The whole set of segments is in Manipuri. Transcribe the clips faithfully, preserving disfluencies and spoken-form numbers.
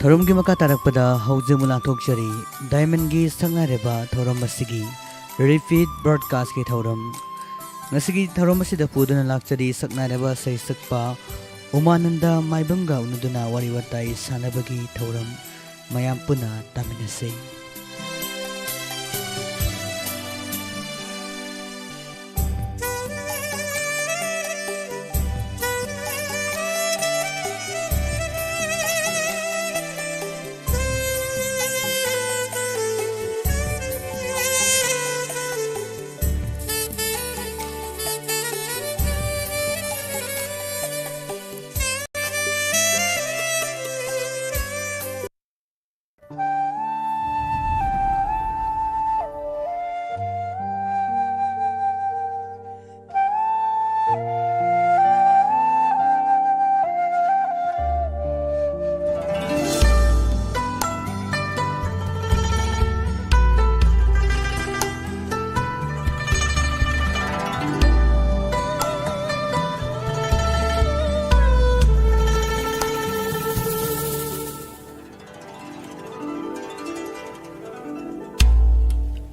ꯊꯧꯔꯝꯒꯤ ꯃꯈꯥ ꯇꯥꯔꯛꯄꯗ ꯍꯧꯖꯤꯛ ꯑꯃꯨꯛ ꯂꯥꯟꯊꯣꯛꯆꯔꯤ ꯗꯥꯏꯃꯟꯒꯤ ꯁꯛꯅꯥꯏꯔꯕ ꯊꯧꯔꯝ ꯑꯁꯤꯒꯤ repeat broadcastꯀꯤ ꯊꯧꯔꯝ꯫ ꯉꯁꯤꯒꯤ ꯊꯧꯔꯝ ꯑꯁꯤꯗ ꯄꯨꯗꯨꯅ ꯂꯥꯛꯆꯔꯤ ꯁꯛꯅꯥꯏꯔꯕ ꯁꯩꯁꯛꯄ ꯎꯃꯥꯅꯟꯗ ꯃꯥꯏꯕꯝꯒ ꯎꯅꯗꯨꯅ ꯋꯥꯔꯤ ꯋꯥꯇꯥꯏ ꯁꯥꯟꯅꯕꯒꯤ ꯊꯧꯔꯝ꯫ ꯃꯌꯥꯝ ꯄꯨꯟꯅ ꯇꯥꯃꯤꯟꯅꯁꯤ꯫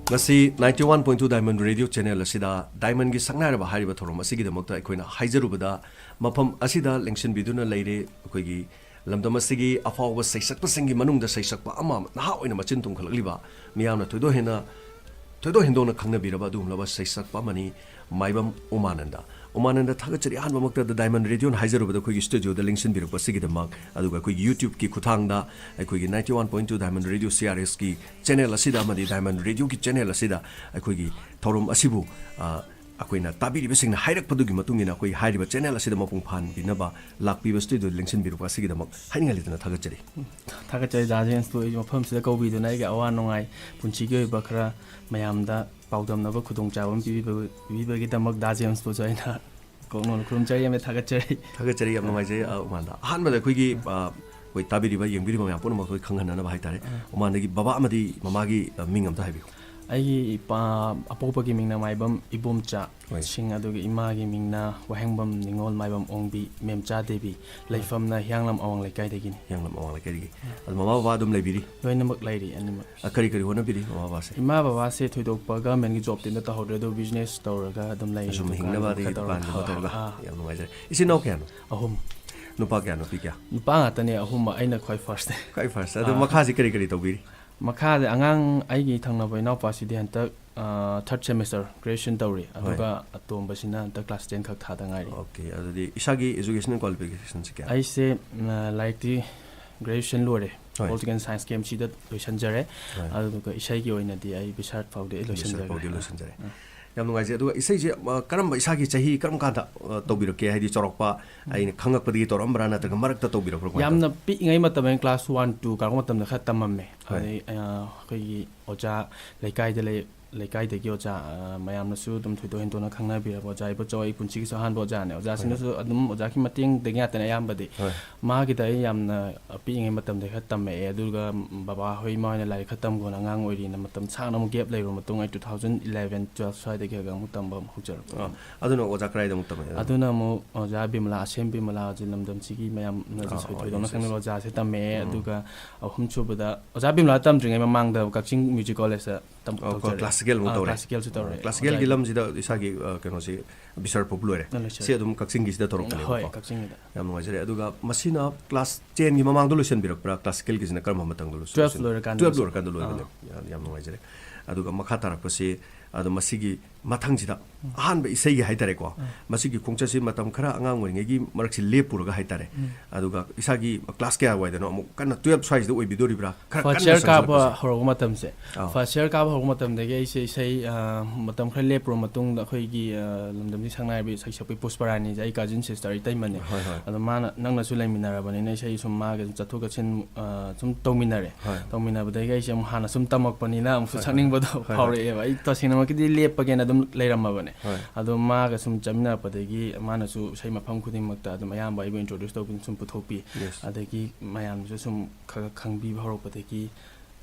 ꯉꯁꯤ ninety one point two Diamond Radio channel ꯑꯁꯤꯗ ꯗꯥꯏꯃꯟꯒꯤ ꯁꯛꯅꯥꯏꯔꯕ ꯍꯥꯏꯔꯤꯕ ꯊꯧꯔꯝ ꯑꯁꯤꯒꯤꯗꯃꯛꯇ ꯑꯩꯈꯣꯏꯅ ꯍꯥꯏꯖꯔꯨꯕꯗ, ꯃꯐꯝ ꯑꯁꯤꯗ ꯂꯦꯡꯁꯤꯟꯕꯤꯗꯨꯅ ꯂꯩꯔꯦ ꯑꯩꯈꯣꯏꯒꯤ ꯂꯝꯗꯝ ꯑꯁꯤꯒꯤ ꯑꯐꯥꯎꯕ ꯁꯩꯁꯛꯄꯁꯤꯡꯒꯤ ꯃꯅꯨꯡꯗ ꯁꯩꯁꯛꯄ ꯑꯃ, ꯅꯍꯥ ꯑꯣꯏꯅ ꯃꯆꯤꯟ ꯇꯨꯝꯈꯠꯂꯛꯂꯤꯕ, ꯃꯤꯌꯥꯝꯅ ꯊꯣꯏꯗꯣꯛ ꯍꯦꯟꯅ, ꯊꯣꯏꯗꯣꯛ ꯍꯦꯟꯗꯣꯛꯅ ꯈꯪꯅꯕꯤꯔꯕ ꯑꯗꯨꯒꯨꯝꯂꯕ ꯁꯩꯁꯛꯄ ꯑꯃꯅꯤ, ꯃꯥꯏꯕꯝ ꯎꯃꯥꯅꯟꯗ꯫ ꯎꯃꯥꯅꯟꯗ, ꯊꯥꯒꯠꯆꯔꯤ ꯑꯍꯥꯟꯕꯃꯛꯇꯗ ꯗꯥꯏꯃꯟ ꯔꯦꯗꯤꯑꯣꯅ ꯍꯥꯏꯖꯔꯨꯕꯗ ꯑꯩꯈꯣꯏꯒꯤ ꯁ꯭ꯇꯨꯗꯤꯑꯣꯗ ꯂꯦꯡꯁꯤꯟꯕꯤꯔꯛꯄ ꯑꯁꯤꯒꯤꯗꯃꯛ, ꯑꯗꯨꯒ ꯑꯩꯈꯣꯏꯒꯤ YouTubeꯀꯤ ꯈꯨꯠꯊꯥꯡꯗ ꯑꯩꯈꯣꯏꯒꯤ ninety one point two Diamond Radio CRSꯀꯤ channel ꯑꯁꯤꯗ ꯑꯃꯗꯤ ꯗꯥꯏꯃꯟ ꯔꯦꯗꯤꯑꯣꯒꯤ channel ꯑꯁꯤꯗ ꯑꯩꯈꯣꯏꯒꯤ ꯊꯧꯔꯝ ꯑꯁꯤꯕꯨ, ꯑ, ꯑꯩꯈꯣꯏꯅ ꯇꯥꯕꯤꯔꯤꯕꯁꯤꯡꯅ ꯍꯥꯏꯔꯛꯄꯗꯨꯒꯤ ꯃꯇꯨꯡ ꯏꯟꯅ ꯑꯩꯈꯣꯏ ꯍꯥꯏꯔꯤꯕ channel ꯑꯁꯤꯗ ꯃꯄꯨꯡ ꯐꯥꯍꯟꯕꯤꯅꯕ ꯂꯥꯛꯄꯤꯕ ꯁ꯭ꯇꯨꯗꯤꯑꯣꯗ ꯂꯦꯡꯁꯤꯟꯕꯤꯔꯛꯄ ꯑꯁꯤꯒꯤꯗꯃꯛ ꯍꯥꯏꯅꯤꯡꯉꯥꯏ ꯂꯩꯇꯅ ꯊꯥꯒꯠꯆꯔꯤ꯫ ꯊꯥꯒꯠꯆꯔꯤ ꯗꯥ ꯖꯦꯝꯁꯄꯨ ꯑꯩꯒꯤ ꯃꯐꯝꯁꯤꯗ ꯀꯧꯕꯤꯗꯨꯅ ꯑꯩꯒꯤ ꯑꯋꯥ ꯅꯨꯡꯉꯥꯏ, ꯄꯨꯟꯁꯤꯒꯤ ꯑꯣꯏꯕ ꯈꯔ ꯃꯌꯥꯝꯗ ꯄꯥꯎꯗꯝꯅꯕ ꯈꯨꯗꯣꯡꯆꯥꯕ ꯑꯃ ꯄꯤꯕꯤꯕ-, ꯄꯤꯕꯤꯕꯒꯤꯗꯃꯛ ꯗꯥ ꯖꯦꯝꯁꯄꯨꯁꯨ ꯑꯩꯅ ꯀꯣꯛꯅꯣꯟ ꯈꯨꯔꯨꯝꯖꯔꯤ ꯑꯃꯗꯤ ꯊꯥꯒꯠꯆꯔꯤ꯫ ꯊꯥꯒꯠꯆꯔꯤ, ꯌꯥꯝ ꯅꯨꯡꯉꯥꯏꯖꯩ, ꯑ, ꯎꯃꯥꯟꯗ꯫ ꯑꯍꯥꯟꯕꯗ ꯑꯩꯈꯣꯏꯒꯤ, ꯑ, ꯑꯩꯈꯣꯏ ꯇꯥꯕꯤꯔꯤꯕ, ꯌꯦꯡꯕꯤꯔꯤꯕ ꯃꯌꯥꯝ ꯄꯨꯝꯅꯃꯛ ꯑꯩꯈꯣꯏ ꯈꯪꯍꯟꯅꯅꯕ ꯍꯥꯏꯇꯥꯔꯦ, ꯑ꯫ ꯎꯃꯥꯟꯗꯒꯤ ꯕꯕꯥ ꯑꯃꯗꯤ ꯃꯃꯥꯒꯤ, ꯑ, ꯃꯤꯡ ꯑꯝꯇ ꯍꯥꯏꯕꯤꯌꯨ꯫ ꯑꯩꯒꯤ ꯏꯄꯥ ꯑꯄꯣꯛꯄꯒꯤ ꯃꯤꯡꯅ ꯃꯥꯏꯕꯝ ꯏꯕꯣꯝꯆꯥ ꯍꯣꯏ꯫ ꯁꯤꯡ, ꯑꯗꯨꯒ ꯏꯃꯥꯒꯤ ꯃꯤꯡꯅ ꯋꯥꯍꯦꯡꯕꯝ ꯅꯤꯉꯣꯜ ꯃꯥꯏꯕꯝ ꯑꯣꯡꯕꯤ ꯃꯦꯝꯆꯥ ꯗꯦꯕꯤ, ꯂꯩꯐꯝꯅ ꯍꯤꯌꯥꯡꯂꯝ ꯑꯋꯥꯡ ꯂꯩꯀꯥꯏꯗꯒꯤꯅꯤ꯫ ꯍꯤꯌꯥꯡꯂꯝ ꯑꯋꯥꯡ ꯂꯩꯀꯥꯏꯗꯒꯤ꯫ ꯑꯗꯣ ꯃꯃꯥ ꯕꯕꯥ ꯑꯗꯨꯝ ꯂꯩꯕꯤꯔꯤ? ꯂꯣꯏꯅꯃꯛ ꯂꯩꯔꯤ ꯑꯅꯤꯃꯛ꯫ ꯑ, ꯀꯔꯤ ꯀꯔꯤ ꯍꯣꯠꯅꯕꯤꯔꯤ ꯃꯃꯥ ꯕꯕꯥꯁꯦ? ꯏꯃꯥ ꯕꯕꯥꯁꯦ ꯊꯣꯏꯗꯣꯛꯄ ꯒꯚꯔꯟꯃꯦꯟꯒꯤ ꯖꯣꯕꯇꯤ ꯑꯝꯇ ꯇꯧꯍꯧꯗ꯭ꯔꯦ, ꯑꯗꯨ ꯕꯤꯖꯤꯅꯦꯁ ꯇꯧꯔꯒ ꯑꯗꯨꯝ ꯂꯩꯔꯤ꯫ ꯑꯁꯨꯝ ꯗꯨꯀꯥꯟ ꯍꯤꯡꯅꯕꯗꯤ ꯈꯔ ꯇꯧꯔꯒ꯫ ꯗꯨꯀꯥꯟꯒꯨꯝꯕ ꯇꯧꯔꯒ꯫ ꯑꯥ, ꯌꯥꯝ ꯅꯨꯡꯉꯥꯏꯖꯔꯦ꯫ ꯏꯆꯤꯟ ꯏꯅꯥꯎ ꯀꯌꯥꯅꯣ? ꯑꯍꯨꯝ꯫ ꯅꯨꯄꯥ ꯀꯌꯥ, ꯅꯨꯄꯤ ꯀꯌꯥ? ꯅꯨꯄꯥ ꯉꯥꯛꯇꯅꯦ ꯑꯍꯨꯝꯃꯛ, ꯑꯩꯅ ꯈ꯭ꯋꯥꯏ ꯐꯥꯔꯁꯅꯦ꯫ ꯈ꯭ꯋꯥꯏ ꯐꯥꯔꯁ꯫ ꯑꯗꯣ ꯑꯥ꯫ ꯃꯈꯥꯁꯤ ꯀꯔꯤ ꯀꯔꯤ ꯇꯧꯕꯤꯔꯤ? ꯃꯈꯥꯗ ꯑꯉꯥꯡ ꯑꯩꯒꯤ ꯊꯪꯅꯕ ꯏꯅꯥꯎꯄꯥꯁꯤꯗꯤ ꯍꯟꯗꯛ ꯊꯥꯔꯠ ꯁꯦꯃꯤꯁꯇꯔ ꯒ꯭ꯔꯦꯖꯨꯑꯦꯁꯟ ꯇꯧꯔꯤ, ꯑꯗꯨꯒ ꯑꯇꯣꯝꯕꯁꯤꯅ ꯍꯟꯗꯛ ꯀ꯭ꯂꯥꯁ ꯇꯦꯟ ꯈꯛ ꯊꯥꯗ ꯉꯥꯏꯔꯤ꯫ ꯑꯣꯀꯦ, ꯑꯗꯨꯗꯤ ꯏꯁꯥꯒꯤ ꯏꯖꯨꯀꯦꯁꯅꯦꯜ ꯀ꯭ꯋꯥꯂꯤꯐꯤꯀꯦꯁꯟꯁꯤ ꯀꯌꯥ? ꯑꯩꯁꯦ ꯎꯝ, ꯂꯥꯏꯔꯤꯛꯇꯤ ꯒ꯭ꯔꯦꯖꯨꯑꯦꯁꯟ ꯂꯣꯏꯔꯦ, ꯍꯣꯏ꯫ ꯄꯣꯂꯤꯇꯤꯀꯦꯜ ꯁꯥꯏꯟꯁꯀꯤ ꯑꯦꯝ ꯁꯤꯗ ꯂꯣꯏꯁꯤꯟꯖꯔꯦ꯫ ꯍꯣꯏ꯫ ꯑꯗꯨꯒ ꯏꯁꯩꯒꯤ ꯑꯣꯏꯅꯗꯤ ꯑꯩ ꯕꯤꯁꯥꯔꯠ ꯐꯥꯎꯗꯤ ꯑꯩ ꯕꯤꯁꯥꯔꯠ ꯂꯣꯏꯁꯤꯟꯖꯔꯦ꯫ ꯐꯥꯎꯗꯤ ꯂꯣꯏꯁꯤꯟꯖꯔꯦ꯫ ꯎꯝ꯫ ꯌꯥꯝ ꯅꯨꯡꯉꯥꯏꯖꯩ꯫ ꯑꯗꯨꯒ ꯏꯁꯩꯁꯦ ꯑ, ꯀꯔꯝꯕ, ꯏꯁꯥꯒꯤ ꯆꯍꯤ ꯀꯔꯝ ꯀꯥꯟꯗ ꯑ, ꯇꯧꯕꯤꯔꯛꯀꯦ? ꯍꯥꯏꯗꯤ ꯆꯥꯎꯔꯛꯄ ꯑꯩꯅ ꯈꯪꯉꯛꯄꯗꯒꯤ ꯇꯧꯔꯛꯑꯝꯕ꯭ꯔꯥ, ꯅꯠꯇ꯭ꯔꯒ ꯃꯔꯛꯇ ꯇꯧꯕꯤꯔꯛꯄ꯭ꯔꯥ, ꯀꯃꯥꯏꯅ ꯌꯥꯝꯅ ꯇꯧ- ꯄꯤꯛꯏꯉꯩ ꯃꯇꯝꯗ, ꯀ꯭ꯂꯥꯁ ꯋꯥꯟ ꯇꯨ ꯀꯥꯔꯛꯄ ꯃꯇꯝꯗ ꯈꯔ ꯇꯝꯃꯝꯃꯦ꯫ ꯍꯣꯏ꯫ ꯑꯗꯩ ꯑ, ꯑꯩꯈꯣꯏꯒꯤ ꯑꯣꯖꯥ ꯂꯩꯀꯥꯏꯗ ꯂꯩ, ꯂꯩꯀꯥꯏꯗꯒꯤ ꯑꯣꯖꯥ ꯑ, ꯃꯌꯥꯝꯅꯁꯨ ꯑꯗꯨꯝ ꯊꯣꯏꯗꯣꯛ ꯍꯦꯟꯗꯣꯛꯅ ꯈꯪꯅꯕꯤꯔꯕ ꯑꯣꯖꯥ ꯏꯕꯣꯆꯧ, ꯑꯩ ꯄꯨꯟꯁꯤꯒꯤꯁꯨ ꯑꯍꯥꯟꯕ ꯑꯣꯖꯥꯅꯦ꯫ ꯑꯣꯖꯥꯁꯤꯡꯅꯁꯨ ꯑꯗꯨꯝ ꯑꯣꯖꯥꯒꯤ ꯃꯇꯦꯡꯗꯒꯤ ꯉꯥꯛꯇꯅꯦ ꯑꯌꯥꯝꯕꯗꯤ꯫ ꯍꯣꯏ꯫ ꯃꯥꯒꯤꯗ ꯑꯩ ꯌꯥꯝꯅ ꯄꯤꯛꯏꯉꯩ ꯃꯇꯝꯗ ꯈꯔ ꯇꯝꯃꯛꯑꯦ, ꯑꯗꯨꯒ ꯕꯕꯥ ꯍꯣꯏ ꯏꯃꯥ ꯍꯣꯏꯅ ꯂꯥꯏꯔꯤꯛ ꯈꯔ ꯇꯝꯈꯣꯅ ꯑꯉꯥꯡ ꯑꯣꯏꯔꯤꯅ ꯃꯇꯝ ꯁꯥꯡꯅ ꯑꯃꯨꯛ ꯒꯦꯞ ꯂꯩꯔꯨꯕ ꯃꯇꯨꯡ, ꯑꯩ ꯇꯨ ꯊꯥꯎꯖꯟ ꯏꯂꯦꯚꯦꯟ ꯇꯨꯋꯦꯜꯐ ꯁ꯭ꯋꯥꯏꯗꯒꯤ ꯈꯔ ꯑꯃꯨꯛ ꯇꯝꯕ ꯑꯃꯨꯛ ꯍꯧꯖꯔꯛꯄ꯫ ꯑ, ꯑꯗꯨꯅ ꯑꯣꯖꯥ ꯀꯗꯥꯏꯗ ꯑꯃꯨꯛ ꯇꯝꯃꯛꯑꯦ? ꯑꯗꯨꯅ ꯑꯃꯨꯛ ꯑꯣꯖꯥ ꯕꯤꯃꯂꯥ, ꯑꯁꯦꯝ ꯕꯤꯃꯂꯥ ꯍꯧꯖꯤꯛ ꯂꯝꯗꯝꯁꯤꯒꯤ ꯃꯌꯥꯝꯅꯁꯨ ꯑꯥ, ꯊꯣꯏ-, ꯑꯣ, ꯊꯣꯏꯗꯣꯛꯅ yes, yes. ꯈꯪꯅꯕ ꯑꯣꯖꯥꯁꯦ ꯇꯝꯃꯛꯑꯦ꯫ ꯎꯝ꯫ ꯑꯗꯨꯒ ꯑꯍꯨꯝꯁꯨꯕꯗ ꯑꯣꯖꯥ ꯕꯤꯃꯂꯥ ꯇꯝꯗ꯭ꯔꯤꯉꯩ ꯃꯃꯥꯡꯗ ꯀꯛꯆꯤꯡ ꯃ꯭ꯌꯨꯖꯤꯛ ꯀꯣꯂꯦꯖꯇ ꯇꯝ-, ꯑꯣ, ꯇꯧꯖꯔꯦ꯫ ꯀ꯭ꯂꯥꯁꯤꯀꯦꯜ ꯑꯃꯨꯛ ꯑꯥ, ꯇꯧꯔꯦ꯫ ꯀ꯭ꯂꯥꯁꯤꯀꯦꯜꯁꯨ ꯇꯧꯔꯦ꯫ ꯀ꯭ꯂꯥꯁꯤꯀꯦꯜꯒꯤ ꯑꯣꯖꯥ ꯂꯝꯁꯤꯗ ꯏꯁꯥꯒꯤ, ꯑ, ꯀꯩꯅꯣꯁꯤ, ꯕꯤꯁꯥꯔꯠ ꯐꯥꯎꯕ ꯂꯣꯏꯔꯦ꯫ ꯑꯥ, ꯂꯣꯏꯁꯤꯜꯂꯦ꯫ ꯁꯤ ꯑꯗꯨꯝ ꯀꯛꯆꯤꯡꯒꯤꯁꯤꯗ ꯇꯧꯔꯛꯄꯅꯦꯕꯀꯣ꯫ ꯍꯣꯏ, ꯀꯛꯆꯤꯡꯒꯤꯗ꯫ ꯌꯥꯝ ꯅꯨꯡꯉꯥꯏꯖꯔꯦ꯫ ꯑꯗꯨꯒ ꯃꯁꯤꯅ ꯀ꯭ꯂꯥꯁ ꯇꯦꯟꯒꯤ ꯃꯃꯥꯡꯗ ꯂꯣꯏꯁꯤꯟꯕꯤꯔꯛꯄ꯭ꯔꯥ? ꯀ꯭ꯂꯥꯁꯤꯀꯦꯜꯒꯤꯁꯤꯅ ꯀꯔꯝꯕ ꯃꯇꯝꯗ ꯂꯣꯏꯁꯤꯟ- ꯇꯨꯋꯦꯜꯐ ꯂꯣꯏꯔꯀꯥꯟꯗ ꯇꯨꯋꯦꯜꯐ ꯂꯣꯏꯁꯤꯟ-, ꯂꯣꯏꯔꯀꯥꯟꯗ ꯂꯣꯏꯕꯅꯦ꯫ ꯑꯥ꯫ ꯌꯥꯝ, ꯌꯥꯝ ꯅꯨꯡꯉꯥꯏꯖꯔꯦ꯫ ꯑꯗꯨꯒ ꯃꯈꯥ ꯇꯥꯔꯛꯄꯁꯤ, ꯑꯗꯣ ꯃꯁꯤꯒꯤ ꯃꯊꯪꯁꯤꯗ, ꯎꯝ꯫ ꯑꯍꯥꯟꯕ ꯏꯁꯩꯒꯤ ꯍꯥꯏꯇꯥꯔꯦꯀꯣ, ꯎꯝ꯫ ꯃꯁꯤꯒꯤ ꯈꯣꯡꯆꯠꯁꯤ ꯃꯇꯝ ꯈꯔ ꯑꯉꯥꯡ ꯑꯣꯏꯔꯤꯉꯩꯒꯤ ꯃꯔꯛꯁꯤ ꯂꯦꯞꯄꯨꯔꯒ ꯍꯥꯏꯇꯥꯔꯦ, ꯎꯝ꯫ ꯑꯗꯨꯒ ꯏꯁꯥꯒꯤ ꯀ꯭ꯂꯥꯁ ꯀꯌꯥ ꯋꯥꯏꯗꯅꯣ, ꯑꯃꯨꯛ ꯀꯟꯅ ꯇꯨꯋꯦꯜꯐ ꯁ꯭ꯋꯥꯏꯁꯤꯗ ꯑꯣꯏꯕꯤꯗꯣꯔꯤꯕ꯭ꯔꯥ? ꯈꯔ ꯐꯥꯔꯁ ꯀꯟꯅ ꯏꯌꯔ ꯀꯥꯕ ꯆꯪꯁꯤꯜꯂꯛꯄꯁꯦ꯫ ꯍꯧꯔꯛꯄ ꯃꯇꯝꯁꯦ, ꯑꯥ꯫ ꯐꯥꯔꯁ ꯏꯌꯔ ꯀꯥꯕ ꯍꯧꯔꯛꯄ ꯃꯇꯝꯗꯒꯤ ꯑꯩꯁꯦ ꯏꯁꯩ, ꯑ, ꯃꯇꯝ ꯈꯔ ꯂꯦꯞꯄꯨꯔ ꯃꯇꯨꯡꯗ ꯑꯩꯈꯣꯏꯒꯤ, ꯑ, ꯂꯝꯗꯝꯒꯤ ꯁꯛꯅꯥꯏꯔꯕꯤ ꯏꯁꯩ ꯁꯛꯄꯤ ꯄꯨꯁꯄꯔꯥꯅꯤꯁꯦ ꯑꯩ ꯀꯥꯖꯤꯟ ꯁꯤꯁꯇꯔ, ꯏꯇꯩꯃꯅꯦ꯫ ꯍꯣꯏ, ꯍꯣꯏ꯫ ꯑꯗꯣ ꯃꯥꯅ, "ꯅꯪꯅꯁꯨ ꯂꯩꯃꯤꯟꯅꯔꯕꯅꯤꯅ ꯏꯁꯩ ꯁꯨꯝ ꯃꯥꯒ ꯆꯠꯊꯣꯛ ꯆꯠꯁꯤꯟ, ꯑ, ꯁꯨꯝ ꯇꯧꯃꯤꯟꯅꯔꯦ꯫ ꯍꯣꯏ꯫ ꯇꯧꯃꯤꯟꯅꯕꯗꯒꯤ ꯑꯩꯁꯦ ꯑꯃꯨꯛ ꯍꯥꯟꯅ ꯁꯨꯝ ꯇꯝꯃꯛꯄꯅꯤꯅ ꯑꯃꯨꯛꯁꯨ ꯍꯣꯏ, ꯍꯣꯏ꯫ ꯁꯛꯅꯤꯡꯕꯗꯣ ꯍꯣꯏ, ꯍꯣꯏ꯫ ꯐꯥꯎꯔꯛꯑꯦꯕ꯫ ꯑꯩ ꯇꯁꯦꯡꯅꯃꯛꯀꯤꯗꯤ ꯂꯦꯞꯄꯒꯦꯅ ꯑꯗꯨꯝ ꯂꯩꯔꯝꯃꯕꯅꯦ꯫ ꯍꯣꯏ꯫ ꯑꯗꯣ ꯃꯥꯒ ꯁꯨꯝ ꯆꯠꯃꯤꯟꯅꯔꯛꯄꯗꯒꯤ ꯃꯥꯅꯁꯨ ꯏꯁꯩ ꯃꯐꯝ ꯈꯨꯗꯤꯡꯃꯛꯇ ꯑꯗꯨꯝ ꯑꯌꯥꯝꯕ ꯑꯩꯕꯨ ꯏꯟꯇ꯭ꯔꯣꯗ꯭ꯌꯨꯁ ꯇꯧꯕꯤ, ꯁꯨꯝ ꯄꯨꯊꯣꯛꯄꯤ꯫ ꯌꯦꯁ꯫ ꯑꯗꯒꯤ ꯃꯌꯥꯝꯁꯨ ꯁꯨꯝ ꯈꯔ ꯈꯔ ꯈꯪꯕꯤꯕ ꯍꯧꯔꯛꯄꯗꯒꯤ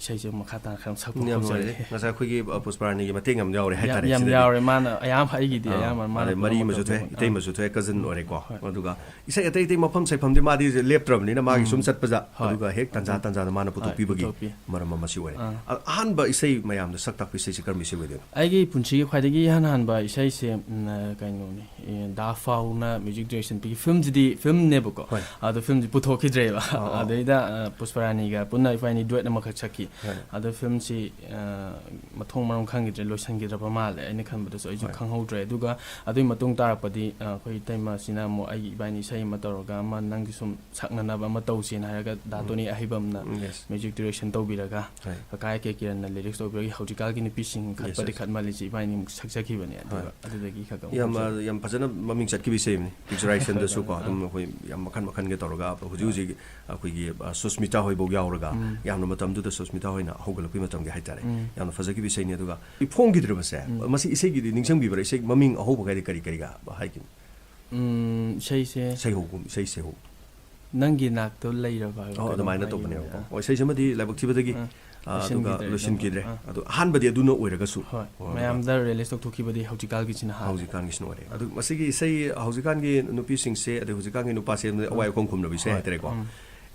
ꯏꯁꯩꯁꯦ ꯃꯈꯥ ꯇꯥꯅ ꯈꯔ ꯁꯛꯄ ꯌꯥꯝ ꯈꯣꯠꯆꯔꯒꯦ꯫ ꯅꯨꯡꯉꯥꯏꯖꯔꯦ꯫ ꯉꯁꯥꯏ ꯑꯩꯈꯣꯏꯒꯤ, ꯑ, ꯄꯨꯁꯄꯔꯥꯅꯤꯒꯤ ꯃꯇꯦꯡ ꯌꯥꯝ ꯌꯥꯎꯔꯦ ꯍꯥꯏꯇꯥꯔꯦ ꯌꯥꯝ ꯁꯤꯗꯗꯤ꯫ ꯌꯥꯎꯔꯦ꯫ ꯃꯥꯅ ꯑꯌꯥꯝꯕ ꯑꯩꯒꯤꯗꯤ ꯑꯥ, ꯑꯌꯥꯝꯕ ꯃꯥꯅ ꯑꯗꯩ ꯄꯨꯝꯅꯃꯛ ꯃꯔꯤꯃꯁꯨ ꯊꯣꯛꯑꯦ, ꯇꯧꯕꯅꯦ꯫ ꯏꯇꯩꯃꯁꯨ ꯊꯣꯛꯑꯦ, ꯀꯖꯟ ꯎꯝ꯫ ꯑꯣꯏꯔꯦꯀꯣ꯫ ꯍꯣꯏ꯫ ꯑꯗꯨꯒ ꯏꯁꯩ ꯑꯇꯩ ꯑꯇꯩ ꯃꯐꯝ ꯁꯩꯐꯝꯗꯤ ꯃꯥꯗꯤ ꯂꯦꯞꯇ꯭ꯔꯕꯅꯤꯅ ꯃꯥꯒꯤ ꯎꯝ꯫ ꯁꯨꯝ ꯆꯠꯄꯗ, ꯍꯣꯏ꯫ ꯑꯗꯨꯒ ꯍꯦꯛ ꯇꯟꯖꯥ ꯎꯝ꯫ ꯇꯟꯖꯥꯗ ꯃꯥꯅ ꯍꯣꯏ, ꯄꯨꯊꯣꯛꯄꯤꯕꯒꯤ ꯄꯨꯊꯣꯛꯄꯤ꯫ ꯃꯔꯝ ꯑꯃ ꯁꯤ ꯑꯣꯏꯔꯦ꯫ ꯑꯥ꯫ ꯑ-, ꯑꯍꯥꯟꯕ ꯏꯁꯩ ꯃꯌꯥꯝꯗ ꯁꯛ ꯇꯥꯛꯄ ꯏꯁꯩꯁꯤ ꯀꯔꯝꯕ ꯏꯁꯩ ꯑꯣꯏꯗꯣꯏꯅꯣ? ꯑꯩꯒꯤ ꯄꯨꯟꯁꯤꯒꯤ ꯈ꯭ꯋꯥꯏꯗꯒꯤ ꯏꯍꯥꯟ ꯍꯥꯟꯕ ꯏꯁꯩꯁꯦ, ꯎꯝ, ꯑ, ꯀꯩꯅꯣꯅꯤ, ꯑꯦ, ꯗꯥ ꯐꯥꯎꯅ ꯃ꯭ꯌꯨꯖꯤꯛ ꯗꯤꯔꯦꯛꯁꯟ ꯄꯤꯈꯤ꯫ ꯐꯤꯂꯝꯁꯤꯗꯤ ꯐꯤꯂꯝꯅꯦꯕꯀꯣ꯫ ꯍꯣꯏ꯫ ꯑꯗꯣ ꯐꯤꯂꯝꯁꯤ ꯄꯨꯊꯣꯛꯈꯤꯗ꯭ꯔꯦꯕ꯫ ꯑꯣ, ꯑꯣ꯫ ꯑꯗꯩꯗ, ꯑ, ꯄꯨꯁꯄꯔꯥꯅꯤꯒ ꯄꯨꯟꯅ ꯏꯕꯥꯅꯤ ꯗꯨꯋꯦꯠ ꯑꯃꯈꯛ ꯁꯛꯈꯤ꯫ ꯍꯣꯏ꯫ ꯑꯗꯣ ꯐꯤꯂꯝꯁꯤ, ꯑ, ꯃꯊꯣꯡ ꯃꯔꯝ ꯈꯪꯈꯤꯗ꯭ꯔꯦ, ꯂꯣꯏꯁꯤꯟꯈꯤꯗ꯭ꯔꯕ ꯃꯥꯜꯂꯦ꯫ ꯑꯩꯅ ꯈꯟꯕꯗꯁꯨ ꯑꯩꯁꯨ ꯍꯣꯏ꯫ ꯈꯪꯍꯧꯗ꯭ꯔꯦ꯫ ꯑꯗꯨꯒ ꯑꯗꯨꯒꯤ ꯃꯇꯨꯡ ꯇꯥꯔꯛꯄꯗꯤ, ꯑ, ꯑꯩꯈꯣꯏ ꯏꯇꯩꯃꯁꯤꯅ ꯑꯃꯨꯛ ꯑꯩꯒꯤ ꯏꯕꯥꯅꯤ ꯏꯁꯩ ꯑꯃ ꯇꯧꯔꯒ ꯑꯃ ꯅꯪꯒꯤ ꯁꯨꯝ ꯁꯛꯅꯅꯕ ꯑꯃ ꯇꯧꯁꯦꯅ ꯍꯥꯏꯔꯒ ꯗꯥ ꯎꯝ꯫ ꯇꯣꯅꯤ ꯑꯍꯩꯕꯝꯅ ꯎꯝ, yes꯫ ꯃ꯭ꯌꯨꯖꯤꯛ ꯗꯤꯔꯦꯛꯁꯟ ꯇꯧꯕꯤꯔꯒ ꯍꯣꯏ꯫ ꯀꯀꯥ ꯑꯦ ꯀꯦ ꯀꯤꯔꯟꯅ ꯂꯤꯔꯤꯛꯁ ꯇꯧꯕꯤꯔꯒ ꯍꯧꯖꯤꯛꯀꯥꯟꯒꯤ ꯅꯨꯄꯤꯁꯤꯡ Yes, ꯈꯠꯄꯗꯤ yes꯫ ꯈꯠꯃꯜꯂꯤꯁꯤ ꯏꯕꯥꯅꯤꯃꯨꯛ ꯁꯛꯆꯈꯤꯕꯅꯦ꯫ ꯑꯗꯨꯒ ꯍꯣꯏ꯫ ꯑꯗꯨꯗꯒꯤ ꯈꯔ ꯈꯔ ꯌꯥꯝ, ꯍꯧꯖꯔꯛꯑꯦ꯫ ꯌꯥꯝ ꯐꯖꯅ ꯃꯃꯤꯡ ꯆꯠꯈꯤꯕ ꯏꯁꯩ ꯑꯃꯅꯤ꯫ ꯄꯤꯛꯆꯔꯥꯏꯖꯦꯁꯟꯗꯁꯨ ꯀꯣ, ꯑꯥ꯫ ꯑꯗꯨꯝ ꯑꯩꯈꯣꯏ ꯌꯥꯝ ꯃꯈꯟ ꯃꯈꯟꯒ ꯇꯧꯔꯒ ꯍꯧꯖꯤꯛ ꯍꯧꯖꯤꯛ ꯑꯩꯈꯣꯏꯒꯤ, ꯑ, ꯁꯨꯁꯃꯤꯇꯥ ꯍꯣꯏꯐꯥꯎ ꯌꯥꯎꯔꯒ ꯎꯝ꯫ ꯌꯥꯝꯅ ꯃꯇꯝꯗꯨꯗ ꯁꯨꯁꯃꯤꯇꯥ ꯍꯣꯏꯅ ꯍꯧꯒꯠꯂꯛꯄꯒꯤ ꯃꯇꯝꯒꯤ ꯍꯥꯏꯇꯥꯔꯦ꯫ ꯎꯝ꯫ ꯌꯥꯝꯅ ꯐꯖꯈꯤꯕ ꯏꯁꯩꯅꯤ꯫ ꯑꯗꯨꯒ ꯐꯣꯡꯈꯤꯗ꯭ꯔꯤꯕꯁꯦ, ꯎꯝ꯫ ꯃꯁꯤ ꯏꯁꯩꯒꯤꯗꯤ ꯅꯤꯡꯁꯤꯡꯕꯤꯕ꯭ꯔꯥ? ꯏꯁꯩ ꯃꯃꯤꯡ ꯑꯍꯧꯕꯒꯥꯏꯗꯤ ꯀꯔꯤ ꯀꯔꯤꯒ ꯍꯥꯏꯈꯤꯕꯅꯤ? ꯎꯝ, ꯏꯁꯩꯁꯦ ꯁꯩꯍꯧ, ꯏꯁꯩ ꯁꯩꯍꯧ꯫ ꯅꯪꯒꯤ ꯅꯥꯛꯇ ꯂꯩꯔꯕ ꯍꯥꯏꯕ ꯑꯣ, ꯀꯩꯅꯣꯝ ꯑꯗꯨꯃꯥꯏꯅ ꯍꯥꯏꯈꯤꯕꯅꯦ꯫ ꯇꯧꯕꯅꯦꯕꯀꯣ꯫ ꯑꯥ꯫ ꯍꯣꯏ, ꯏꯁꯩꯁꯤꯃꯗꯤ ꯂꯥꯏꯕꯛ ꯊꯤꯕꯗꯒꯤ, ꯑꯥ, ꯑꯥ, ꯑꯗꯨꯒ ꯂꯣꯏꯁꯤꯟꯈꯤꯗ꯭ꯔꯦ꯫ ꯂꯣꯏꯁꯤꯟꯈꯤꯗ꯭ꯔꯦ꯫ ꯑꯥ꯫ ꯑꯗꯣ ꯑꯍꯥꯟꯕꯗꯤ ꯑꯗꯨꯅ ꯑꯣꯏꯔꯒꯁꯨ꯫ ꯍꯣꯏ, ꯑꯣ, ꯑꯗꯨꯒ ꯃꯌꯥꯝꯗ ꯔꯤꯂꯤꯁ ꯇꯧꯊꯣꯛꯈꯤꯕꯗꯤ ꯍꯧꯖꯤꯛꯀꯥꯟꯒꯤꯁꯤꯅ ꯍꯥꯜꯂꯦ꯫ ꯍꯧꯖꯤꯛꯀꯥꯟꯒꯤꯁꯤꯅ ꯑꯣꯏꯔꯦ꯫ ꯑꯗꯨ ꯃꯁꯤꯒꯤ ꯏꯁꯩ ꯍꯧꯖꯤꯛꯀꯥꯟꯒꯤ ꯅꯨꯄꯤꯁꯤꯡꯁꯦ, ꯑꯗꯩ ꯍꯧꯖꯤꯛꯀꯥꯟꯒꯤ ꯅꯨꯄꯥꯁꯦ ꯑꯋꯥꯏ ꯍꯣꯏ꯫ ꯑꯈꯨꯝ ꯈꯨꯝꯅꯕ ꯏꯁꯩ ꯍꯣꯏ꯫ ꯍꯥꯏꯇꯥꯔꯦꯀꯣ꯫ ꯎꯝ꯫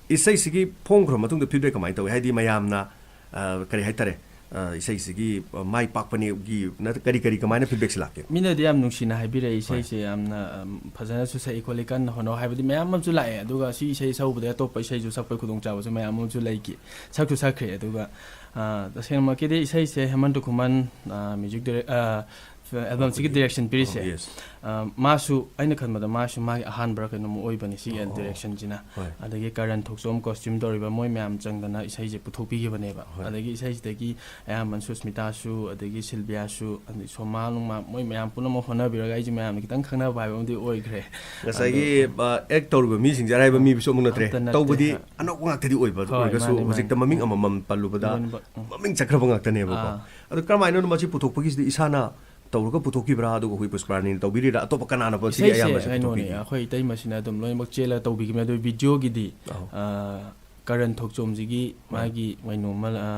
ꯏꯁꯩꯁꯤꯒꯤ ꯐꯣꯡꯈ꯭ꯔ ꯃꯇꯨꯡꯗ ꯐꯤꯗꯕꯦꯛ ꯀꯃꯥꯏꯅ ꯇꯧꯏ? ꯍꯥꯏꯗꯤ ꯃꯌꯥꯝꯅ, ꯑ, ꯀꯔꯤ ꯍꯥꯏꯇꯥꯔꯦ, ꯑ, ꯏꯁꯩꯁꯤꯒꯤ, ꯑ, ꯃꯥꯏ ꯄꯥꯛꯄꯅꯦꯒꯤ ꯅꯠꯇ-, ꯀꯔꯤ ꯀꯔꯤ ꯀꯃꯥꯏꯅ ꯐꯤꯗꯕꯦꯛꯁꯤ ꯂꯥꯛꯀꯦ? ꯃꯤꯅꯗꯤ ꯌꯥꯝ ꯅꯨꯡꯁꯤꯅ ꯍꯥꯏꯕꯤꯔꯛꯑꯦ, ꯍꯣꯏ꯫ ꯏꯁꯩꯁꯦ ꯌꯥꯝꯅ, ꯑꯝ, ꯐꯖꯅꯁꯨ ꯁꯛꯏ ꯈꯣꯠꯂꯤ, ꯀꯟꯅ ꯍꯣꯠꯅꯧ ꯍꯥꯏꯕꯗꯤ ꯃꯌꯥꯝ ꯑꯃꯁꯨ ꯂꯥꯛꯑꯦ꯫ ꯑꯗꯨꯒ ꯁꯤ ꯏꯁꯩ ꯁꯛꯎꯕꯗꯒꯤ ꯑꯇꯣꯞꯄ ꯏꯁꯩꯁꯨ ꯁꯛꯄꯒꯤ ꯈꯨꯗꯣꯡꯆꯥꯕꯁꯨ ꯃꯌꯥꯝ ꯑꯃꯁꯨ ꯂꯩꯈꯤ, ꯁꯛꯁꯨ ꯁꯛꯈ꯭ꯔꯦ꯫ ꯑꯗꯨꯒ, ꯑ, ꯇꯁꯦꯡꯅꯃꯛꯀꯤꯗꯤ ꯏꯁꯩꯁꯦ ꯍꯦꯃꯟꯇ ꯈꯨꯃꯟ, ꯑ, ꯃ꯭ꯌꯨꯖꯤꯛ ꯗꯤꯔꯦꯛ-, ꯑ, ꯑꯦꯜꯕꯝꯁꯤꯒꯤ ꯑꯩꯈꯣꯏꯒꯤ ꯗꯤꯔꯦꯛꯁꯟ ꯄꯤꯔꯤꯁꯦ꯫ ꯑꯣ, yes꯫ ꯑ, ꯃꯥꯁꯨ, ꯑꯩꯅ ꯈꯟꯕꯗ ꯃꯥꯁꯨ ꯃꯥꯒꯤ ꯑꯍꯥꯟꯕꯔ ꯀꯩꯅꯣꯝꯃ ꯑꯣꯏꯕꯅꯤ ꯁꯤꯒꯤ ꯑꯣ, ꯑꯣ꯫ ꯗꯤꯔꯦꯛꯁꯟꯁꯤꯅ꯫ ꯍꯣꯏ꯫ ꯑꯗꯒꯤ ꯀꯔꯟ ꯊꯣꯛꯆꯣꯝ ꯀꯣꯁꯇ꯭ꯌꯨꯝ ꯇꯧꯔꯤꯕ, ꯃꯣꯏ ꯃꯌꯥꯝ ꯆꯪꯗꯅ ꯏꯁꯩꯁꯦ ꯄꯨꯊꯣꯛꯄꯤꯈꯤꯕꯅꯦꯕ꯫ ꯍꯣꯏ꯫ ꯑꯗꯒꯤ ꯏꯁꯩꯁꯤꯗꯒꯤ ꯑꯌꯥꯝꯕꯅ ꯁꯨꯁꯃꯤꯇꯥꯁꯨ, ꯑꯗꯒꯤ ꯁꯤꯜꯕꯤꯌꯥꯁꯨ, ꯑꯗꯒꯤ ꯁꯣꯃꯥ ꯅꯨꯡꯃꯥ, ꯃꯣꯏ ꯃꯌꯥꯝ ꯄꯨꯝꯅꯃꯛ ꯍꯣꯠꯅꯕꯤꯔꯒ ꯑꯩꯁꯦ ꯃꯌꯥꯝꯅ ꯈꯤꯇꯪ ꯈꯪꯅꯕ ꯍꯥꯏꯕ ꯑꯃꯗꯤ ꯑꯣꯏꯈ꯭ꯔꯦ꯫ ꯉꯁꯥꯏꯒꯤ, ꯑꯗꯣ ꯑ, ꯑꯦꯛ ꯇꯧꯔꯤꯕ ꯃꯤꯁꯤꯡꯁꯦ ꯑꯔꯥꯏꯕ ꯃꯤꯁꯨ ꯑꯃꯨꯛ ꯅꯠꯇ꯭ꯔꯦ꯫ ꯑꯝꯇ ꯅꯠꯇꯦ, ꯇꯧꯕꯗꯤ ꯍꯣꯏ꯫ ꯑꯅꯧꯕ ꯉꯥꯛꯇꯗꯤ ꯑꯣꯏꯕ ꯍꯣꯏ, ꯑꯣꯏꯔꯒꯁꯨ ꯃꯥꯅꯦ, ꯃꯥꯅꯦ꯫ ꯍꯧꯖꯤꯛꯇ ꯃꯃꯤꯡ ꯑꯃꯃꯝ ꯄꯜꯂꯨꯕꯗ ꯂꯣꯏꯅꯃꯛ, ꯎꯝ꯫ ꯃꯃꯤꯡ ꯆꯠꯈ꯭ꯔꯕ ꯉꯥꯛꯇꯅꯦꯕꯀꯣ꯫ ꯑꯥ꯫ ꯑꯗꯣ ꯀꯔꯝꯍꯥꯏꯅ ꯃꯁꯤ ꯄꯨꯊꯣꯛꯄꯒꯤꯁꯤꯗꯤ ꯏꯁꯥꯅ ꯇꯧꯔꯒ ꯄꯨꯊꯣꯛꯈꯤꯕ꯭ꯔꯥ, ꯑꯗꯨꯒ ꯑꯩꯈꯣꯏ ꯄꯨꯁꯄꯔꯥꯅꯤꯅ ꯇꯧꯕꯤꯔꯤꯔꯥ, ꯑꯇꯣꯞꯄ ꯀꯅꯥꯅ ꯃꯁꯤꯒꯤ ꯏꯁꯩꯁꯦ ꯑꯌꯥꯝꯕꯁꯦ ꯀꯩꯅꯣꯅꯦ, ꯄꯨꯊꯣꯛꯄꯤꯒꯦ? ꯑꯩꯈꯣꯏ ꯏꯇꯩꯃꯁꯤꯅ ꯑꯗꯨꯝ ꯂꯣꯏꯅꯃꯛ ꯆꯦꯜꯂꯒ ꯇꯧꯕꯤꯈꯤꯕꯅꯦ꯫ ꯑꯗꯨ ꯚꯤꯗꯤꯑꯣꯒꯤꯗꯤ, ꯑꯧ꯫ ꯑ, ꯀꯔꯟ ꯊꯣꯛꯆꯣꯝꯁꯤꯒꯤ ꯍꯣꯏ꯫ ꯃꯥꯒꯤ ꯀꯩꯅꯣ ꯑꯃ, ꯑ,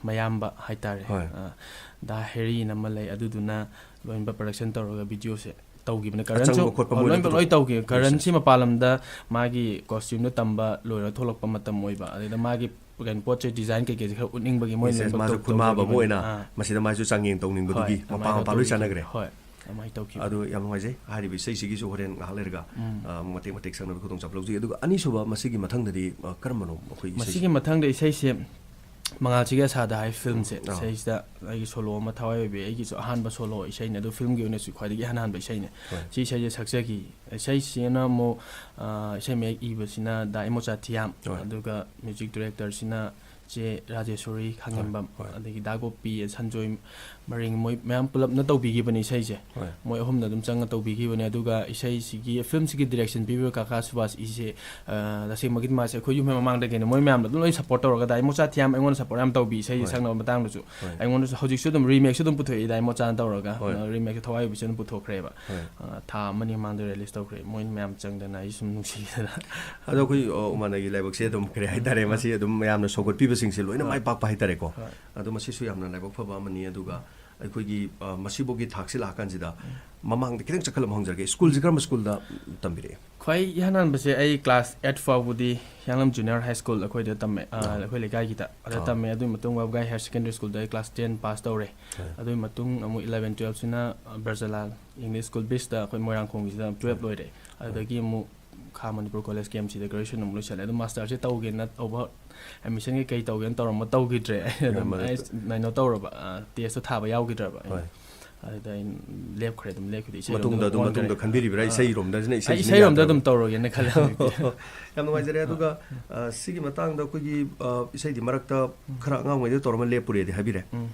ꯃꯌꯥꯝꯕ ꯍꯥꯏꯇꯥꯔꯦ꯫ ꯍꯣꯏ꯫ ꯑ, ꯗꯥ ꯍꯦꯔꯤꯅ ꯑꯃ ꯂꯩ, ꯑꯗꯨꯗꯨꯅ ꯂꯣꯏꯅꯕ production ꯇꯧꯔꯒ videoꯁꯦ ꯇꯧꯈꯤꯕꯅꯦ꯫ ꯀꯔꯟꯁꯨ ꯑꯆꯪꯕ ꯈꯣꯠꯄ ꯑ, ꯃꯣꯏꯅ ꯂꯣꯏꯅꯃꯛ ꯂꯣꯏ ꯄꯨꯊꯣꯛ- ꯇꯧꯈꯤ꯫ ꯀꯔꯟꯁꯤ ꯃꯄꯥꯟ ꯂꯝꯗ ꯃꯥꯒꯤ costumeꯗꯣ ꯇꯝꯕ ꯂꯣꯏꯔ ꯊꯣꯛꯂꯛꯄ ꯃꯇꯝ ꯑꯣꯏꯕ, ꯑꯗꯨꯗ ꯃꯥꯒꯤ ꯀꯩꯅꯣ ꯄꯣꯠ ꯆꯩ design ꯀꯩꯀꯩꯁꯦ ꯈꯔ ꯎꯠꯅꯤꯡꯕꯒꯤ ꯃꯣꯏ Yes, yes, ꯂꯣꯏꯅꯃꯛ ꯃꯥꯁꯨ ꯇꯧ- ꯈꯨꯟꯃꯥꯕ ꯑꯃ ꯇꯧꯈꯤꯕꯅꯦ꯫ ꯑꯣꯏꯅ ꯑꯥ, ꯃꯁꯤꯗ ꯃꯥꯁꯨ ꯆꯥꯡꯌꯦꯡ ꯇꯧꯅꯤꯡꯕꯗꯨꯒꯤ ꯍꯣꯏ, ꯃꯄꯥ ꯑꯗꯨꯃꯥꯏꯅ ꯃꯄꯥ ꯂꯣꯏ ꯇꯧꯈꯤ꯫ ꯆꯥꯟꯅꯈ꯭ꯔꯦ꯫ ꯍꯣꯏ, ꯑꯗꯨꯃꯥꯏꯅ ꯇꯧꯈꯤꯕꯅꯦ꯫ ꯑꯗꯨ ꯌꯥꯝ ꯅꯨꯡꯉꯥꯏꯖꯩ꯫ ꯍꯥꯏꯔꯤꯕ ꯏꯁꯩꯁꯤꯒꯤꯁꯨ ꯍꯣꯔꯦꯟ ꯉꯥꯏꯍꯥꯛ ꯂꯩꯔꯒ ꯎꯝ꯫ ꯑ, ꯑꯃꯨꯛ ꯃꯇꯦꯛ ꯃꯇꯦꯛ ꯁꯛꯅꯕ ꯈꯨꯗꯣꯡꯆꯥꯕ ꯂꯧꯖꯒꯦ꯫ ꯑꯗꯨꯒ ꯑꯅꯤꯁꯨꯕ ꯃꯁꯤꯒꯤ ꯃꯊꯪꯗꯗꯤ ꯑ, ꯀꯔꯝꯕꯅꯣ ꯑꯩꯈꯣꯏ ꯏꯁꯩꯁꯦ? ꯃꯁꯤꯒꯤ ꯃꯊꯪꯗ ꯏꯁꯩꯁꯦ ꯃꯉꯥꯜꯁꯤꯒꯤ ꯑꯁꯥꯗ ꯍꯥꯏ filmꯁꯦ, ꯑꯥ꯫ ꯁꯤꯁꯤꯗ ꯑꯩꯒꯤ solo ꯑꯃ ꯊꯋꯥꯏ ꯑꯣꯏꯕꯤ, ꯑꯩꯒꯤꯁꯨ ꯑꯍꯥꯟꯕ solo ꯏꯁꯩꯅꯦ, ꯑꯗꯨ filmꯒꯤ ꯑꯣꯏꯅꯁꯨ ꯈ꯭ꯋꯥꯏꯗꯒꯤ ꯏꯍꯥꯟ ꯍꯥꯟꯕ ꯏꯁꯩꯅꯦ꯫ ꯍꯣꯏ꯫ ꯁꯤ ꯏꯁꯩꯁꯦ ꯁꯛꯆꯈꯤ꯫ ꯏꯁꯩꯁꯤꯅ ꯑꯃꯨꯛ, ꯑ, ꯏꯁꯩ ꯃꯌꯦꯛ ꯏꯕꯁꯤꯅ ꯗꯥ ꯏꯃꯣꯆꯥ ꯊꯤꯌꯥꯝ, ꯍꯣꯏ꯫ ꯑꯗꯨꯒ music directorꯁꯤꯅ ꯆꯦ ꯔꯥꯖꯦꯁꯣꯔꯤ ꯈꯥꯉꯦꯝꯕꯝ, ꯍꯣꯏ꯫ ꯑꯗꯒꯤ ꯗꯥ ꯒꯣꯄꯤ, ꯁꯟꯖꯣꯏ ꯃꯔꯤꯡ, ꯃꯣꯏ ꯃꯌꯥꯝ ꯄꯨꯂꯞꯅ ꯇꯧꯕꯤꯈꯤꯕꯅꯦ ꯏꯁꯩꯁꯦ꯫ ꯍꯣꯏ꯫ ꯃꯣꯏ ꯑꯍꯨꯝꯅ ꯑꯗꯨꯝ ꯆꯪꯉ ꯇꯧꯕꯤꯈꯤꯕꯅꯦ꯫ ꯑꯗꯨꯒ ꯏꯁꯩꯁꯤꯒꯤ, filmꯁꯤꯒꯤ direction ꯄꯤꯕ ꯀꯥꯀꯥ ꯁꯨꯕꯥꯁ ꯏꯁꯦ, ꯑ, ꯇꯁꯦꯡꯕꯒꯤꯗꯤ ꯃꯥꯁꯦ ꯑꯩꯈꯣꯏ ꯌꯨꯝ ꯍꯦꯛ ꯃꯃꯥꯡꯗꯒꯤꯅꯦ꯫ ꯃꯣꯏ ꯃꯌꯥꯝꯅ ꯑꯗꯨꯝ ꯂꯣꯏ support ꯇꯧꯔꯒ ꯗꯥ ꯏꯃꯣꯆꯥ ꯊꯤꯌꯥꯝ ꯑꯩꯉꯣꯟꯗ support ꯌꯥꯝ ꯇꯧꯕꯤ ꯏꯁꯩ ꯍꯣꯏ꯫ ꯁꯛꯅꯕ ꯃꯇꯥꯡꯗꯁꯨ꯫ ꯍꯣꯏ꯫ ꯑꯩꯉꯣꯟꯗꯁꯨ ꯍꯧꯖꯤꯛꯁꯨ ꯑꯗꯨꯝ remakeꯁꯨ ꯑꯗꯨꯝ ꯄꯨꯊꯣꯛꯏ ꯗꯥ ꯏꯃꯣꯆꯥꯅ ꯇꯧꯔꯒ꯫ ꯍꯣꯏ꯫ ꯑ, remakeꯁꯨ ꯊꯋꯥꯏ ꯑꯣꯏꯕꯤꯁꯨ ꯑꯗꯨꯝ ꯄꯨꯊꯣꯛꯈ꯭ꯔꯦꯕ꯫ ꯍꯣꯏ꯫ ꯑ, ꯊꯥ ꯑꯃꯅꯤ ꯃꯃꯥꯡꯗ release ꯇꯧꯈ꯭ꯔꯦ꯫ ꯃꯣꯏ ꯃꯌꯥꯝ ꯆꯪꯗꯅ ꯑꯩ ꯁꯨꯝ ꯅꯨꯡꯁꯤꯗꯅ꯫ ꯑꯗꯣ ꯑꯩꯈꯣꯏ, ꯑ, ꯎꯃꯥꯅꯒꯤ ꯂꯥꯏꯕꯛꯁꯦ ꯑꯗꯨꯝ ꯀꯔꯤ ꯍꯥꯏꯇꯥꯔꯦ, ꯃꯁꯤ ꯑꯗꯨꯝ ꯃꯌꯥꯝꯅ ꯁꯧꯒꯠꯄꯤꯕꯁꯤꯡꯁꯦ ꯂꯣꯏꯅ ꯍꯣꯏ꯫ ꯃꯥꯏ ꯄꯥꯛꯄ ꯍꯥꯏꯇꯥꯔꯦꯀꯣ꯫ ꯍꯣꯏ꯫ ꯑꯗꯣ ꯃꯁꯤꯁꯨ ꯌꯥꯝꯅ ꯂꯥꯏꯕꯛ ꯐꯕ ꯑꯃꯅꯤ꯫ ꯑꯗꯨꯒ ꯑꯩꯈꯣꯏꯒꯤ, ꯑ, ꯃꯁꯤꯐꯥꯎꯒꯤ ꯊꯥꯛꯁꯤ ꯂꯥꯛꯑꯀꯥꯟꯁꯤꯗ ꯃꯃꯥꯡꯗ ꯈꯤꯇꯪ ꯆꯈꯠꯂꯝꯕ ꯍꯪꯖꯔꯒꯦ, schoolꯁꯤ ꯀꯔꯝꯕ schoolꯗ ꯇꯝꯕꯤꯔꯛꯑꯦ? ꯈ꯭ꯋꯥꯏ ꯏꯍꯥꯟ ꯍꯥꯟꯕꯁꯦ ꯑꯩ class eight ꯐꯥꯎꯕꯗꯤ ꯍꯤꯌꯥꯡꯂꯝ Junior High School ꯑꯩꯈꯣꯏꯗ ꯇꯝꯃꯦ, ꯑ, ꯑꯥ꯫ ꯑꯩꯈꯣꯏ ꯂꯩꯀꯥꯏꯒꯤꯗ꯫ ꯑꯗ ꯑꯥ꯫ ꯇꯝꯃꯦ꯫ ꯑꯗꯨꯒꯤ ꯃꯇꯨꯡ ꯋꯥꯕꯒꯥꯏ Higher Secondary Schoolꯗ ꯑꯩ class ten pass ꯇꯧꯔꯦ꯫ ꯍꯣꯏ꯫ ꯑꯗꯨꯒꯤ ꯃꯇꯨꯡ ꯑꯃꯨꯛ eleven twelveꯁꯤꯅ, ꯑ, ꯕ꯭ꯔꯖꯂꯥꯜ English School Beachꯇ ꯑꯩꯈꯣꯏ ꯃꯣꯏꯔꯥꯡꯈꯣꯡꯒꯤꯁꯤꯗ twelve ꯂꯣꯏꯔꯦ꯫ ꯑꯗꯨꯗꯒꯤ ꯑꯃꯨꯛ ꯈꯥ ꯃꯅꯤꯄꯨꯔ College KMCꯗ graduation ꯑꯃꯨꯛ ꯂꯣꯏꯁꯜꯂꯦ꯫ ꯑꯗꯨ masterꯁꯦ ꯇꯧꯒꯦꯅ ꯇꯧꯕ, admissionꯒꯤ ꯀꯩ ꯇꯧꯒꯦꯅ ꯇꯧꯔꯝꯕ ꯇꯧꯈꯤꯗ꯭ꯔꯦ꯫ ꯑꯩ ꯑꯗꯨꯝ ꯌꯥꯝꯅ ꯑꯩ ꯀꯩꯅꯣ ꯇꯧꯔꯕ, ꯑ, testꯇꯣ ꯊꯥꯕ ꯌꯥꯎꯈꯤꯗ꯭ꯔꯕ ꯑꯩꯅ꯫ ꯍꯣꯏ꯫ ꯑꯗꯨꯗ ꯑꯩꯅ ꯂꯦꯞꯈ꯭ꯔꯦ, ꯑꯗꯨꯝ ꯂꯦꯞꯈꯤꯗꯦ꯫ ꯏꯁꯩꯔꯣꯝꯗ ꯃꯇꯨꯡꯗ ꯑꯗꯨꯝ ꯑꯗꯨꯝ ꯃꯇꯨꯡꯗ ꯑꯣꯟꯈ꯭ꯔꯦ꯫ ꯈꯟꯕꯤꯔꯤꯕ꯭ꯔꯥ? ꯑꯥ꯫ ꯏꯁꯩꯔꯣꯝꯗꯁꯤꯅ ꯑꯩ ꯏꯁꯩꯁꯤꯅ ꯏꯁꯩꯔꯣꯝꯗ ꯌꯥꯗ꯭ꯔꯕ? ꯑꯗꯨꯝ ꯇꯧꯔꯒꯦꯅ ꯈꯜꯂꯦ ꯍꯧꯖꯤꯛꯇꯤ꯫ ꯌꯥꯝ ꯅꯨꯡꯉꯥꯏꯖꯔꯦ꯫ ꯑꯗꯨꯒ, ꯑ, ꯁꯤꯒꯤ ꯃꯇꯥꯡꯗ ꯑꯩꯈꯣꯏꯒꯤ, ꯑ, ꯏꯁꯩꯗꯤ ꯃꯔꯛꯇ ꯈꯔ ꯑꯉꯥꯡꯉꯩꯗ ꯇꯧꯔꯝꯃ ꯂꯦꯞꯄꯨꯔꯦꯗꯤ ꯍꯥꯏꯕꯤꯔꯦ꯫ ꯎꯝ꯫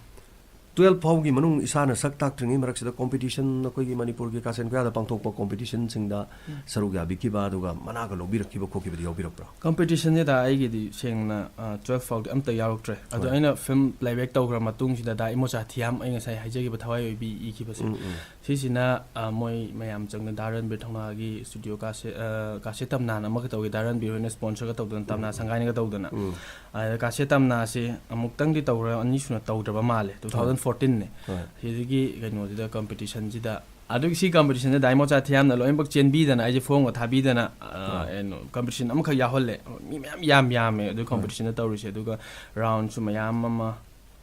ꯇꯨꯌꯦꯜꯐ ꯐꯥꯎꯒꯤ ꯃꯅꯨꯡ ꯏꯁꯥꯅ ꯁꯛ ꯇꯥꯛꯇ꯭ꯔꯤꯉꯩ ꯃꯔꯛꯁꯤꯗ ꯀꯣꯝꯄꯤꯇꯤꯁꯟ, ꯑꯩꯈꯣꯏꯒꯤ ꯃꯅꯤꯄꯨꯔꯒꯤ ꯀꯥꯁꯦꯟ ꯀꯣꯌꯥꯗ ꯄꯥꯡꯊꯣꯛꯄ ꯀꯣꯝꯄꯤꯇꯤꯁꯟꯁꯤꯡꯗ ꯁꯔꯨꯛ ꯌꯥꯕꯤꯈꯤꯕ, ꯑꯗꯨꯒ ꯃꯅꯥꯒ ꯂꯧꯕꯤꯔꯛꯈꯤꯕ ꯈꯣꯠꯈꯤꯕꯗꯤ ꯌꯥꯎꯕꯤꯔꯛꯄ꯭ꯔꯥ? ꯀꯝꯄꯤꯇꯤꯁꯟꯁꯤꯗ ꯑꯩꯒꯤꯗꯤ ꯁꯦꯡꯅ, ꯑ, ꯇꯨꯌꯦꯜꯐ ꯐꯥꯎꯗꯤ ꯑꯝꯇ ꯌꯥꯎꯔꯛꯇ꯭ꯔꯦ꯫ ꯑꯗꯣ ꯍꯣꯏ꯫ ꯑꯩꯅ ꯐꯤꯂꯝ ꯄ꯭ꯂꯦꯕꯦꯛ ꯇꯧꯈ꯭ꯔ ꯃꯇꯨꯡꯁꯤꯗ ꯗꯥ ꯏꯃꯣꯆꯥ ꯊꯤꯌꯥꯝ, ꯑꯩ ꯉꯁꯥꯏ ꯍꯥꯏꯖꯈꯤꯕ ꯊꯋꯥꯏ ꯑꯣꯏꯕꯤ ꯏꯈꯤꯕꯁꯦ, ꯎꯝ, ꯎꯝ꯫ ꯁꯤꯁꯤꯅ, ꯑ, ꯃꯣꯏ ꯃꯌꯥꯝ ꯆꯪꯗꯅ ꯗꯥ ꯔꯟꯕꯤꯔ ꯊꯧꯅꯥꯒꯤ ꯁ꯭ꯇꯨꯗꯤꯑꯣ ꯀꯥꯁꯦ-, ꯑ, ꯀꯥꯁꯦꯠ ꯇꯝꯅꯥꯅ ꯑꯃꯒ ꯇꯧꯏ, ꯗꯥ ꯔꯟꯕꯤꯔ ꯍꯣꯏꯅ ꯁ꯭ꯄꯣꯟꯁꯔꯒ ꯇꯧꯗꯅ, ꯇꯝꯅꯥ ꯎꯝ꯫ ꯁꯪꯒꯥꯏꯅꯒ ꯇꯧꯗꯅ꯫ ꯎꯝ꯫ ꯑꯗ ꯀꯥꯁꯦꯠ ꯇꯝꯅꯥꯁꯤ ꯑꯃꯨꯛꯇꯪꯗꯤ ꯇꯧꯔ, ꯑꯅꯤꯁꯨꯅ ꯇꯧꯗ꯭ꯔꯕ ꯃꯥꯜꯂꯦ, ꯇꯨ ꯊꯥꯎꯖꯟ ꯐꯣꯔꯇꯤꯟꯅꯦ꯫ ꯍꯣꯏ꯫ ꯁꯤꯗꯒꯤ ꯀꯩꯅꯣꯁꯤꯗ, ꯀꯝꯄꯤꯇꯤꯁꯟꯁꯤꯗ, ꯑꯗꯨꯒꯤ ꯁꯤ ꯀꯝꯄꯤꯇꯤꯁꯟꯁꯤꯗ ꯗꯥ ꯏꯃꯣꯆꯥ ꯊꯤꯌꯥꯝꯅ ꯂꯣꯏꯅꯃꯛ ꯆꯦꯟꯕꯤꯗꯅ, ꯑꯩꯁꯦ ꯐꯣꯝꯒ ꯊꯥꯕꯤꯗꯅ, ꯑ, ꯍꯣꯏ꯫ ꯀꯩꯅꯣ, ꯀꯝꯄꯤꯇꯤꯁꯟ ꯑꯃꯈꯛ ꯌꯥꯎꯍꯜꯂꯦ꯫ ꯃꯤ ꯃꯌꯥꯝ ꯌꯥꯝ ꯌꯥꯝꯃꯦ ꯑꯗꯨ ꯍꯣꯏ꯫ ꯀꯝꯄꯤꯇꯤꯁꯟꯗ ꯇꯧꯔꯤꯁꯦ꯫ ꯑꯗꯨꯒ ꯔꯥꯎꯟꯁꯨ ꯃꯌꯥꯝ ꯑꯃ,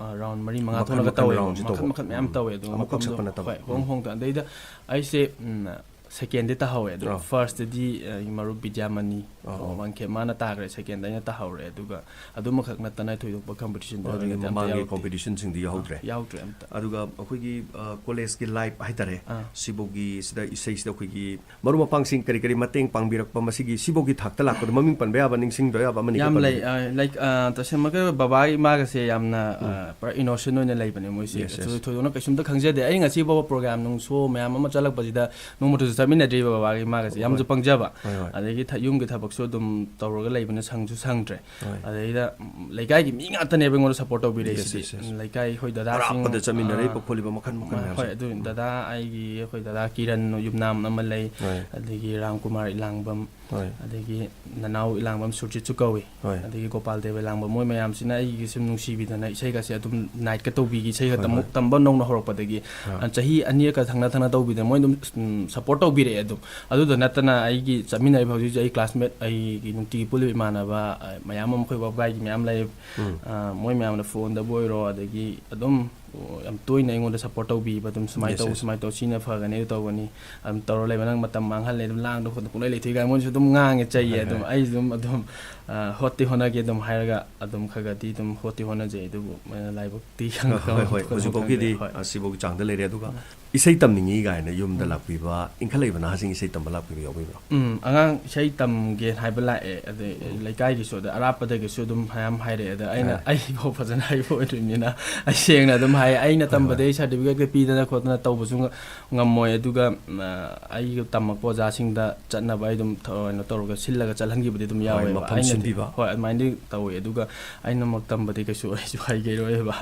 ꯑ, ꯔꯥꯎꯟ ꯃꯔꯤ ꯃꯉꯥ ꯃꯈꯜ ꯊꯣꯛꯂꯒ ꯃꯈꯜ ꯇꯧꯋꯦꯕ꯫ ꯔꯥꯎꯟꯁꯤ ꯃꯈꯜ ꯇꯧꯕ꯫ ꯃꯈꯜ ꯃꯌꯥꯝ ꯎꯝ꯫ ꯇꯧꯋꯦ꯫ ꯑꯗꯨꯒ ꯑꯃꯨꯛꯈꯛ ꯃꯐꯝꯗꯣ, ꯁꯛꯄ ꯅꯠꯇꯕ꯫ ꯍꯣꯏ, ꯍꯣꯡ ꯎꯝ꯫ ꯍꯣꯡꯗ꯫ ꯑꯗꯩꯗ ꯑꯩꯁꯦ, ꯎꯝ, ꯁꯦꯀꯦꯟꯗꯤ ꯇꯥꯍꯧꯋꯦ꯫ ꯑꯗꯣ ꯑꯥ꯫ ꯐꯥꯔꯁꯇꯗꯤ, ꯑ, ꯑꯩꯒꯤ ꯃꯔꯨꯞ ꯕꯤꯗ꯭ꯌꯥꯃꯅꯤ, ꯑꯥ꯫ ꯋꯥꯡꯈꯦꯝ, ꯃꯥꯅ ꯇꯥꯈ꯭ꯔꯦ꯫ ꯁꯦꯀꯦꯟꯗ ꯑꯩꯅ ꯇꯥꯍꯧꯔꯦ꯫ ꯑꯗꯨꯒ ꯑꯗꯨꯃꯈꯛ ꯅꯠꯇꯅ ꯊꯣꯏꯗꯣꯛꯄ ꯀꯝꯄꯤꯇꯤꯁꯟ ꯑꯣ, ꯑꯗꯨꯗꯤ ꯊꯣꯏꯅꯗꯤ ꯑꯝꯇ ꯃꯃꯥꯡꯒꯤ ꯌꯥꯎꯔꯛꯇꯦ꯫ ꯀꯝꯄꯤꯇꯤꯁꯟꯁꯤꯡꯗꯤ ꯌꯥꯎꯍꯧꯗ꯭ꯔꯦ? ꯑꯥ, ꯌꯥꯎꯗ꯭ꯔꯦ ꯑꯝꯇ꯫ ꯑꯗꯨꯒ ꯑꯩꯈꯣꯏꯒꯤ, ꯑ, ꯀꯣꯂꯦꯖꯀꯤ ꯂꯥꯏꯐ ꯍꯥꯏꯇꯥꯔꯦ, ꯑꯥ꯫ ꯁꯤꯐꯧꯒꯤ, ꯁꯤꯗ ꯏꯁꯩꯁꯤꯗ ꯑꯩꯈꯣꯏꯒꯤ ꯃꯔꯨꯞ ꯃꯄꯥꯡꯁꯤꯡ ꯀꯔꯤ ꯀꯔꯤ ꯃꯇꯦꯡ ꯄꯥꯡꯕꯤꯔꯛꯄ, ꯃꯁꯤꯒꯤ ꯁꯤꯐꯧꯒꯤ ꯊꯥꯛꯇ ꯂꯥꯛꯄꯗ ꯃꯃꯤꯡ ꯄꯟꯕ ꯌꯥꯕ, ꯅꯤꯡꯁꯤꯡꯕ ꯌꯥꯕ ꯑꯃꯅꯤ ꯌꯥꯝ ꯂꯩ꯫ ꯀꯩꯗꯧꯕꯤꯒꯦ? ꯑ, ꯂꯥꯏꯛ, ꯑ, ꯇꯁꯦꯡꯃꯛꯀꯤ ꯕꯕꯥꯒꯤ ꯏꯃꯥꯒꯁꯦ ꯌꯥꯝꯅ, ꯎꯝ꯫ ꯑ, ꯄꯨꯔꯥ ꯏꯅꯣꯁꯦꯟ ꯑꯣꯏꯅ ꯂꯩꯕꯅꯦ ꯃꯣꯏꯁꯦ꯫ Yes, yes꯫ ꯊꯣꯏꯗꯣꯛꯅ ꯀꯩꯁꯨꯝꯇ ꯈꯪꯖꯗꯦ꯫ ꯑꯩ ꯉꯁꯤ ꯐꯥꯎꯕ ꯄ꯭ꯔꯣꯒ꯭ꯔꯥꯝ ꯅꯨꯡ ꯁꯣ ꯃꯌꯥꯝ ꯑꯃ ꯆꯠꯂꯛꯄꯁꯤꯗ ꯅꯣꯡꯃꯇꯁꯨ ꯆꯠꯃꯤꯟꯅꯗ꯭ꯔꯤꯕ ꯕꯕꯥꯒꯤ ꯏꯃꯥꯒꯁꯦ꯫ ꯌꯥꯝꯁꯨ ꯍꯣꯏ꯫ ꯄꯪꯖꯕ꯫ ꯍꯣꯏ, ꯍꯣꯏ꯫ ꯑꯗꯒꯤ ꯊ-, ꯌꯨꯝꯒꯤ ꯊꯕꯛꯁꯨ ꯑꯗꯨꯝ ꯇꯧꯔꯒ ꯂꯩꯕꯅ ꯁꯪꯁꯨ ꯁꯪꯗ꯭ꯔꯦ꯫ ꯍꯣꯏ꯫ ꯑꯗꯩꯗ, ꯎꯝ, ꯂꯩꯀꯥꯏꯒꯤ ꯃꯤ ꯉꯥꯛꯇꯅꯦꯕ ꯑꯩꯉꯣꯟꯗ ꯁꯞꯄꯣꯔꯠ ꯇꯧꯕꯤꯔꯛꯏꯁꯤꯗꯤ꯫ Yes, yes, yes꯫ ꯂꯩꯀꯥꯏ ꯑꯩꯈꯣꯏ ꯗꯗꯥꯁꯤꯡ, ꯑꯔꯥꯞꯄꯗ ꯆꯠꯃꯤꯟꯅꯔꯛꯏꯕ ꯑꯥ, ꯈꯣꯠꯂꯤꯕ ꯃꯈꯜ ꯃꯈꯜ ꯃꯥ-, ꯃꯌꯥꯝꯁꯦ꯫ ꯍꯣꯏ, ꯑꯗꯨ ꯎꯝ꯫ ꯗꯗꯥ ꯑꯩꯒꯤ, ꯑꯩꯈꯣꯏ ꯗꯗꯥ ꯀꯤꯔꯟ ꯌꯨꯝꯅꯥꯝ ꯑꯃ ꯂꯩ, ꯍꯣꯏ꯫ ꯑꯗꯒꯤ ꯔꯥꯝ ꯀꯨꯃꯥꯔ ꯏꯂꯥꯡꯕꯝ, ꯍꯣꯏ꯫ ꯑꯗꯒꯤ ꯅꯅꯥꯎ ꯏꯂꯥꯡꯕꯝ ꯁꯨꯔꯖꯤꯠꯁꯨ ꯀꯧꯏ꯫ ꯍꯣꯏ꯫ ꯑꯗꯒꯤ ꯒꯣꯄꯥꯜ ꯗꯦꯕ ꯏꯂꯥꯡꯕꯝ, ꯃꯣꯏ ꯃꯌꯥꯝꯁꯤꯅ ꯑꯩꯒꯤ ꯁꯨꯝ ꯅꯨꯡꯁꯤꯕꯤꯗꯅ ꯏꯁꯩꯒꯁꯦ ꯑꯗꯨꯝ ꯅꯥꯏꯠꯀ ꯇꯧꯕꯤꯈꯤ, ꯏꯁꯩꯒ ꯍꯣꯏ, ꯇꯝꯃꯨ-, ꯍꯣꯏ꯫ ꯇꯝꯕ ꯅꯧꯅ ꯍꯧꯔꯛꯄꯗꯒꯤ꯫ ꯑꯥ꯫ ꯑ, ꯆꯍꯤ ꯑꯅꯤꯒ ꯊꯪꯅ ꯊꯪꯅ ꯇꯧꯕꯤꯗꯅ ꯃꯣꯏ ꯑꯗꯨꯝ, ꯎꯝ, ꯁꯞꯄꯣꯔꯠ ꯇꯧꯕꯤꯔꯛꯑꯦ ꯑꯗꯨꯝ꯫ ꯑꯗꯨꯗ ꯅꯠꯇꯅ ꯑꯩꯒꯤ ꯆꯠꯃꯤꯟꯅꯔꯤꯕ ꯍꯧꯖꯤꯛ ꯍꯧꯖꯤꯛ ꯑꯩ ꯀ꯭ꯂꯥꯁꯃꯦꯠ, ꯑꯩꯒꯤ ꯅꯨꯡꯇꯤꯒꯤ ꯄꯨꯜꯂꯤꯕ ꯏꯃꯥꯟꯅꯕ, ꯑ, ꯃꯌꯥꯝ ꯑꯃ ꯑꯩꯈꯣꯏ ꯋꯥꯕꯒꯥꯏꯒꯤ ꯃꯌꯥꯝ ꯂꯩ꯫ ꯎꯝ꯫ ꯑ, ꯃꯣꯏ ꯃꯌꯥꯝꯅ ꯐꯣꯟꯗꯕꯨ ꯑꯣꯏꯔꯣ, ꯑꯗꯒꯤ ꯑꯗꯨꯝ, ꯑꯣ, ꯌꯥꯝ ꯇꯣꯏꯅ ꯑꯩꯉꯣꯟꯗ ꯁꯞꯄꯣꯔꯠ ꯇꯧꯕꯤꯕ ꯑꯗꯨꯝ, "ꯁꯨꯃꯥꯏꯅ Yes, ꯇꯧ, yes꯫ ꯁꯨꯃꯥꯏꯅ ꯇꯧ, ꯁꯤꯅ ꯐꯒꯅꯤ, ꯑꯗꯨ ꯇꯧꯒꯅꯤ, ꯑꯗꯨꯝ ꯇꯧꯔ ꯂꯩꯕ, ꯅꯪ ꯃꯇꯝ ꯃꯥꯡꯍꯜꯂꯦ, ꯑꯗꯨꯝ ꯂꯥꯡꯗ ꯈꯣꯠꯇ ꯄꯨꯡꯂꯩ ꯂꯩꯊꯣꯛꯏ" ꯀꯥꯏꯅ ꯃꯣꯏꯅꯁꯨ ꯑꯗꯨꯝ ꯉꯥꯡꯉꯦ, ꯆꯩꯌꯦ꯫ ꯍꯣꯏ, ꯑꯗꯨꯝ ꯍꯣꯏ꯫ ꯑꯩꯁꯨ ꯑꯗꯨꯝ, ꯑꯗꯨꯝ, ꯑ, ꯍꯣꯠꯇꯤ ꯍꯣꯠꯅꯒꯦ ꯑꯗꯨꯝ ꯍꯥꯏꯔꯒ ꯑꯗꯨꯝ ꯈꯔ ꯈꯔꯗꯤ ꯑꯗꯨꯝ ꯍꯣꯠꯇꯤ ꯍꯣꯠꯅꯖꯩ, ꯑꯗꯨꯕꯨ, ꯑ, ꯂꯥꯏꯕꯛꯇꯤ ꯈꯪ-, ꯍꯣꯏ, ꯍꯣꯏ, ꯈꯪ-, ꯍꯣꯏ꯫ ꯈꯪ-, ꯍꯧꯖꯤꯛꯐꯥꯎꯒꯤꯗꯤ, ꯈꯪꯗꯦ꯫ ꯍꯣꯏ꯫ ꯑ, ꯁꯤꯐꯥꯎꯒꯤ ꯆꯥꯡꯗ ꯂꯩꯔꯦ꯫ ꯑꯗꯨꯒ ꯎꯝ꯫ ꯏꯁꯩ ꯇꯝꯅꯤꯡꯉꯤ ꯀꯥꯏꯅ ꯌꯨꯝꯗ ꯎꯝ꯫ ꯂꯥꯛꯄꯤꯕ, ꯏꯟꯈꯠꯂꯛꯏꯕ ꯅꯍꯥꯁꯤꯡ ꯏꯁꯩ ꯇꯝꯕ ꯂꯥꯛꯄꯤꯕ ꯌꯥꯎꯕꯤꯕ꯭ꯔꯣ? ꯎꯝ, ꯑꯉꯥꯡ ꯏꯁꯩ ꯇꯝꯒꯦ ꯍꯥꯏꯕ ꯂꯥꯛꯑꯦ, ꯑꯗꯩ ꯎꯝ꯫ ꯂꯩꯀꯥꯏꯒꯤꯁꯨ, ꯑꯗ ꯑꯔꯥꯞꯄꯗꯒꯤꯁꯨ ꯑꯗꯨꯝ ꯃꯌꯥꯝ ꯍꯥꯏꯔꯛꯑꯦ꯫ ꯑꯗ ꯑꯩꯅ ꯑꯥ꯫ ꯑꯩꯐꯥꯎ ꯐꯖꯅ ꯍꯩꯕ ꯑꯣꯏꯗ꯭ꯔꯤꯕꯅꯤꯅ, ꯑꯩ ꯁꯦꯡꯅ ꯑꯗꯨꯝ ꯍꯥꯏ, ꯑꯩꯅ ꯍꯣꯏ, ꯍꯣꯏ꯫ ꯇꯝꯕꯗꯩ certificate ꯀ ꯄꯤꯗꯅ ꯈꯣꯠꯇꯅ ꯇꯧꯕꯁꯨ ꯉ-, ꯉꯝꯃꯣꯏ꯫ ꯑꯗꯨꯒ, ꯑ, ꯑꯩꯒ ꯇꯝꯃꯛꯄ ꯑꯣꯖꯥꯁꯤꯡꯗ ꯆꯠꯅꯕ ꯑꯩ ꯑꯗꯨꯝ ꯊ-, ꯀꯩꯅꯣ ꯇꯧꯔꯒ ꯁꯤꯜꯂꯒ ꯆꯠꯍꯟꯈꯤꯕꯗꯤ ꯑꯗꯨꯝ ꯍꯣꯏ, ꯌꯥꯎꯋꯦꯕ꯫ ꯃꯐꯝ ꯑꯩꯅꯗꯤ, ꯁꯤꯟꯕꯤꯕ꯫ ꯍꯣꯏ, ꯑꯗꯨꯃꯥꯏꯅꯗꯤ ꯇꯧꯋꯦ꯫ ꯑꯗꯨꯒ ꯑꯩꯅꯃꯛ ꯇꯝꯕꯗꯤ ꯀꯩꯁꯨ ꯑꯩꯁꯨ ꯍꯩꯒꯩꯔꯣꯏꯕ꯫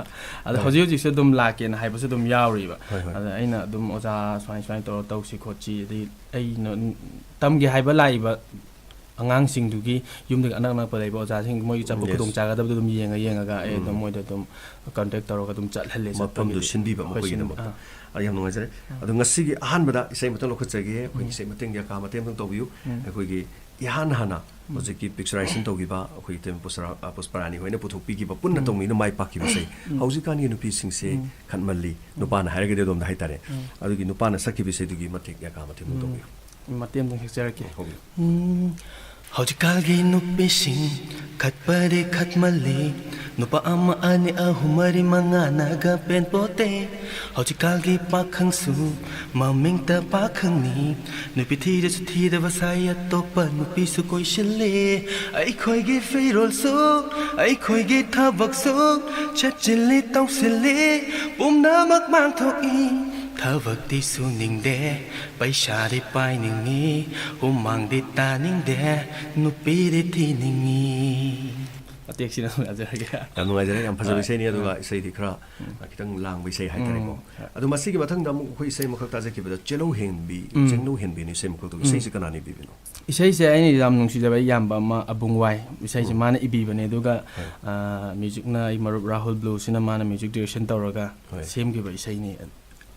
ꯑꯗꯣ ꯍꯣꯏ꯫ ꯍꯧꯖꯤꯛ ꯍꯧꯖꯤꯛꯁꯨ ꯑꯗꯨꯝ ꯂꯥꯛꯀꯦꯅ ꯍꯥꯏꯕꯁꯨ ꯑꯗꯨꯝ ꯌꯥꯎꯔꯤꯕ꯫ ꯍꯣꯏ, ꯍꯣꯏ꯫ ꯑꯗ ꯑꯩꯅ ꯑꯗꯨꯝ ꯑꯣꯖꯥ ꯁꯨꯃꯥꯏ ꯁꯨꯃꯥꯏꯅ ꯇꯧꯔ ꯇꯧꯁꯤ ꯈꯣꯠꯁꯤ, ꯑꯗꯩ ꯑꯩꯅ ꯇꯝꯒꯦ ꯍꯥꯏꯕ ꯂꯥꯛꯏꯕ ꯑꯉꯥꯡꯁꯤꯡꯗꯨꯒꯤ ꯌꯨꯝꯗꯒꯤ ꯑꯅꯛ ꯑꯅꯛꯄ ꯂꯩꯕ ꯑꯣꯖꯥꯁꯤꯡ ꯃꯣꯏꯒꯤ ꯆꯠꯄ Yes꯫ ꯈꯨꯗꯣꯡꯆꯥꯒꯗꯕꯗꯣ ꯑꯗꯨꯝ ꯌꯦꯡꯉ ꯌꯦꯡꯉꯒ ꯑꯩ ꯑꯗꯨꯝ ꯎꯝ꯫ ꯃꯣꯏꯗ ꯑꯗꯨꯝ contact ꯇꯧꯔꯒ ꯑꯗꯨꯝ ꯆꯠꯍꯜꯂꯦ ꯃꯐꯝꯗꯣ ꯆꯠꯄꯒꯤꯗꯤ꯫ ꯁꯤꯟꯕꯤꯕ ꯍꯣꯏ, ꯁꯤꯟ-, ꯃꯈꯣꯏꯒꯤꯗꯃꯛꯇ꯫ ꯑꯥ꯫ ꯑꯥ, ꯌꯥꯝ ꯅꯨꯡꯉꯥꯏꯖꯔꯦ꯫ ꯑꯥ꯫ ꯑꯗꯣ ꯉꯁꯤꯒꯤ ꯑꯍꯥꯟꯕꯗ ꯏꯁꯩ ꯑꯃꯇꯪ ꯂꯧꯈꯠꯆꯒꯦ꯫ ꯑꯩꯈꯣꯏꯒꯤ ꯎꯝ꯫ ꯏꯁꯩ ꯃꯇꯦꯡꯒꯤ ꯑꯀꯥ ꯃꯇꯦꯡ ꯑꯃꯇꯪ ꯇꯧꯕꯤꯌꯨ꯫ ꯎꯝ꯫ ꯑꯩꯈꯣꯏꯒꯤ ꯏꯍꯥꯟ ꯍꯥꯟꯅ ꯎꯝ꯫ ꯍꯧꯖꯤꯛꯀꯤ picturization ꯇꯧꯈꯤꯕ ꯑꯩꯈꯣꯏꯒꯤ ꯏꯇꯩꯃ ꯄꯨꯁꯔꯥ-, ꯑ, ꯄꯨꯁꯄꯔꯥꯅꯤ ꯍꯣꯏꯅ ꯄꯨꯊꯣꯛꯄꯤꯈꯤꯕ ꯄꯨꯟꯅ ꯎꯝ꯫ ꯇꯧꯃꯤꯟꯅ ꯃꯥꯏ ꯄꯥꯛꯈꯤꯕꯁꯦ ꯎꯝ꯫ ꯍꯧꯖꯤꯛꯀꯥꯟꯒꯤ ꯅꯨꯄꯤꯁꯤꯡꯁꯦ ꯎꯝ꯫ ꯈꯠꯃꯜꯂꯤ, ꯎꯝ꯫ ꯅꯨꯄꯥꯅ ꯍꯥꯏꯔꯒꯗꯤ ꯑꯗꯣꯝꯗ ꯍꯥꯏꯇꯥꯔꯦ꯫ ꯎꯝ꯫ ꯑꯗꯨꯒꯤ ꯅꯨꯄꯥꯅ ꯁꯛꯈꯤꯕ ꯏꯁꯩꯗꯨꯒꯤ ꯃꯇꯦꯛ ꯑꯀꯥ ꯃꯇꯦꯛ ꯑꯃꯇꯪ ꯎꯝ꯫ ꯇꯧꯕꯤꯌꯨ꯫ ꯃꯇꯦꯛ ꯑꯃꯇꯪ ꯁꯛꯆꯔꯛꯀꯦ꯫ ꯎꯝ, ꯍꯧꯕꯤꯌꯨ꯫ ꯎꯝ, ꯍꯧꯖꯤꯛꯀꯥꯟꯒꯤ ꯅꯨꯄꯤꯁꯤꯡ ꯈꯠꯄꯗꯤ ꯈꯠꯃꯜꯂꯤ, ꯅꯨꯄꯥ ꯑꯃ ꯑꯅꯤ ꯑꯍꯨꯝ ꯃꯔꯤ ꯃꯉꯥꯅꯒ ꯄꯦꯟꯄꯣꯠꯇꯦ꯫ ꯍꯧꯖꯤꯛꯀꯥꯟꯒꯤ ꯄꯥꯈꯪꯁꯨ ꯃꯃꯤꯡꯇ ꯄꯥꯈꯪꯅꯤ, ꯅꯨꯄꯤ ꯊꯤꯔꯁꯨ ꯊꯤꯗꯕ ꯁꯥꯏ, ꯑꯇꯣꯞꯄ ꯅꯨꯄꯤꯁꯨ ꯀꯣꯏꯁꯤꯜꯂꯤ꯫ ꯑꯩꯈꯣꯏꯒꯤ ꯐꯤꯔꯣꯜꯁꯨ, ꯑꯩꯈꯣꯏꯒꯤ ꯊꯕꯛꯁꯨ ꯆꯦꯠꯁꯤꯜꯂꯤ ꯇꯧꯁꯤꯜꯂꯤ, ꯄꯨꯝꯅꯃꯛ ꯃꯥꯡꯊꯣꯛꯏ꯫ ꯊꯕꯛꯇꯤ ꯁꯨꯅꯤꯡꯗꯦ, ꯄꯩꯁꯥꯗꯤ ꯄꯥꯏꯅꯤꯡꯉꯤ, ꯍꯨꯃꯥꯡꯗꯤ ꯇꯥꯅꯤꯡꯗꯦ, ꯅꯨꯄꯤꯗꯤ ꯊꯤꯅꯤꯡꯉꯤ꯫ ꯃꯇꯦꯛꯁꯤꯅ ꯑꯗꯨꯝ ꯌꯥꯖꯔꯒꯦ꯫ ꯌꯥꯝ ꯅꯨꯡꯉꯥꯏꯖꯔꯦ, ꯌꯥꯝ ꯐꯖꯕ ꯍꯣꯏ꯫ ꯏꯁꯩꯅꯤ, ꯑꯗꯨꯒ ꯎꯝ꯫ ꯏꯁꯩꯗꯤ ꯈꯔ, ꯎꯝ꯫ ꯈꯤꯇꯪ ꯂꯥꯡꯕ ꯏꯁꯩ ꯍꯥꯏꯇꯥꯔꯦꯀꯣ꯫ ꯎꯝ꯫ ꯑꯗꯣ ꯃꯁꯤꯒꯤ ꯃꯊꯪꯗ ꯑꯃꯨꯛ ꯑꯩꯈꯣꯏ ꯏꯁꯩ ꯑꯃꯈꯛ ꯇꯥꯖꯈꯤꯕꯗ, ꯆꯦꯜꯍꯧ ꯍꯦꯟꯕꯤ, ꯎꯝ꯫ ꯆꯦꯡꯅꯧ ꯍꯦꯟꯕꯤꯅ ꯏꯁꯩ ꯑꯃꯈꯛꯇꯧꯕ꯫ ꯎꯝ꯫ ꯏꯁꯩꯁꯦ ꯀꯅꯥꯅ ꯏꯕꯤꯕꯅꯣ? ꯏꯁꯩꯁꯦ ꯑꯩꯅ ꯌꯥꯝ ꯅꯨꯡꯁꯤꯖꯕ ꯑꯩ ꯏꯌꯥꯝꯕ ꯑꯃ ꯑꯕꯨꯡ ꯋꯥꯏ, ꯏꯁꯩꯁꯦ ꯎꯝ꯫ ꯃꯥꯅ ꯏꯕꯤꯕꯅꯦ, ꯑꯗꯨꯒ, ꯍꯣꯏ꯫ ꯑ, musicꯅ ꯑꯩ ꯃꯔꯨꯞ ꯔꯥꯍꯨꯜ ꯕ꯭ꯂꯨꯁꯤꯅ ꯃꯥꯅ music direction ꯇꯧꯔꯒ ꯍꯣꯏ꯫ ꯁꯦꯝꯈꯤꯕ ꯏꯁꯩꯅꯤ꯫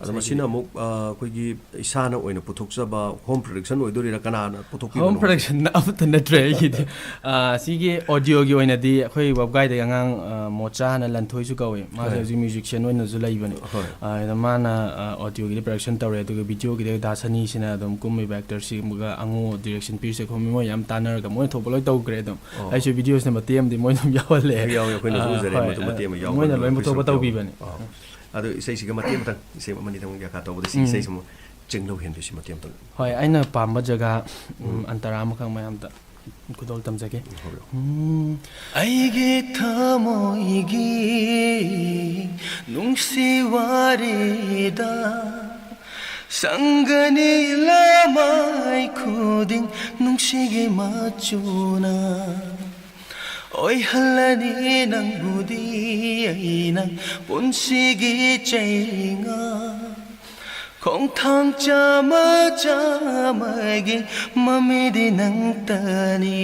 ꯑꯗꯣ ꯏꯁꯩꯁꯤꯗꯤ ꯃꯁꯤꯅ ꯑꯃꯨꯛ, ꯑ, ꯑꯩꯈꯣꯏꯒꯤ ꯏꯁꯥꯅ ꯑꯣꯏꯅ ꯄꯨꯊꯣꯛꯆꯕ home production ꯑꯣꯏꯗꯣꯔꯤꯔꯥ, ꯀꯅꯥꯅ ꯄꯨꯊꯣꯛꯄꯤꯕꯅꯣ? Home production ꯑꯃꯠꯇ ꯅꯠꯇ꯭ꯔꯦ ꯑꯩꯒꯤꯗꯤ꯫ ꯑ, ꯁꯤꯒꯤ audioꯒꯤ ꯑꯣꯏꯅꯗꯤ ꯑꯩꯈꯣꯏ ꯋꯥꯕꯒꯥꯏꯗꯒꯤ ꯑꯉꯥꯡ, ꯑ, ꯃꯣꯆꯥ ꯍꯥꯏꯅ ꯂꯟꯊꯣꯏꯁꯨ ꯀꯧꯏ꯫ ꯃꯥꯁꯦ ꯍꯣꯏ꯫ ꯍꯧꯖꯤꯛ musician ꯑꯣꯏꯅꯁꯨ ꯂꯩꯕꯅꯦ꯫ ꯍꯣꯏ꯫ ꯑ, ꯑꯗ ꯃꯥꯅ, ꯑ, audioꯒꯤꯗꯤ production ꯇꯧꯔꯦ, ꯑꯗꯨꯒ videoꯒꯤꯗꯤ ꯗꯥ ꯁꯅꯤꯁꯤꯅ ꯑꯗꯨꯝ ꯀꯨꯝꯃꯤꯕ actorꯁꯤꯡꯒ ꯑꯉꯣ direction ꯄꯤꯔꯤꯁꯦ, ꯑꯩꯈꯣꯏ ꯃꯣꯏ ꯌꯥꯝ ꯇꯥꯟꯅꯔꯒ ꯃꯣꯏꯅ ꯊꯣꯛꯄ ꯂꯣꯏ ꯇꯧꯈ꯭ꯔꯦ ꯑꯗꯨꯝ꯫ ꯑꯣ꯫ ꯑꯩꯁꯨ videoꯁꯤꯅ ꯃꯇꯦꯛ ꯑꯃꯗꯤ ꯃꯣꯏ ꯑꯗꯨꯝ ꯌꯥꯎꯍꯜꯂꯦ꯫ ꯍꯦꯛ ꯌꯥꯎꯋꯦ, ꯑꯩꯈꯣꯏꯅꯁꯨ ꯑ, ꯎꯖꯔꯦ, ꯍꯣꯏ, ꯃꯗꯨ ꯑ, ꯃꯇꯦꯛ ꯑꯃ ꯌꯥꯎꯕ ꯃꯣꯏꯅ ꯑꯗꯨꯝ ꯂꯣꯏ ꯑꯩꯈꯣꯏꯁꯨ ꯄꯨꯊꯣꯛꯄ ꯌꯥꯎꯋꯦ꯫ ꯇꯧꯕꯤꯕꯅꯦ꯫ ꯑꯥ꯫ ꯑꯗꯣ ꯏꯁꯩꯁꯤꯒ ꯃꯇꯦꯛ ꯑꯃꯇꯪ, ꯏꯁꯩ ꯑꯃꯅꯤꯗꯪ ꯃꯈꯥ ꯇꯧꯕꯗ ꯁꯤ ꯎꯝ꯫ ꯏꯁꯩꯁꯤꯃ ꯆꯤꯡꯂꯧ ꯍꯦꯟꯕꯤꯁꯤ ꯃꯇꯦꯛ ꯑꯃꯇꯪ꯫ ꯍꯣꯏ, ꯑꯩꯅ ꯄꯥꯝꯕ ꯖꯒꯥ, ꯎꯝ, ꯎꯝ꯫ ꯑꯟꯇꯔꯥ ꯑꯃꯈꯛ ꯃꯌꯥꯝꯗ ꯈꯨꯗꯣꯜ ꯇꯝꯖꯒꯦ꯫ ꯍꯧꯔꯛꯑꯣ꯫ ꯎꯝ꯫ ꯑꯩꯒꯤ ꯊꯃꯣꯏꯒꯤ ꯅꯨꯡꯁꯤ ꯋꯥꯔꯤꯗ ꯁꯪꯒꯅꯤ ꯂꯃꯥꯏ ꯈꯨꯗꯤꯡ ꯅꯨꯡꯁꯤꯒꯤ ꯃꯆꯨꯅ ꯑꯣꯏꯍꯜꯂꯅꯤ ꯅꯪꯕꯨꯗꯤ ꯑꯩꯅ ꯄꯨꯟꯁꯤꯒꯤ ꯆꯩꯉꯥꯛ꯫ ꯈꯣꯡꯊꯥꯡ ꯆꯥꯝꯃ ꯆꯥꯝꯃꯒꯤ ꯃꯃꯤꯗꯤ ꯅꯪꯇꯅꯤ꯫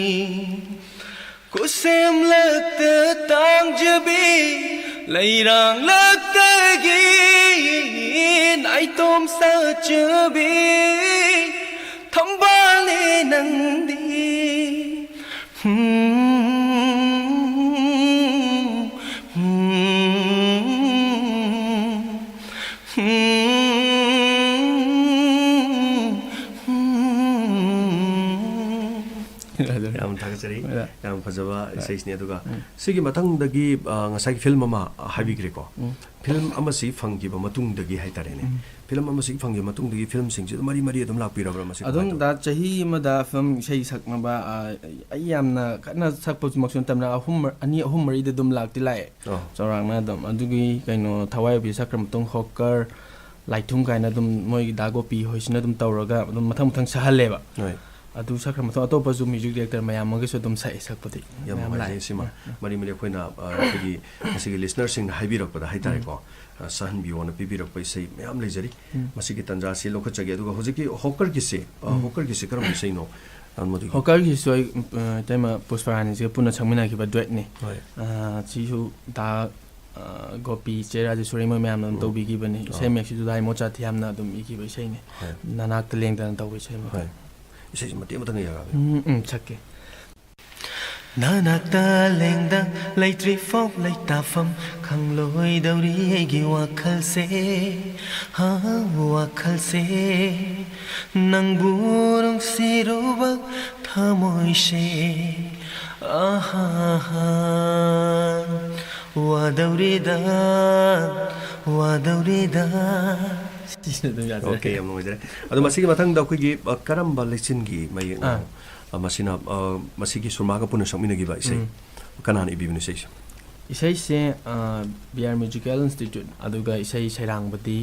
ꯈꯨꯠꯁꯦꯝꯂꯛꯇ ꯇꯥꯡꯖꯕꯤ, ꯂꯩꯔꯥꯡꯂꯛꯇꯒꯤ ꯅꯥꯏꯇꯣꯝ ꯁꯥꯠꯆꯕꯤ, ꯊꯝꯕꯥꯜꯅꯤ ꯅꯪꯗꯤ꯫ ꯌꯥꯝ ꯊꯥꯒꯠꯆꯔꯤ꯫ ꯑꯗ ꯌꯥꯝ ꯐꯖꯕ ꯍꯣꯏ꯫ ꯏꯁꯩꯁꯤꯅꯤ꯫ ꯑꯗꯨꯒ ꯎꯝ꯫ ꯁꯤꯒꯤ ꯃꯊꯪꯗꯒꯤ, ꯑ, ꯉꯁꯥꯏꯒꯤ ꯐꯤꯂꯝ ꯑꯃ ꯍꯥꯏꯕꯤꯈ꯭ꯔꯦꯀꯣ꯫ ꯎꯝ꯫ ꯐꯤꯂꯝ ꯑꯃꯁꯤ ꯐꯪꯈꯤꯕ ꯃꯇꯨꯡꯗꯒꯤ ꯍꯥꯏꯇꯥꯔꯦꯅꯦ꯫ ꯎꯝ꯫ ꯐꯤꯂꯝ ꯑꯃꯁꯤ ꯐꯪꯈꯤꯕ ꯃꯇꯨꯡꯗꯒꯤ ꯐꯤꯂꯝꯁꯤꯡꯁꯤ ꯑꯗꯨꯝ ꯃꯔꯤ ꯃꯔꯤ ꯑꯗꯨꯝ ꯂꯥꯛꯄꯤꯔꯕ꯭ꯔꯥ ꯃꯁꯤ ꯀꯃꯥꯏꯅ ꯑꯗꯨꯝ ꯇꯧꯕ? ꯗꯥ ꯆꯍꯤ ꯑꯃꯗ ꯐꯤꯂꯝ ꯏꯁꯩ ꯁꯛꯅꯕ, ꯑ, ꯑꯩ ꯌꯥꯝꯅ ꯀꯟꯅ ꯁꯛꯄꯁꯨꯃꯛꯁꯨ ꯅꯠꯇꯕꯅ ꯑꯍꯨꯝ ꯃ-, ꯑꯅꯤ ꯑꯍꯨꯝ ꯃꯔꯤꯗꯤ ꯑꯗꯨꯝ ꯂꯥꯛꯇꯤ ꯂꯥꯛꯑꯦ꯫ ꯑꯣ꯫ ꯆꯥꯎꯔꯥꯛꯅ ꯑꯗꯨꯝ꯫ ꯑꯗꯨꯒꯤ ꯀꯩꯅꯣ ꯊꯋꯥꯏ ꯑꯣꯏꯕꯤ ꯁꯛꯈ꯭ꯔ ꯃꯇꯨꯡ ꯍꯣꯀꯔ, ꯂꯥꯏꯊꯨꯝ ꯀꯥꯏꯅ ꯑꯗꯨꯝ ꯃꯣꯏꯒꯤ ꯗꯥ ꯒꯣꯄꯤ ꯍꯣꯏꯁꯤꯅ ꯑꯗꯨꯝ ꯇꯧꯔꯒ ꯑꯗꯨꯝ ꯃꯊꯪ ꯃꯊꯪ ꯁꯛꯍꯜꯂꯦꯕ꯫ ꯍꯣꯏ꯫ ꯑꯗꯨ ꯁꯛꯈ꯭ꯔ ꯃꯇꯨꯡ ꯑꯇꯣꯞꯄꯁꯨ ꯃ꯭ꯌꯨꯖꯤꯛ ꯗꯥꯏꯔꯦꯛꯇꯔ ꯃꯌꯥꯝ ꯑꯃꯒꯤꯁꯨ ꯑꯗꯨꯝ ꯁꯛꯑꯦ, ꯁꯛꯄꯗꯤ ꯌꯥꯝ ꯃꯌꯥꯝ ꯂꯥꯛꯑꯦ꯫ ꯅꯨꯡꯉꯥꯏꯖꯩ ꯁꯤꯃ꯫ ꯃꯔꯤ ꯃꯔꯤ ꯑꯩꯈꯣꯏꯅ, ꯑ, ꯑꯩꯈꯣꯏꯒꯤ ꯉꯁꯤꯒꯤ ꯂꯤꯁꯅꯔꯁꯤꯡꯅ ꯍꯥꯏꯕꯤꯔꯛꯄꯗ ꯍꯥꯏꯇꯥꯔꯦꯀꯣ, ꯑ, ꯁꯛꯍꯟꯕꯤꯌꯣꯅ ꯄꯤꯕꯤꯔꯛꯄ ꯏꯁꯩ ꯃꯌꯥꯝ ꯂꯩꯖꯔꯤ꯫ ꯎꯝ꯫ ꯃꯁꯤꯒꯤ ꯇꯥꯟꯖꯥꯁꯤ ꯂꯧꯈꯠꯆꯒꯦ꯫ ꯑꯗꯨꯒ ꯍꯧꯖꯤꯛꯀꯤ ꯍꯣꯀꯔꯒꯤꯁꯤ, ꯑ, ꯎꯝ꯫ ꯍꯣꯀꯔꯒꯤꯁꯤ ꯀꯔꯝꯕ ꯏꯁꯩꯅꯣ? ꯑ, ꯃꯗꯨꯒꯤ ꯍꯣꯀꯔꯒꯤꯁꯨ ꯑꯩ, ꯑ, ꯏꯇꯩꯃ ꯄꯨꯁꯄꯔꯥꯅꯤꯁꯤꯒ ꯄꯨꯟꯅ ꯁꯛꯃꯤꯟꯅꯈꯤꯕ ꯗꯨꯋꯦꯠꯅꯤ꯫ ꯍꯣꯏ꯫ ꯑ, ꯁꯤꯁꯨ ꯗꯥ, ꯑ, ꯒꯣꯄꯤ, ꯆꯦ ꯔꯥꯖꯦꯁꯣꯔꯤ ꯃꯣꯏ ꯃꯌꯥꯝꯅ ꯑꯗꯨꯝ ꯑꯣ꯫ ꯇꯧꯕꯤꯈꯤꯕꯅꯤ꯫ ꯑꯣ꯫ ꯏꯁꯩ ꯃꯌꯦꯛꯁꯤꯁꯨ ꯗꯥ ꯏꯃꯣꯆꯥ ꯊꯤꯌꯥꯝꯅ ꯑꯗꯨꯝ ꯏꯈꯤꯕ ꯏꯁꯩꯅꯤ꯫ ꯍꯣꯏ꯫ ꯅꯅꯥꯛꯇ ꯂꯦꯡꯗꯅ ꯇꯧꯕ ꯏꯁꯩ ꯑꯃ꯫ ꯍꯣꯏ꯫ ꯏꯁꯩꯁꯤ ꯃꯇꯦꯛ ꯑꯃꯇꯪ ꯌꯥꯔꯛꯑꯒꯦ꯫ ꯎꯝ, ꯎꯝ, ꯁꯛꯀꯦ꯫ ꯅꯅꯥꯛꯇ ꯂꯦꯡꯗ ꯂꯩꯇ꯭ꯔꯤ ꯐꯥꯎ ꯂꯩꯇꯥꯐꯝ ꯈꯪꯂꯣꯏꯗꯧꯔꯤ ꯑꯩꯒꯤ ꯋꯥꯈꯜꯁꯦ, ꯍꯥ, ꯋꯥꯈꯜꯁꯦ꯫ ꯅꯪꯕꯨ ꯅꯨꯡꯁꯤꯔꯨꯕ ꯊꯃꯣꯏꯁꯦ, ꯑꯍꯥꯍꯥ꯫ ꯋꯥꯗꯧꯔꯤꯗ, ꯋꯥꯗꯧꯔꯤꯗ꯫ ꯁꯤꯁꯤꯅ ꯑꯗꯨꯝ ꯌꯥꯖꯔꯦ꯫ ꯑꯣꯀꯦ, ꯌꯥꯝ ꯅꯨꯡꯉꯥꯏꯖꯔꯦ꯫ ꯑꯗꯣ ꯃꯁꯤꯒꯤ ꯃꯊꯪꯗ ꯑꯩꯈꯣꯏꯒꯤ ꯑ, ꯀꯔꯝꯕ ꯂꯩꯆꯤꯜꯒꯤ ꯃꯌꯦꯛꯅꯣ? ꯑꯥ꯫ ꯑ, ꯃꯁꯤꯅ ꯑ, ꯃꯁꯤꯒꯤ ꯁꯨꯔꯃꯥꯒ ꯄꯨꯟꯅ ꯁꯛꯃꯤꯟꯅꯈꯤꯕ ꯏꯁꯩ ꯎꯝ꯫ ꯀꯅꯥꯅ ꯏꯕꯤꯕꯅꯣ ꯏꯁꯩꯁꯦ? ꯏꯁꯩꯁꯦ ꯕꯤ ꯑꯥꯔ ꯃ꯭ꯌꯨꯖꯤꯀꯦꯜ ꯏꯟꯁꯇꯤꯇ꯭ꯌꯨꯠ, ꯑꯗꯨꯒ ꯏꯁꯩ ꯁꯩꯔꯥꯡꯕꯗꯤ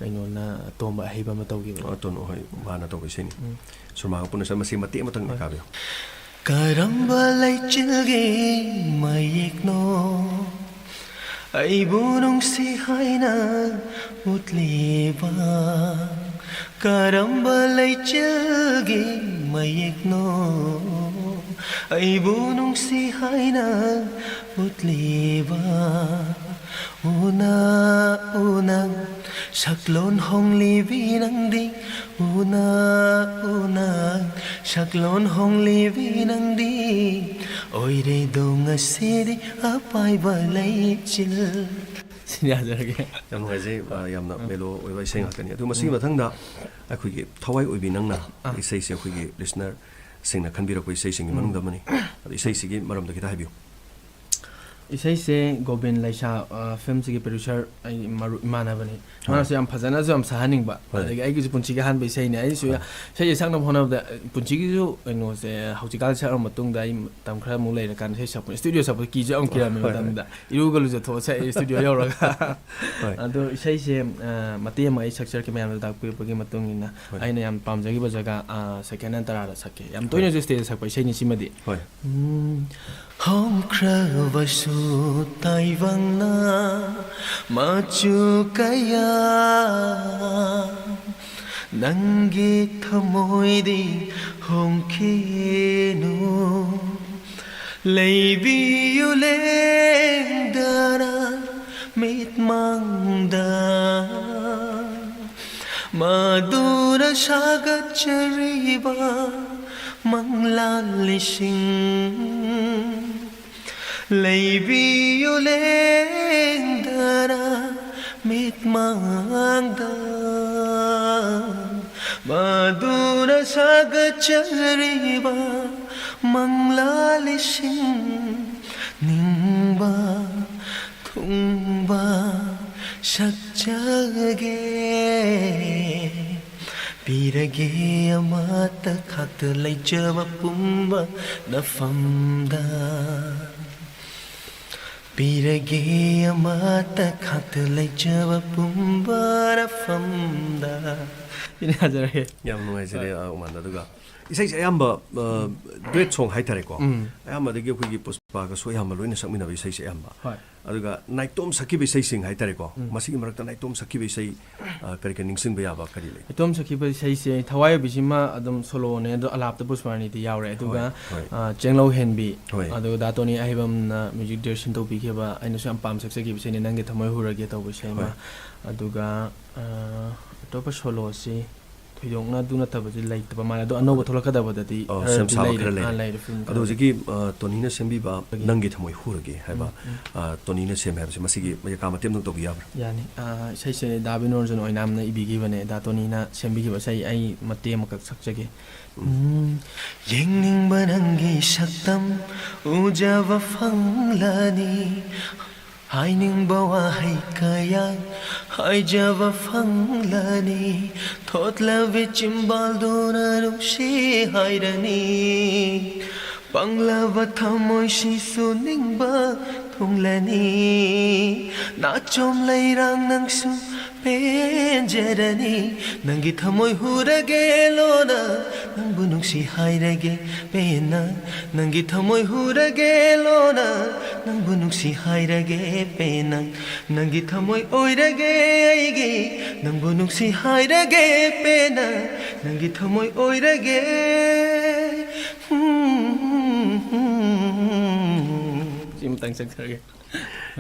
ꯀꯩꯅꯣꯅ, ꯑꯇꯣꯝꯕ ꯑꯍꯩꯕ ꯑꯃ ꯇꯧꯈꯤꯕꯅꯤ꯫ ꯑꯇꯣꯟ ꯍꯣꯏ, ꯃꯥꯅ ꯇꯧꯕ ꯏꯁꯩꯅꯤ꯫ ꯎꯝ꯫ ꯁꯨꯔꯃꯥꯒ ꯄꯨꯟꯅ ꯁꯛ-, ꯃꯁꯤ ꯃꯇꯦꯛ ꯑꯃꯇꯪ ꯍꯣꯏ꯫ ꯀꯥꯕꯤꯌꯨ꯫ ꯀꯔꯝꯕ ꯂꯩꯆꯤꯜꯒꯤ ꯃꯌꯦꯛꯅꯣ ꯑꯩꯕꯨ ꯅꯨꯡꯁꯤ ꯍꯥꯏꯅ ꯎꯠꯂꯤꯕ? ꯀꯔꯝꯕ ꯂꯩꯆꯤꯜꯒꯤ ꯃꯌꯦꯛꯅꯣ ꯑꯩꯕꯨ ꯅꯨꯡꯁꯤ ꯍꯥꯏꯅ ꯎꯠꯂꯤꯕ? ꯎꯅ ꯎꯅ ꯁꯛꯂꯣꯟ ꯍꯣꯡꯂꯤꯕꯤ ꯅꯪꯗꯤ, ꯎꯅ ꯎꯅ ꯁꯛꯂꯣꯟ ꯍꯣꯡꯂꯤꯕꯤ ꯅꯪꯗꯤ, ꯑꯣꯏꯔꯦꯗꯣ ꯉꯁꯤꯗꯤ ꯑꯄꯥꯏꯕ ꯂꯩꯆꯤꯜ꯫ ꯁꯤꯅꯤ ꯌꯥꯖꯔꯒꯦ꯫ ꯌꯥꯝ ꯅꯨꯡꯉꯥꯏꯖꯩ꯫ ꯑ, ꯌꯥꯝꯅ ꯃꯦꯂꯣ ꯑꯣꯏꯕ ꯏꯁꯩ ꯉꯥꯛꯇꯅꯤ꯫ ꯑꯗꯨ ꯃꯁꯤꯒꯤ ꯃꯊꯪꯗ ꯑꯩꯈꯣꯏꯒꯤ ꯊꯋꯥꯏ ꯑꯣꯏꯕꯤ ꯅꯪꯅ ꯑꯥ꯫ ꯏꯁꯩꯁꯦ ꯑꯩꯈꯣꯏꯒꯤ ꯂꯤꯁꯅꯔꯁꯤꯡꯅ ꯈꯟꯕꯤꯔꯛꯄ ꯏꯁꯩꯁꯤꯡꯒꯤ ꯃꯅꯨꯡꯗ ꯑꯃꯅꯤ꯫ ꯑꯗꯣ ꯏꯁꯩꯁꯤꯒꯤ ꯃꯔꯝꯗ ꯈꯤꯇ ꯍꯥꯏꯕꯤꯌꯨ꯫ ꯏꯁꯩꯁꯦ ꯒꯣꯕꯤꯟ ꯂꯩꯁꯥ, ꯑ, ꯐꯤꯂꯝꯁꯤꯒꯤ ꯄ꯭ꯔꯣꯗ꯭ꯌꯨꯁꯔ ꯑꯩ ꯃꯔꯨꯞ ꯏꯃꯥꯟꯅꯕꯅꯤ꯫ ꯃꯥꯅꯁꯨ ꯌꯥꯝ ꯐꯖꯅꯁꯨ ꯌꯥꯝ ꯁꯛꯍꯟꯅꯤꯡꯕ꯫ ꯍꯣꯏ꯫ ꯑꯗꯒꯤ ꯑꯩꯒꯤꯁꯨ ꯄꯨꯟꯁꯤꯒꯤ ꯑꯍꯥꯟꯕ ꯏꯁꯩꯅꯦ꯫ ꯑꯩꯁꯨ ꯍꯣꯏ꯫ ꯏꯁꯩꯁꯦ ꯁꯛꯅꯕ ꯍꯣꯠꯅꯕꯗ, ꯑ, ꯄꯨꯟꯁꯤꯒꯤꯁꯨ ꯀꯩꯅꯣꯁꯦ, ꯍꯧꯖꯤꯛꯀꯥꯟ ꯁꯛꯑ ꯃꯇꯨꯡꯗ ꯑꯩ ꯃꯇꯝ ꯈꯔꯃꯨꯛ ꯂꯩꯔꯀꯥꯟꯗ ꯏꯁꯩ ꯁꯛꯄꯅꯦ꯫ ꯁ꯭ꯇꯨꯗꯤꯑꯣ ꯁꯛꯄꯗ ꯀꯤꯁꯨ ꯌꯥꯝ ꯀꯤꯔꯝꯃꯤ ꯍꯣꯏ, ꯍꯣꯏ꯫ ꯃꯇꯝꯗ꯫ ꯏꯔꯨꯒ ꯂꯨꯖꯊꯣꯛꯑ ꯁꯛꯑꯦ ꯁ꯭ꯇꯨꯗꯤꯑꯣ ꯌꯧꯔꯒ꯫ ꯍꯣꯏ꯫ ꯑꯗꯣ ꯏꯁꯩꯁꯦ, ꯑ, ꯃꯇꯦꯛ ꯑꯃ ꯑꯩ ꯁꯛꯆꯔꯛꯀꯦ, ꯃꯌꯥꯝꯅ ꯇꯥꯛꯄꯤꯔꯛꯄꯒꯤ ꯃꯇꯨꯡ ꯏꯟꯅ꯫ ꯍꯣꯏ꯫ ꯑꯩꯅ ꯌꯥꯝ ꯄꯥꯝꯖꯈꯤꯕ ꯖꯒꯥ, ꯑ, ꯁꯦꯀꯦꯟ ꯍꯦꯟ ꯇꯔꯥꯗ ꯁꯛꯀꯦ꯫ ꯌꯥꯝ ꯇꯣꯏꯅꯁꯨ ꯁ꯭ꯇꯦꯖꯇ ꯁꯛꯄ ꯏꯁꯩꯅꯤ ꯁꯤꯃꯗꯤ꯫ ꯍꯣꯏ꯫ ꯎꯝ꯫ ꯍꯣꯡꯈ꯭ꯔꯕꯁꯨ ꯇꯥꯏꯕꯪꯅ ꯃꯆꯨ ꯀꯌꯥ ꯅꯪꯒꯤ ꯊꯃꯣꯏꯗꯤ ꯍꯣꯡꯈꯤꯅꯨ꯫ ꯂꯩꯕꯤꯌꯨ ꯂꯦꯡꯗꯅ ꯃꯤꯠꯃꯥꯡꯗ ꯃꯗꯨꯅ ꯁꯥꯒꯠꯆꯔꯤꯕ ꯃꯪꯂꯥꯟ ꯂꯤꯁꯤꯡ꯫ ꯂꯩꯕꯤꯌꯨ ꯂꯦꯡꯗꯅ ꯃꯤꯠꯃꯥꯡꯗ ꯃꯗꯨꯅ ꯁꯥꯒꯠꯆꯔꯤꯕ ꯃꯪꯂꯥꯟ ꯂꯤꯁꯤꯡ꯫ ꯅꯤꯡꯕ ꯄꯨꯝꯕ ꯁꯛꯆꯒꯦ꯫ ꯄꯤꯔꯒꯦ ꯑꯃꯠꯇ ꯈꯛꯇ ꯂꯩꯖꯕ ꯄꯨꯝꯕ ꯅꯐꯝꯗ꯫ ꯄꯤꯔꯒꯦ ꯑꯃꯠꯇ ꯈꯛꯇ ꯂꯩꯖꯕ ꯄꯨꯝꯕ ꯅꯐꯝꯗ꯫ ꯁꯤꯅꯤ ꯍꯥꯏꯖꯔꯒꯦ꯫ ꯌꯥꯝ ꯅꯨꯡꯉꯥꯏꯖꯔꯦ, ꯍꯣꯏ꯫ ꯑ, ꯎꯃꯥꯟꯗ꯫ ꯑꯗꯨꯒ ꯏꯁꯩꯁꯦ ꯑꯌꯥꯝꯕ, ꯑ, ꯗꯨꯋꯦꯠ ꯁꯣꯡ ꯍꯥꯏꯇꯥꯔꯦꯀꯣ꯫ ꯎꯝ꯫ ꯑꯌꯥꯝꯕꯗꯒꯤ ꯑꯩꯈꯣꯏꯒꯤ ꯄꯨꯁꯄꯥꯒ ꯁꯣꯏꯍꯥꯝꯕ ꯂꯣꯏꯅ ꯁꯛꯃꯤꯟꯅꯕ ꯏꯁꯩꯁꯦ ꯑꯌꯥꯝꯕ꯫ ꯍꯣꯏ꯫ ꯑꯗꯨꯒ ꯅꯥꯏꯇꯣꯝ ꯁꯛꯈꯤꯕ ꯏꯁꯩꯁꯤꯡ ꯍꯥꯏꯇꯥꯔꯦꯀꯣ꯫ ꯎꯝ꯫ ꯃꯁꯤꯒꯤ ꯃꯔꯛꯇ ꯅꯥꯏꯇꯣꯝ ꯁꯛꯈꯤꯕ ꯏꯁꯩ, ꯑ, ꯀꯔꯤ ꯀꯔꯤ ꯅꯤꯡꯁꯤꯡꯕ ꯌꯥꯕ ꯀꯔꯤ ꯂꯩ? ꯅꯥꯏꯇꯣꯝ ꯁꯛꯈꯤꯕ ꯏꯁꯩꯁꯦ ꯊꯋꯥꯏ ꯑꯣꯏꯕꯤꯁꯤꯃ ꯑꯗꯨꯝ ꯁꯣꯂꯣꯅꯦ, ꯑꯗꯣ ꯑꯂꯥꯞꯇ ꯄꯨꯁꯄꯥꯔꯥꯅꯤꯗꯤ ꯌꯥꯎꯔꯦ꯫ ꯑꯗꯨꯒ, ꯍꯣꯏ, ꯍꯣꯏ꯫ ꯑ, ꯆꯦꯡꯂꯧ ꯍꯦꯟꯕꯤ, ꯍꯣꯏ꯫ ꯑꯗꯨꯒ ꯗꯥ ꯇꯣꯅꯤ ꯑꯍꯩꯕꯝꯅ ꯃ꯭ꯌꯨꯖꯤꯛ ꯗꯤꯔꯦꯛꯁꯟ ꯇꯧꯕꯤꯈꯤꯕ ꯑꯩꯅꯁꯨ ꯌꯥꯝ ꯄꯥꯝ ꯁꯛꯆꯈꯤꯕ ꯏꯁꯩꯅꯦ, ꯅꯪꯒꯤ ꯊꯃꯣꯏ ꯍꯨꯔꯒꯦ ꯇꯧꯕ ꯏꯁꯩ ꯑꯃ꯫ ꯍꯣꯏ꯫ ꯑꯗꯨꯒ, ꯑ, ꯑꯇꯣꯞꯄ ꯁꯣꯂꯣꯁꯤ ꯊꯣꯏꯗꯣꯛꯅ ꯑꯗꯨ ꯅꯠꯇꯕꯗꯤ ꯂꯩꯇꯕ ꯃꯥꯜꯂꯦ꯫ ꯑꯗꯣ ꯑꯅꯧꯕ ꯊꯣꯛꯂꯛꯀꯗꯕꯗꯗꯤ ꯑꯣ, ꯈꯔꯗꯤ ꯁꯦꯝ ꯁꯥꯕ ꯂꯩꯔꯦ꯫ ꯈꯔ ꯂꯩꯔꯦ꯫ ꯑꯥ, ꯂꯩꯔꯦ, ꯐꯤꯂꯝ ꯑꯗꯣ ꯈꯔꯗꯤ꯫ ꯍꯧꯖꯤꯛꯀꯤ, ꯑ, ꯇꯣꯅꯤꯅ ꯁꯦꯝꯕꯤꯕ ꯎꯝ꯫ ꯅꯪꯒꯤ ꯊꯃꯣꯏ ꯍꯨꯔꯒꯦ ꯍꯥꯏꯕ, ꯎꯝ, ꯎꯝ꯫ ꯑ, ꯇꯣꯅꯤꯅ ꯁꯦꯝꯃꯦ ꯍꯥꯏꯕꯁꯦ, ꯃꯁꯤꯒꯤ ꯃꯌꯦꯛꯀꯥ ꯃꯇꯦꯛ ꯑꯃꯇꯪ ꯇꯧꯕꯤ ꯌꯥꯕ꯭ꯔꯥ? ꯌꯥꯅꯤ꯫ ꯑ, ꯏꯁꯩꯁꯦ ꯗꯥ ꯕꯤꯅꯣꯔꯟꯖꯟ ꯑꯣꯏꯅꯥꯝꯅ ꯏꯕꯤꯈꯤꯕꯅꯦ꯫ ꯗꯥ ꯇꯣꯅꯤꯅ ꯁꯦꯝꯕꯤꯈꯤꯕ ꯏꯁꯩ ꯑꯩ ꯃꯇꯦꯛ ꯑꯃꯈꯛ ꯁꯛꯆꯒꯦ꯫ ꯎꯝ꯫ ꯌꯦꯡꯅꯤꯡꯕ ꯅꯪꯒꯤ ꯁꯛꯇꯝ ꯎꯖꯕ ꯐꯪꯂꯅꯤ꯫ ꯍꯥꯏꯅꯤꯡꯕ ꯋꯥꯍꯩ ꯀꯌꯥ ꯍꯥꯏꯖꯕ ꯐꯪꯂꯅꯤ꯫ ꯊꯣꯠꯂꯕꯤ ꯆꯤꯝꯕꯥꯜꯗꯨꯅ ꯅꯨꯡꯁꯤ ꯍꯥꯏꯔꯅꯤ꯫ ꯄꯪꯂꯕ ꯊꯃꯣꯏꯁꯤꯁꯨ ꯅꯤꯡꯕ ꯊꯨꯡꯂꯅꯤ꯫ ꯅꯥꯆꯣꯝ ꯂꯩꯔꯥꯡ ꯅꯪꯁꯨ ꯄꯦꯟꯖꯔꯅꯤ꯫ ꯅꯪꯒꯤ ꯊꯃꯣꯏ ꯍꯨꯔꯒꯦ ꯂꯣꯅ, ꯅꯪꯕꯨ ꯅꯨꯡꯁꯤ ꯍꯥꯏꯔꯒꯦ ꯄꯦꯟꯅ꯫ ꯅꯪꯒꯤ ꯊꯃꯣꯏ ꯍꯨꯔꯒꯦ ꯂꯣꯅ, ꯅꯪꯕꯨ ꯅꯨꯡꯁꯤ ꯍꯥꯏꯔꯒꯦ ꯄꯦꯟꯅ꯫ ꯅꯪꯒꯤ ꯊꯃꯣꯏ ꯑꯣꯏꯔꯒꯦ ꯑꯩꯒꯤ, ꯅꯪꯕꯨ ꯅꯨꯡꯁꯤ ꯍꯥꯏꯔꯒꯦ ꯄꯦꯟꯅ꯫ ꯅꯪꯒꯤ ꯊꯃꯣꯏ ꯑꯣꯏꯔꯒꯦ꯫ ꯁꯤ ꯑꯃꯇꯪ ꯆꯪꯖꯔꯒꯦ꯫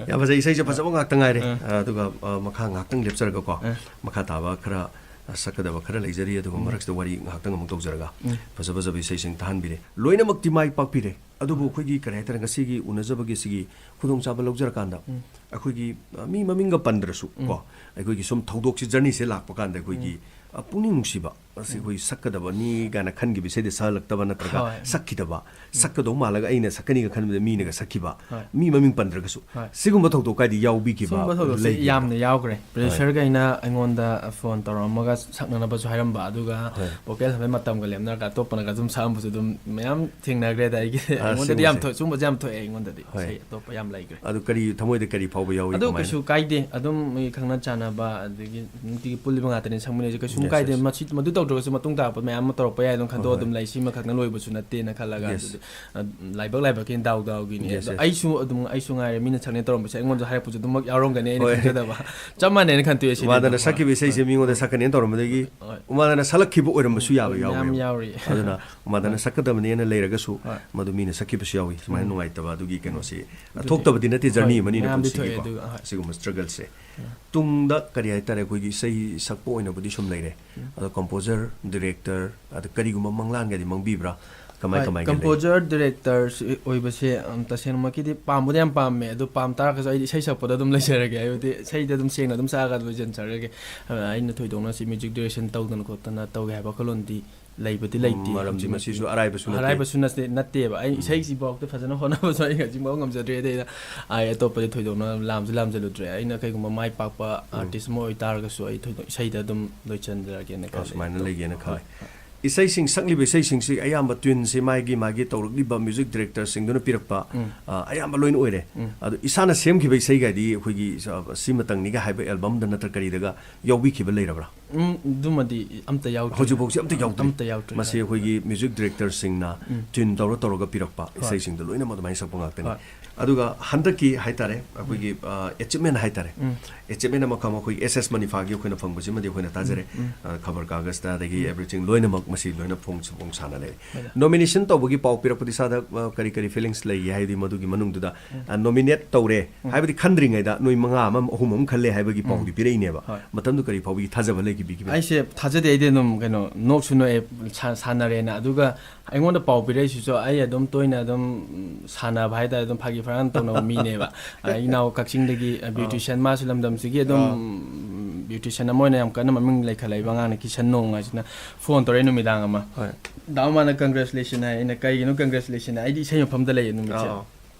ꯌꯥꯝ ꯐꯖꯩ, ꯏꯁꯩꯁꯦ ꯐꯖꯕ ꯉꯥꯛꯇ ꯉꯥꯏꯔꯦ꯫ ꯑꯥ꯫ ꯑꯥ, ꯑꯗꯨꯒ, ꯑꯥ, ꯃꯈꯥ ꯉꯥꯛꯇꯪ ꯂꯦꯞꯆꯔꯒꯀꯣ, ꯑꯥ꯫ ꯃꯈꯥ ꯇꯥꯕ ꯈꯔ, ꯑꯥ, ꯁꯛꯀꯗꯕ ꯈꯔ ꯂꯩꯖꯔꯤ, ꯑꯗꯨꯒ ꯎꯝ꯫ ꯃꯔꯛꯁꯤꯗ ꯋꯥꯔꯤ ꯉꯥꯛꯇꯪ ꯑꯃꯨꯛ ꯇꯧꯖꯔꯒ, ꯎꯝ꯫ ꯐꯖ ꯐꯖꯕ ꯏꯁꯩꯁꯤꯡ ꯇꯥꯍꯟꯕꯤꯔꯦ꯫ ꯂꯣꯏꯅꯃꯛꯇꯤ ꯃꯥꯏ ꯄꯥꯛꯄꯤꯔꯦ꯫ ꯑꯗꯨꯕꯨ ꯑꯩꯈꯣꯏꯒꯤ ꯀꯔꯤ ꯍꯥꯏꯇꯥꯔꯦ, ꯉꯁꯤꯒꯤ ꯎꯅꯖꯕꯒꯤ ꯁꯤꯒꯤ ꯈꯨꯗꯣꯡꯆꯥꯕ ꯂꯧꯖꯔꯀꯥꯟꯗ, ꯎꯝ꯫ ꯑꯩꯈꯣꯏꯒꯤ, ꯑ, ꯃꯤ ꯃꯃꯤꯡꯒ ꯄꯟꯗ꯭ꯔꯁꯨ ꯎꯝ꯫ ꯀꯣ, ꯑꯩꯈꯣꯏꯒꯤ ꯁꯨꯝ ꯊꯧꯗꯣꯛꯁꯤ, ꯖꯔꯅꯤꯁꯦ ꯂꯥꯛꯄ ꯀꯥꯟꯗ ꯑꯩꯈꯣꯏꯒꯤ, ꯑ, ꯄꯨꯛꯅꯤꯡ ꯅꯨꯡꯁꯤꯕ, ꯑꯁꯤ ꯎꯝ꯫ ꯑꯩꯈꯣꯏ ꯁꯛꯀꯗꯕꯅꯤ ꯀꯥꯏꯅ ꯈꯟꯈꯤꯕ ꯏꯁꯩꯗ ꯁꯛꯍꯜꯂꯛꯇꯕ ꯅꯠꯇ꯭ꯔꯒ ꯍꯣꯏ꯫ ꯁꯛꯈꯤꯗꯕ, ꯁꯛꯀꯗꯧ ꯃꯥꯜꯂꯒ ꯑꯩꯅ ꯁꯛꯀꯅꯤꯒ ꯈꯟꯕꯗ ꯃꯤꯅꯒ ꯁꯛꯈꯤꯕ, ꯍꯣꯏ꯫ ꯃꯤ ꯃꯃꯤꯡ ꯄꯟꯗ꯭ꯔꯒꯁꯨ, ꯍꯣꯏ꯫ ꯁꯤꯒꯨꯝꯕ ꯊꯧꯗꯣꯛ ꯀꯥꯏꯗꯤ ꯌꯥꯎꯕꯤꯈꯤꯕ ꯁꯨꯝꯕ ꯊꯧꯗꯣꯛꯁꯦ ꯂꯩꯈꯤꯕ꯭ꯔꯥ? ꯌꯥꯝꯅ ꯌꯥꯎꯈ꯭ꯔꯦ꯫ ꯄ꯭ꯔꯣꯗ꯭ꯌꯨꯁꯔꯈꯩꯅ ꯑꯩꯉꯣꯟꯗ ꯐꯣꯟ ꯇꯧꯔꯛꯑꯝꯃꯒ ꯁꯛꯅꯅꯕꯁꯨ ꯍꯥꯏꯔꯝꯕ, ꯑꯗꯨꯒ ꯍꯣꯏ꯫ ꯚꯣꯀꯦꯜ ꯍꯥꯏꯐꯦꯠ ꯃꯇꯝꯒ ꯂꯦꯞꯅꯔꯒ ꯑꯇꯣꯞꯄꯅꯒ ꯑꯗꯨꯝ ꯁꯛꯑꯝꯕꯁꯨ ꯑꯗꯨꯝ ꯃꯌꯥꯝ ꯊꯦꯡꯅꯈ꯭ꯔꯦꯗ꯫ ꯑꯩꯒꯤ ꯑꯥ, ꯑꯩꯉꯣꯟꯗꯗꯤ ꯌꯥꯝ ꯁꯤꯒꯨꯝꯕꯁꯦ꯫ ꯊꯣꯛꯑꯦ, ꯁꯨꯝꯕꯁꯦ ꯌꯥꯝ ꯊꯣꯛꯑꯦ ꯑꯩꯉꯣꯟꯗꯗꯤ꯫ ꯍꯣꯏ꯫ ꯏꯁꯩ ꯑꯇꯣꯞꯄ ꯌꯥꯝ ꯂꯩꯈ꯭ꯔꯦ꯫ ꯑꯗꯨ ꯀꯔꯤ ꯊꯃꯣꯏꯗ ꯀꯔꯤ ꯐꯥꯎꯕ ꯌꯥꯎꯏ? ꯑꯗꯨ ꯀꯃꯥꯏꯅ? ꯀꯩꯁꯨ ꯀꯥꯏꯗꯦ꯫ ꯑꯗꯨꯝ ꯃꯤ ꯈꯪꯅ ꯆꯥꯟꯅꯕ, ꯑꯗꯒꯤ ꯅꯨꯡꯇꯤꯒꯤ ꯄꯨꯜꯂꯤꯕ ꯉꯥꯛꯇꯅꯤ, ꯁꯛꯃꯤꯟꯅꯩꯁꯦ꯫ ꯀꯩꯁꯨꯝ Yes, ꯀꯥꯏꯗꯦ꯫ yes. ꯃꯁꯤ, ꯃꯗꯨ ꯇꯧꯗ꯭ꯔꯒꯁꯨ ꯃꯇꯨꯡ ꯇꯥꯔꯛꯄ ꯃꯌꯥꯝ ꯑꯃ ꯇꯧꯔꯛꯄ ꯌꯥꯏ ꯑꯗꯨꯝ ꯈꯟꯗꯣꯛꯑ ꯍꯣꯏ, ꯍꯣꯏ꯫ ꯑꯗꯨꯝ ꯂꯩ꯫ ꯁꯤꯃꯈꯛꯅ ꯂꯣꯏꯕꯁꯨ ꯅꯠꯇꯦꯅ ꯈꯜꯂꯒ꯫ Yes. ꯑꯗꯨꯗꯤ, ꯑ, ꯂꯥꯏꯕꯛ ꯂꯥꯏꯕꯛꯀꯤꯅꯤ, ꯗꯥꯎ ꯗꯥꯎꯒꯤꯅꯤ꯫ Yes, ꯑꯗꯣ yes. ꯑꯩꯁꯨ ꯑꯗꯨꯝ, ꯑꯩꯁꯨ ꯉꯥꯏꯔꯦ, ꯃꯤꯅ ꯁꯛꯅꯤ ꯇꯧꯔꯝꯕꯁꯦ ꯑꯩꯉꯣꯟꯗ ꯍꯥꯏꯔꯛꯄꯁꯨ ꯑꯗꯨꯃꯛ ꯌꯥꯎꯔꯝꯒꯅꯤ ꯑꯩꯅ ꯍꯣꯏ꯫ ꯈꯟꯖꯗꯕ꯫ ꯆꯞ ꯃꯥꯟꯅꯩꯅ ꯈꯟꯇꯣꯛꯑꯦ ꯁꯤꯗꯤ ꯎꯃꯥꯗꯅ ꯑꯗꯨꯝ꯫ ꯁꯛꯈꯤꯕ ꯏꯁꯩꯁꯦ ꯍꯣꯏ꯫ ꯃꯤꯉꯣꯟꯗ ꯁꯛꯀꯅꯦꯅ ꯇꯧꯔꯝꯕꯗꯒꯤ ꯍꯣꯏ꯫ ꯎꯃꯥꯗꯅ ꯁꯛꯂꯛꯈꯤꯕ ꯑꯣꯏꯔꯝꯕꯁꯨ ꯌꯥꯕ ꯃꯌꯥꯝ ꯌꯥꯎꯋꯦꯕ꯫ ꯌꯥꯎꯔꯤ꯫ ꯑꯗꯨꯅ ꯎꯃꯥꯗꯅ ꯁꯛꯀꯗꯕꯅꯦꯅ ꯂꯩꯔꯒꯁꯨ ꯍꯣꯏ꯫ ꯃꯗꯨ ꯃꯤꯅ ꯁꯛꯈꯤꯕꯁꯨ ꯌꯥꯎꯏ꯫ ꯁꯨꯃꯥꯏꯅ ꯎꯝ꯫ ꯅꯨꯡꯉꯥꯏꯇꯕ ꯑꯗꯨꯒꯤ ꯀꯩꯅꯣꯁꯤ ꯑꯗꯨꯗꯤ ꯊꯣꯛꯇꯕꯗꯤ ꯅꯠꯇꯦ, ꯖꯔꯅꯤ ꯍꯣꯏ, ꯑꯃꯅꯤꯅ ꯃꯌꯥꯝꯗꯤ ꯄꯨꯟꯁꯤꯒꯤꯀꯣ꯫ ꯊꯣꯛꯑꯦ ꯑꯗꯨꯒ, ꯍꯣꯏ꯫ ꯁꯤꯒꯨꯝꯕ ꯁ꯭ꯇ꯭ꯔꯒꯜꯁꯦ꯫ ꯎꯝ꯫ ꯇꯨꯡꯗ ꯀꯔꯤ ꯍꯥꯏꯇꯥꯔꯦ, ꯑꯩꯈꯣꯏꯒꯤ ꯏꯁꯩ ꯁꯛꯄ ꯑꯣꯏꯅꯕꯨꯗꯤ ꯁꯨꯝ ꯂꯩꯔꯦ꯫ ꯎꯝ꯫ ꯑꯗꯣ ꯀꯝꯄꯣꯖꯔ, ꯗꯤꯔꯦꯛꯇꯔ, ꯑꯗ ꯀꯔꯤꯒꯨꯝꯕ ꯃꯪꯂꯥꯟꯒꯗꯤ ꯃꯥꯡꯕꯤꯕ꯭ꯔꯥ? ꯀꯃꯥꯏ ꯍꯣꯏ, ꯀꯃꯥꯏꯒ ꯂꯩ? ꯀꯝꯄꯣꯖꯔ, ꯗꯤꯔꯦꯛꯇꯔ ꯑꯣꯏꯕꯁꯦ, ꯎꯝ, ꯇꯁꯦꯡꯅꯃꯛꯀꯤꯗꯤ ꯄꯥꯝꯕꯨꯗꯤ ꯌꯥꯝ ꯄꯥꯝꯃꯦ, ꯑꯗꯣ ꯄꯥꯝ ꯇꯥꯔꯒꯁꯨ ꯑꯩꯗꯤ ꯏꯁꯩ ꯁꯛꯄꯗ ꯑꯗꯨꯝ ꯂꯩꯖꯔꯒꯦ, ꯍꯥꯏꯕꯗꯤ ꯏꯁꯩꯗ ꯑꯗꯨꯝ ꯁꯦꯡꯅ ꯑꯗꯨꯝ ꯁꯛꯑꯒ ꯂꯣꯏꯁꯤꯟꯖꯔꯒꯦ꯫ ꯑ, ꯑꯩꯅ ꯊꯣꯏꯗꯣꯛꯅ ꯁꯤ ꯃ꯭ꯌꯨꯖꯤꯛ ꯗꯤꯔꯦꯛꯁꯟ ꯇꯧꯗꯅ ꯈꯣꯠꯇꯅ ꯇꯧꯒꯦ ꯍꯥꯏꯕ ꯋꯥꯈꯜꯂꯣꯟꯗꯤ ꯂꯩꯕꯗꯤ ꯂꯩꯇꯦ ꯃꯔꯝꯗꯤ ꯍꯧꯖꯤꯛꯃꯛꯇꯤ꯫ ꯃꯁꯤꯁꯨ ꯑꯔꯥꯏꯕꯁꯨ ꯅꯠꯇꯦ꯫ ꯑꯔꯥꯏꯕꯁꯨ ꯅꯠꯇꯦ, ꯅꯠꯇꯦꯕ꯫ ꯑꯩ ꯎꯝ꯫ ꯏꯁꯩꯁꯤꯐꯥꯎꯗ ꯐꯖꯅ ꯍꯣꯠꯅꯕꯁꯨ ꯑꯩ ꯍꯧꯖꯤꯛꯐꯥꯎ ꯉꯝꯖꯗ꯭ꯔꯤ, ꯑꯗꯩꯗ ꯑꯩ ꯑꯇꯣꯞꯄꯗꯤ ꯊꯣꯏꯗꯣꯛꯅ ꯂꯥꯝꯁꯨ ꯂꯥꯝꯖꯜꯂꯨꯗ꯭ꯔꯦ꯫ ꯑꯩꯅ ꯀꯩꯒꯨꯝꯕ ꯃꯥꯏ ꯄꯥꯛꯄ ꯎꯝ꯫ ꯑꯥꯔꯇꯤꯁ ꯑꯃ ꯑꯣꯏꯇꯥꯔꯒꯁꯨ ꯑꯩ ꯊꯣꯏꯗꯣꯛ ꯏꯁꯩꯗ ꯑꯗꯨꯝ ꯂꯣꯏꯁꯤꯟꯖꯔꯒꯦꯅ ꯑꯣ, ꯈꯜꯂꯦ꯫ ꯁꯨꯃꯥꯏꯅ ꯑꯗꯣ ꯂꯩꯒꯦꯅ ꯈꯜꯂꯦ꯫ ꯍꯣꯏ꯫ ꯏꯁꯩꯁꯤꯡ, ꯁꯛꯂꯤꯕ ꯏꯁꯩꯁꯤꯡꯁꯤ ꯑꯌꯥꯝꯕ ꯇ꯭ꯌꯨꯟꯁꯤ ꯃꯥꯒꯤ, ꯃꯥꯒꯤ ꯇꯧꯔꯛꯂꯤꯕ ꯃ꯭ꯌꯨꯖꯤꯛ ꯗꯤꯔꯦꯛꯇꯔꯁꯤꯡꯗꯨꯅ ꯄꯤꯔꯛꯄ, ꯎꯝ꯫ ꯑ, ꯑꯌꯥꯝꯕ ꯂꯣꯏꯅ ꯑꯣꯏꯔꯦ꯫ ꯎꯝ꯫ ꯑꯗꯣ ꯏꯁꯥꯅ ꯁꯦꯝꯈꯤꯕ ꯏꯁꯩꯒꯗꯤ ꯑꯩꯈꯣꯏꯒꯤ ꯁ-, ꯁꯤꯃꯇꯪꯅꯤꯒ ꯍꯥꯏꯕ ꯑꯦꯜꯕꯝꯗ ꯅꯠꯇ꯭ꯔ ꯀꯔꯤꯗꯒ ꯌꯥꯎꯕꯤꯈꯤꯕ ꯂꯩꯔꯕ꯭ꯔꯥ? ꯎꯝ, ꯑꯗꯨꯃꯗꯤ ꯑꯝꯇ ꯌꯥꯎꯗ꯭ꯔꯤ꯫ ꯍꯧꯖꯤꯛꯐꯥꯎꯁꯤ ꯑꯝꯇ ꯌꯥꯎꯗ꯭ꯔꯤ? ꯑꯝꯇ ꯌꯥꯎꯗ꯭ꯔꯤ꯫ ꯃꯁꯤ ꯑꯩꯈꯣꯏꯒꯤ ꯃ꯭ꯌꯨꯖꯤꯛ ꯗꯤꯔꯦꯛꯇꯔꯁꯤꯡꯅ ꯎꯝ꯫ ꯇ꯭ꯌꯨꯟ ꯇꯧꯔ ꯇꯧꯔꯒ ꯄꯤꯔꯛꯄ ꯍꯣꯏ꯫ ꯏꯁꯩꯁꯤꯡꯗꯣ ꯂꯣꯏꯅꯃꯛ ꯑꯗꯨꯃꯥꯏꯅ ꯁꯛꯄ ꯉꯥꯛꯇꯅꯤ꯫ ꯍꯣꯏ꯫ ꯑꯗꯨꯒ ꯍꯟꯗꯛꯀꯤ ꯍꯥꯏꯇꯥꯔꯦ, ꯑꯩꯈꯣꯏꯒꯤ, ꯑ, ꯑꯦꯆꯤꯞꯃꯦꯟ ꯍꯥꯏꯇꯥꯔꯦ꯫ ꯎꯝ꯫ ꯑꯦꯆꯤꯞꯃꯦꯟ ꯑꯃꯈꯛ ꯑꯩꯈꯣꯏ ꯑꯦꯁ ꯑꯦꯁ ꯃꯅꯤꯐꯥꯒꯤ ꯑꯩꯈꯣꯏꯅ ꯐꯪꯕꯁꯤꯃꯗꯤ ꯑꯩꯈꯣꯏꯅ ꯇꯥꯖꯔꯦ꯫ ꯎꯝ꯫ ꯑ, ꯈꯕꯔ ꯀꯥꯒꯖꯇ, ꯑꯗꯒꯤ ꯎꯝ꯫ ꯑꯦꯚ꯭ꯔꯤꯊꯤꯡ ꯂꯣꯏꯅꯃꯛ ꯃꯁꯤ ꯂꯣꯏꯅ ꯐꯣꯡ ꯐꯣꯡ ꯁꯥꯟꯅꯔꯦ꯫ ꯍꯣꯏꯗ꯫ Nomination ꯇꯧꯕꯒꯤ ꯄꯥꯎ ꯄꯤꯔꯛꯄꯗꯤ ꯏꯁꯥꯗ, ꯑ, ꯀꯔꯤ ꯀꯔꯤ feelings ꯂꯩꯒꯦ? ꯍꯥꯏꯕꯗꯤ ꯃꯗꯨꯒꯤ ꯃꯅꯨꯡꯗꯨꯗ, ꯎꯝ꯫ ꯑ, nominate ꯇꯧꯔꯦ ꯎꯝ꯫ ꯍꯥꯏꯕꯗꯤ ꯈꯟꯗ꯭ꯔꯤꯉꯩꯗ ꯅꯣꯏ ꯃꯉꯥ ꯑꯃ, ꯑꯍꯨꯝ ꯑꯃ ꯈꯜꯂꯦ ꯍꯥꯏꯕꯒꯤ ꯎꯝ꯫ ꯄꯥꯎꯗꯤ ꯄꯤꯔꯛꯏꯅꯦꯕ꯫ ꯍꯣꯏ꯫ ꯃꯇꯝꯗꯨ ꯀꯔꯤ ꯐꯥꯎꯕꯒꯤ ꯊꯥꯖꯕ ꯂꯩꯈꯤꯕꯤꯈꯤꯕ? ꯑꯩꯁꯦ ꯊꯥꯖꯗꯦ, ꯑꯩꯗꯤ ꯑꯗꯨꯝ ꯀꯩꯅꯣ, ꯅꯣꯛꯁꯨ ꯅꯣꯛꯑꯦ, ꯁꯥ-, ꯁꯥꯟꯅꯔꯦꯅ꯫ ꯑꯗꯨꯒ ꯑꯩꯉꯣꯟꯗ ꯄꯥꯎ ꯄꯤꯔꯛꯏꯁꯤꯁꯨ ꯑꯩ ꯑꯗꯨꯝ ꯇꯣꯏꯅ ꯑꯗꯨꯝ, ꯎꯝ, ꯁꯥꯟꯅꯕ ꯍꯥꯏꯇꯥꯔꯦ, ꯑꯗꯨꯝ ꯐꯥꯒꯤ ꯐꯔꯥꯡ ꯇꯧꯅꯕ ꯃꯤꯅꯦꯕ꯫ ꯑ, ꯏꯅꯥꯎ ꯀꯛꯆꯤꯡꯗꯒꯤ, ꯑ, ꯑꯥ꯫ Beautician, ꯃꯥꯁꯨ ꯂꯝꯗꯝꯁꯤꯒꯤ ꯑꯗꯨꯝ, ꯑꯥ꯫ ꯎꯝ, beautician ꯑꯃ ꯑꯣꯏꯅ ꯌꯥꯝ ꯀꯟꯅ ꯃꯃꯤꯡ ꯂꯩꯈꯠꯂꯛꯏꯕ ꯑꯉꯥꯡꯅ ꯀꯤꯁꯟ ꯅꯣꯡ ꯍꯥꯏꯁꯤꯅ phone ꯇꯧꯔꯛꯑꯦ ꯅꯨꯃꯤꯗꯥꯡ ꯑꯃ꯫ ꯍꯣꯏ꯫ ꯗꯥ ꯃꯥꯅ congratulation ꯍꯥꯏ, ꯑꯩꯅ ꯀꯩꯒꯤꯅꯣ congratulation ꯍꯥꯏ? ꯑꯩꯗꯤ ꯏꯁꯩ ꯃꯐꯝꯗ ꯂꯩꯌꯦ ꯅꯨꯃꯤꯠꯁꯦ꯫ ꯑꯥ, ꯑꯥ꯫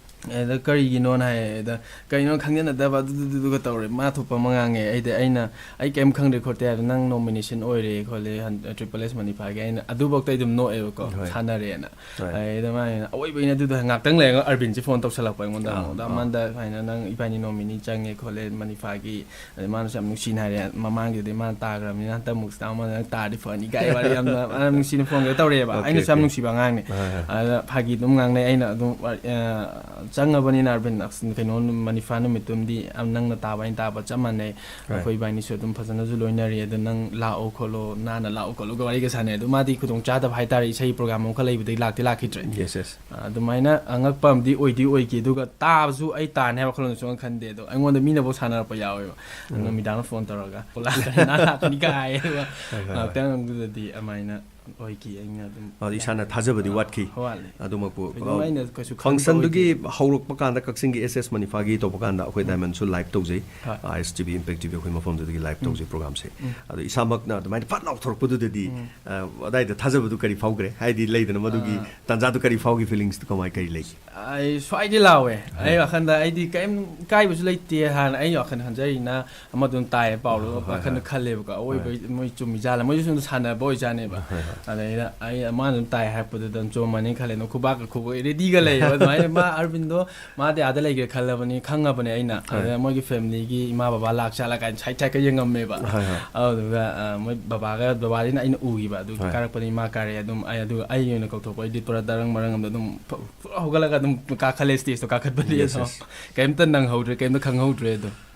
ꯑꯗ ꯀꯔꯤꯒꯤꯅꯣꯅ ꯍꯥꯏ, ꯑꯗ ꯀꯩꯅꯣ ꯈꯪꯖꯅꯗꯕ ꯑꯗꯨꯗꯨꯗꯨꯒ ꯇꯧꯔꯦ꯫ ꯃꯥ ꯊꯣꯛꯄ ꯑꯃ ꯉꯥꯡꯉꯦ꯫ ꯑꯩꯗꯤ ꯑꯩꯅ, "ꯑꯩ ꯀꯩꯝ ꯈꯪꯗꯦ ꯈꯣꯠꯇꯦ" ꯍꯥꯏꯕꯗ, "ꯅꯪ nomination ꯑꯣꯏꯔꯦ ꯈꯣꯠꯂꯦ ꯍꯟ-, Triple S ꯃꯅꯤꯄꯥꯒꯤ"꯫ ꯑꯩꯅ ꯑꯗꯨꯐꯥꯎꯗ ꯑꯩ ꯑꯗꯨꯝ ꯅꯣꯛꯑꯦꯕꯀꯣ, ꯍꯣꯏ꯫ ꯁꯥꯟꯅꯔꯦꯅ꯫ ꯍꯣꯏ꯫ ꯑꯗꯩꯗ ꯃꯥꯅ ꯑꯋꯣꯏꯕꯩꯅꯦ ꯑꯗꯨꯗꯣ ꯉꯥꯛꯇꯪ ꯂꯩꯔꯒ ꯑꯔꯕꯤꯟꯁꯦ phone ꯇꯧꯁꯜꯂꯛꯄ ꯑꯩꯉꯣꯟꯗ ꯑꯥ, ꯑꯃꯨꯛ꯫ ꯑꯗ ꯑꯥ꯫ ꯑꯃꯟꯗ ꯁꯨꯃꯥꯏꯅ, "ꯅꯪ ꯏꯕꯥꯅꯤ nominee ꯆꯪꯉꯦ ꯈꯣꯠꯂꯦ ꯃꯅꯤꯄꯥꯒꯤ", ꯑꯗꯩ ꯃꯥꯅꯁꯨ ꯌꯥꯝ ꯅꯨꯡꯁꯤꯅ ꯍꯥꯏꯔꯦ, "ꯃꯃꯥꯡꯒꯤꯗꯨꯗꯤ ꯃꯥꯅ ꯇꯥꯈ꯭ꯔꯕꯅꯤꯅ ꯍꯟꯗꯛꯃꯨꯛꯁꯤꯗ ꯑꯃ ꯅꯪ ꯇꯥꯔꯗꯤ ꯐꯅꯤ" ꯀꯥꯏ ꯋꯥꯔꯤ ꯌꯥꯝꯅ, ꯌꯥꯝ ꯅꯨꯡꯁꯤꯅ phoneꯒ ꯇꯧꯔꯛꯑꯦꯕ꯫ Okay, ꯑꯩꯅꯁꯨ ꯌꯥꯝ okay. ꯅꯨꯡꯁꯤꯕ ꯑꯉꯥꯡꯅꯦ꯫ ꯍꯣꯏ, ꯍꯣꯏ꯫ ꯑꯗ ꯐꯥꯒꯤ ꯑꯗꯨꯝ ꯉꯥꯡꯅꯩ꯫ ꯑꯩꯅ ꯑꯗꯨꯝ, ꯑ, ꯆꯪꯉꯕꯅꯤꯅ ꯑꯔꯕꯤꯟ, ꯑꯁ, ꯀꯩꯅꯣ, ꯃꯅꯤꯄꯥ ꯅꯨꯃꯤꯠꯇꯨꯝꯗꯤ ꯅꯪꯅ ꯇꯥꯕ ꯑꯩꯅ ꯇꯥꯕ ꯆꯞ ꯃꯥꯟꯅꯩ꯫ ꯍꯣꯏ꯫ ꯑꯩꯈꯣꯏ ꯏꯕꯥꯅꯤꯁꯨ ꯑꯗꯨꯝ ꯐꯖꯅꯁꯨ ꯂꯣꯏꯅꯔꯤ꯫ ꯑꯗꯣ ꯅꯪ ꯂꯥꯛꯑꯣ ꯈꯣꯠꯂꯣ, ꯅꯥꯟꯅ ꯂꯥꯛꯑꯣ ꯈꯣꯠꯂꯣꯒ ꯋꯥꯔꯤꯒ ꯁꯥꯟꯅꯩ꯫ ꯑꯗꯣ ꯃꯥꯗꯤ ꯈꯨꯗꯣꯡ ꯆꯥꯗꯕ ꯍꯥꯏꯇꯥꯔꯦ, ꯏꯁꯩ program ꯑꯃꯈꯛ ꯂꯩꯕꯗꯒꯤ ꯂꯥꯛꯇꯤ ꯂꯥꯛꯈꯤꯗ꯭ꯔꯦ꯫ Yes, yes꯫ ꯑꯗꯨꯃꯥꯏꯅ ꯑꯉꯛꯄ ꯑꯃꯗꯤ ꯑꯣꯏꯗꯤ ꯑꯣꯏꯈꯤ꯫ ꯑꯗꯨꯒ ꯇꯥꯕꯁꯨ ꯑꯩ ꯇꯥꯅꯤ ꯍꯥꯏꯕ ꯋꯥꯈꯜꯂꯣꯟꯗ ꯁꯨꯡꯈꯟ ꯈꯟꯗꯦ꯫ ꯑꯗꯣ ꯑꯩꯉꯣꯟꯗ ꯃꯤꯅꯕꯨ ꯁꯥꯟꯅꯔꯛꯄ ꯌꯥꯎꯋꯦꯕ꯫ ꯎꯝ꯫ ꯅꯨꯃꯤꯗꯥꯡꯗ phone ꯇꯧꯔꯒ, "ꯂꯥꯛꯀꯅꯤ, ꯅꯍꯥꯟ ꯂꯥꯛꯀꯅꯤ" ꯀꯥꯏ ꯍꯥꯏꯌꯦꯕ꯫ ꯍꯣꯏ, ꯍꯣꯏ, ꯍꯣꯏ꯫ ꯉꯥꯛꯇꯪ ꯑꯗꯨꯗꯗꯤ ꯑꯗꯨꯃꯥꯏꯅ ꯑꯣꯏꯈꯤ꯫ ꯑꯩꯅ ꯑꯗꯨꯝ ꯑꯗꯣ ꯏꯁꯥꯅ ꯊꯥꯖꯕꯗꯤ ꯋꯥꯠꯈꯤ꯫ ꯋꯥꯠꯂꯤ꯫ ꯑꯗꯨꯃꯛꯄꯨ, ꯑꯗꯨꯝ ꯑ, ꯑꯩꯅ ꯀꯩꯁꯨ ꯈꯟꯕ functionꯗꯨꯒꯤ ꯑꯣꯏꯗꯦ꯫ ꯍꯧꯔꯛꯄ ꯀꯥꯟꯗ ꯀꯛꯆꯤꯡꯒꯤ S S ꯃꯅꯤꯐꯥꯒꯤ ꯇꯧꯕ ꯀꯥꯟꯗ ꯑꯩꯈꯣꯏ ꯎꯝ꯫ Diamondꯁꯨ live ꯇꯧꯖꯩ꯫ ꯍꯣꯏ꯫ I S T V, Impact T V ꯑꯩꯈꯣꯏ ꯃꯐꯝꯗꯨꯗꯒꯤ live ꯎꯝ꯫ ꯇꯧꯖꯩ programꯁꯦ꯫ ꯎꯝ꯫ ꯑꯗꯣ ꯏꯁꯥꯃꯛꯅ ꯑꯗꯨꯃꯥꯏꯅ ꯐꯠ ꯂꯥꯎꯊꯣꯔꯛꯄꯗꯨꯗꯗꯤ, ꯎꯝ꯫ ꯑ, ꯑꯗꯥꯏꯗ ꯊꯥꯖꯕꯗꯨ ꯀꯔꯤ ꯐꯥꯎꯈ꯭ꯔꯦ? ꯍꯥꯏꯗꯤ ꯂꯩꯗꯅ ꯃꯗꯨꯒꯤ ꯑꯥ꯫ ꯇꯥꯟꯖꯥꯗꯨ ꯀꯔꯤ ꯐꯥꯎꯈꯤ? Feelingsꯇꯨ ꯀꯃꯥꯏ, ꯀꯔꯤ ꯂꯩꯈꯤ? ꯑꯩ ꯁ꯭ꯋꯥꯏꯗꯤ ꯂꯥꯎꯋꯦ꯫ ꯍꯣꯏ꯫ ꯑꯩ ꯋꯥꯈꯟꯗ ꯑꯩꯗꯤ ꯀꯩꯝ ꯏꯀꯥꯏꯕꯁꯨ ꯂꯩꯇꯦ꯫ ꯍꯥꯟꯅ ꯑꯩ ꯋꯥꯈꯟ ꯈꯟꯖꯔꯤꯅ ꯑꯃ ꯑꯗꯨꯝ ꯇꯥꯏꯌꯦ ꯄꯥꯎꯗꯣ, ꯍꯣꯏ, ꯍꯣꯏ, ꯋꯥꯈꯟꯗ ꯍꯣꯏ꯫ ꯈꯜꯂꯦꯕꯀꯣ꯫ ꯑꯋꯣꯏꯕ ꯍꯣꯏ꯫ ꯃꯣꯏ ꯆꯨꯝꯃꯤꯖꯥꯠꯂ? ꯃꯣꯏꯁꯨ ꯁꯣꯝꯗ ꯁꯥꯟꯅꯕ ꯑꯣꯏꯖꯥꯠꯅꯦꯕ꯫ ꯍꯣꯏ, ꯍꯣꯏ꯫ ꯑꯗꯩꯗ ꯑꯩ ꯃꯥꯅ ꯑꯗꯨꯝ ꯇꯥꯏ ꯍꯥꯏꯔꯛꯄꯗꯨꯗ ꯑꯗꯨꯝ ꯆꯨꯝꯃꯅꯤ ꯈꯜꯂꯦ꯫ ꯑꯗꯨꯝ ꯈꯨꯕꯥꯛꯀ ꯈꯨꯕ readyꯒ ꯂꯩꯌꯦꯕ꯫ ꯑꯗꯨꯃꯥꯏꯅ ꯃꯥ ꯑꯔꯕꯤꯟꯗꯣ ꯃꯥꯗꯤ ꯑꯥꯗ ꯂꯩꯈ꯭ꯔꯦ ꯈꯜꯂꯕꯅꯤ, ꯈꯪꯉꯕꯅꯦ ꯑꯩꯅ꯫ ꯍꯣꯏ꯫ ꯑꯗꯨꯗ ꯃꯣꯏꯒꯤ familyꯒꯤ ꯏꯃꯥ ꯕꯕꯥ ꯂꯥꯛ ꯆꯥꯠꯂ ꯀꯥꯏꯅ side sideꯀ ꯌꯦꯡꯉꯝꯃꯦꯕ꯫ ꯍꯣꯏ, ꯍꯣꯏ꯫ ꯑꯗꯨꯗꯨꯒ, ꯑ, ꯃꯣꯏ ꯕꯕꯥꯒ, ꯕꯕꯥꯗꯤꯅ ꯑꯩꯅ ꯎꯈꯤꯕ꯫ ꯑꯗꯨ ꯍꯣꯏ꯫ ꯀꯥꯔꯛꯄꯗ ꯏꯃꯥ ꯀꯥꯔꯛꯑꯦ꯫ ꯑꯗꯨꯝ ꯑꯩ, ꯑꯗꯨꯒ ꯑꯩ ꯑꯣꯏꯅ ꯀꯧꯊꯣꯛꯄ, ꯑꯩꯗꯤ ꯄꯨꯔꯥ ꯗꯔꯪ ꯃꯔꯪ ꯑꯃꯗ ꯑꯗꯨꯝ ꯐ-, ꯄꯨꯔꯥ ꯍꯧꯒꯠꯂꯒ ꯑꯗꯨꯝ ꯀꯥꯈꯠꯂꯦ, stageꯇꯣ ꯀꯥꯈꯠꯄꯗꯤ꯫ Yes, ꯑꯗꯣ yes꯫ ꯀꯩꯝꯇ ꯅꯪꯍꯧꯗ꯭ꯔꯦ, ꯀꯩꯝꯇ ꯈꯪꯍꯧꯗ꯭ꯔꯦ ꯑꯗꯣ꯫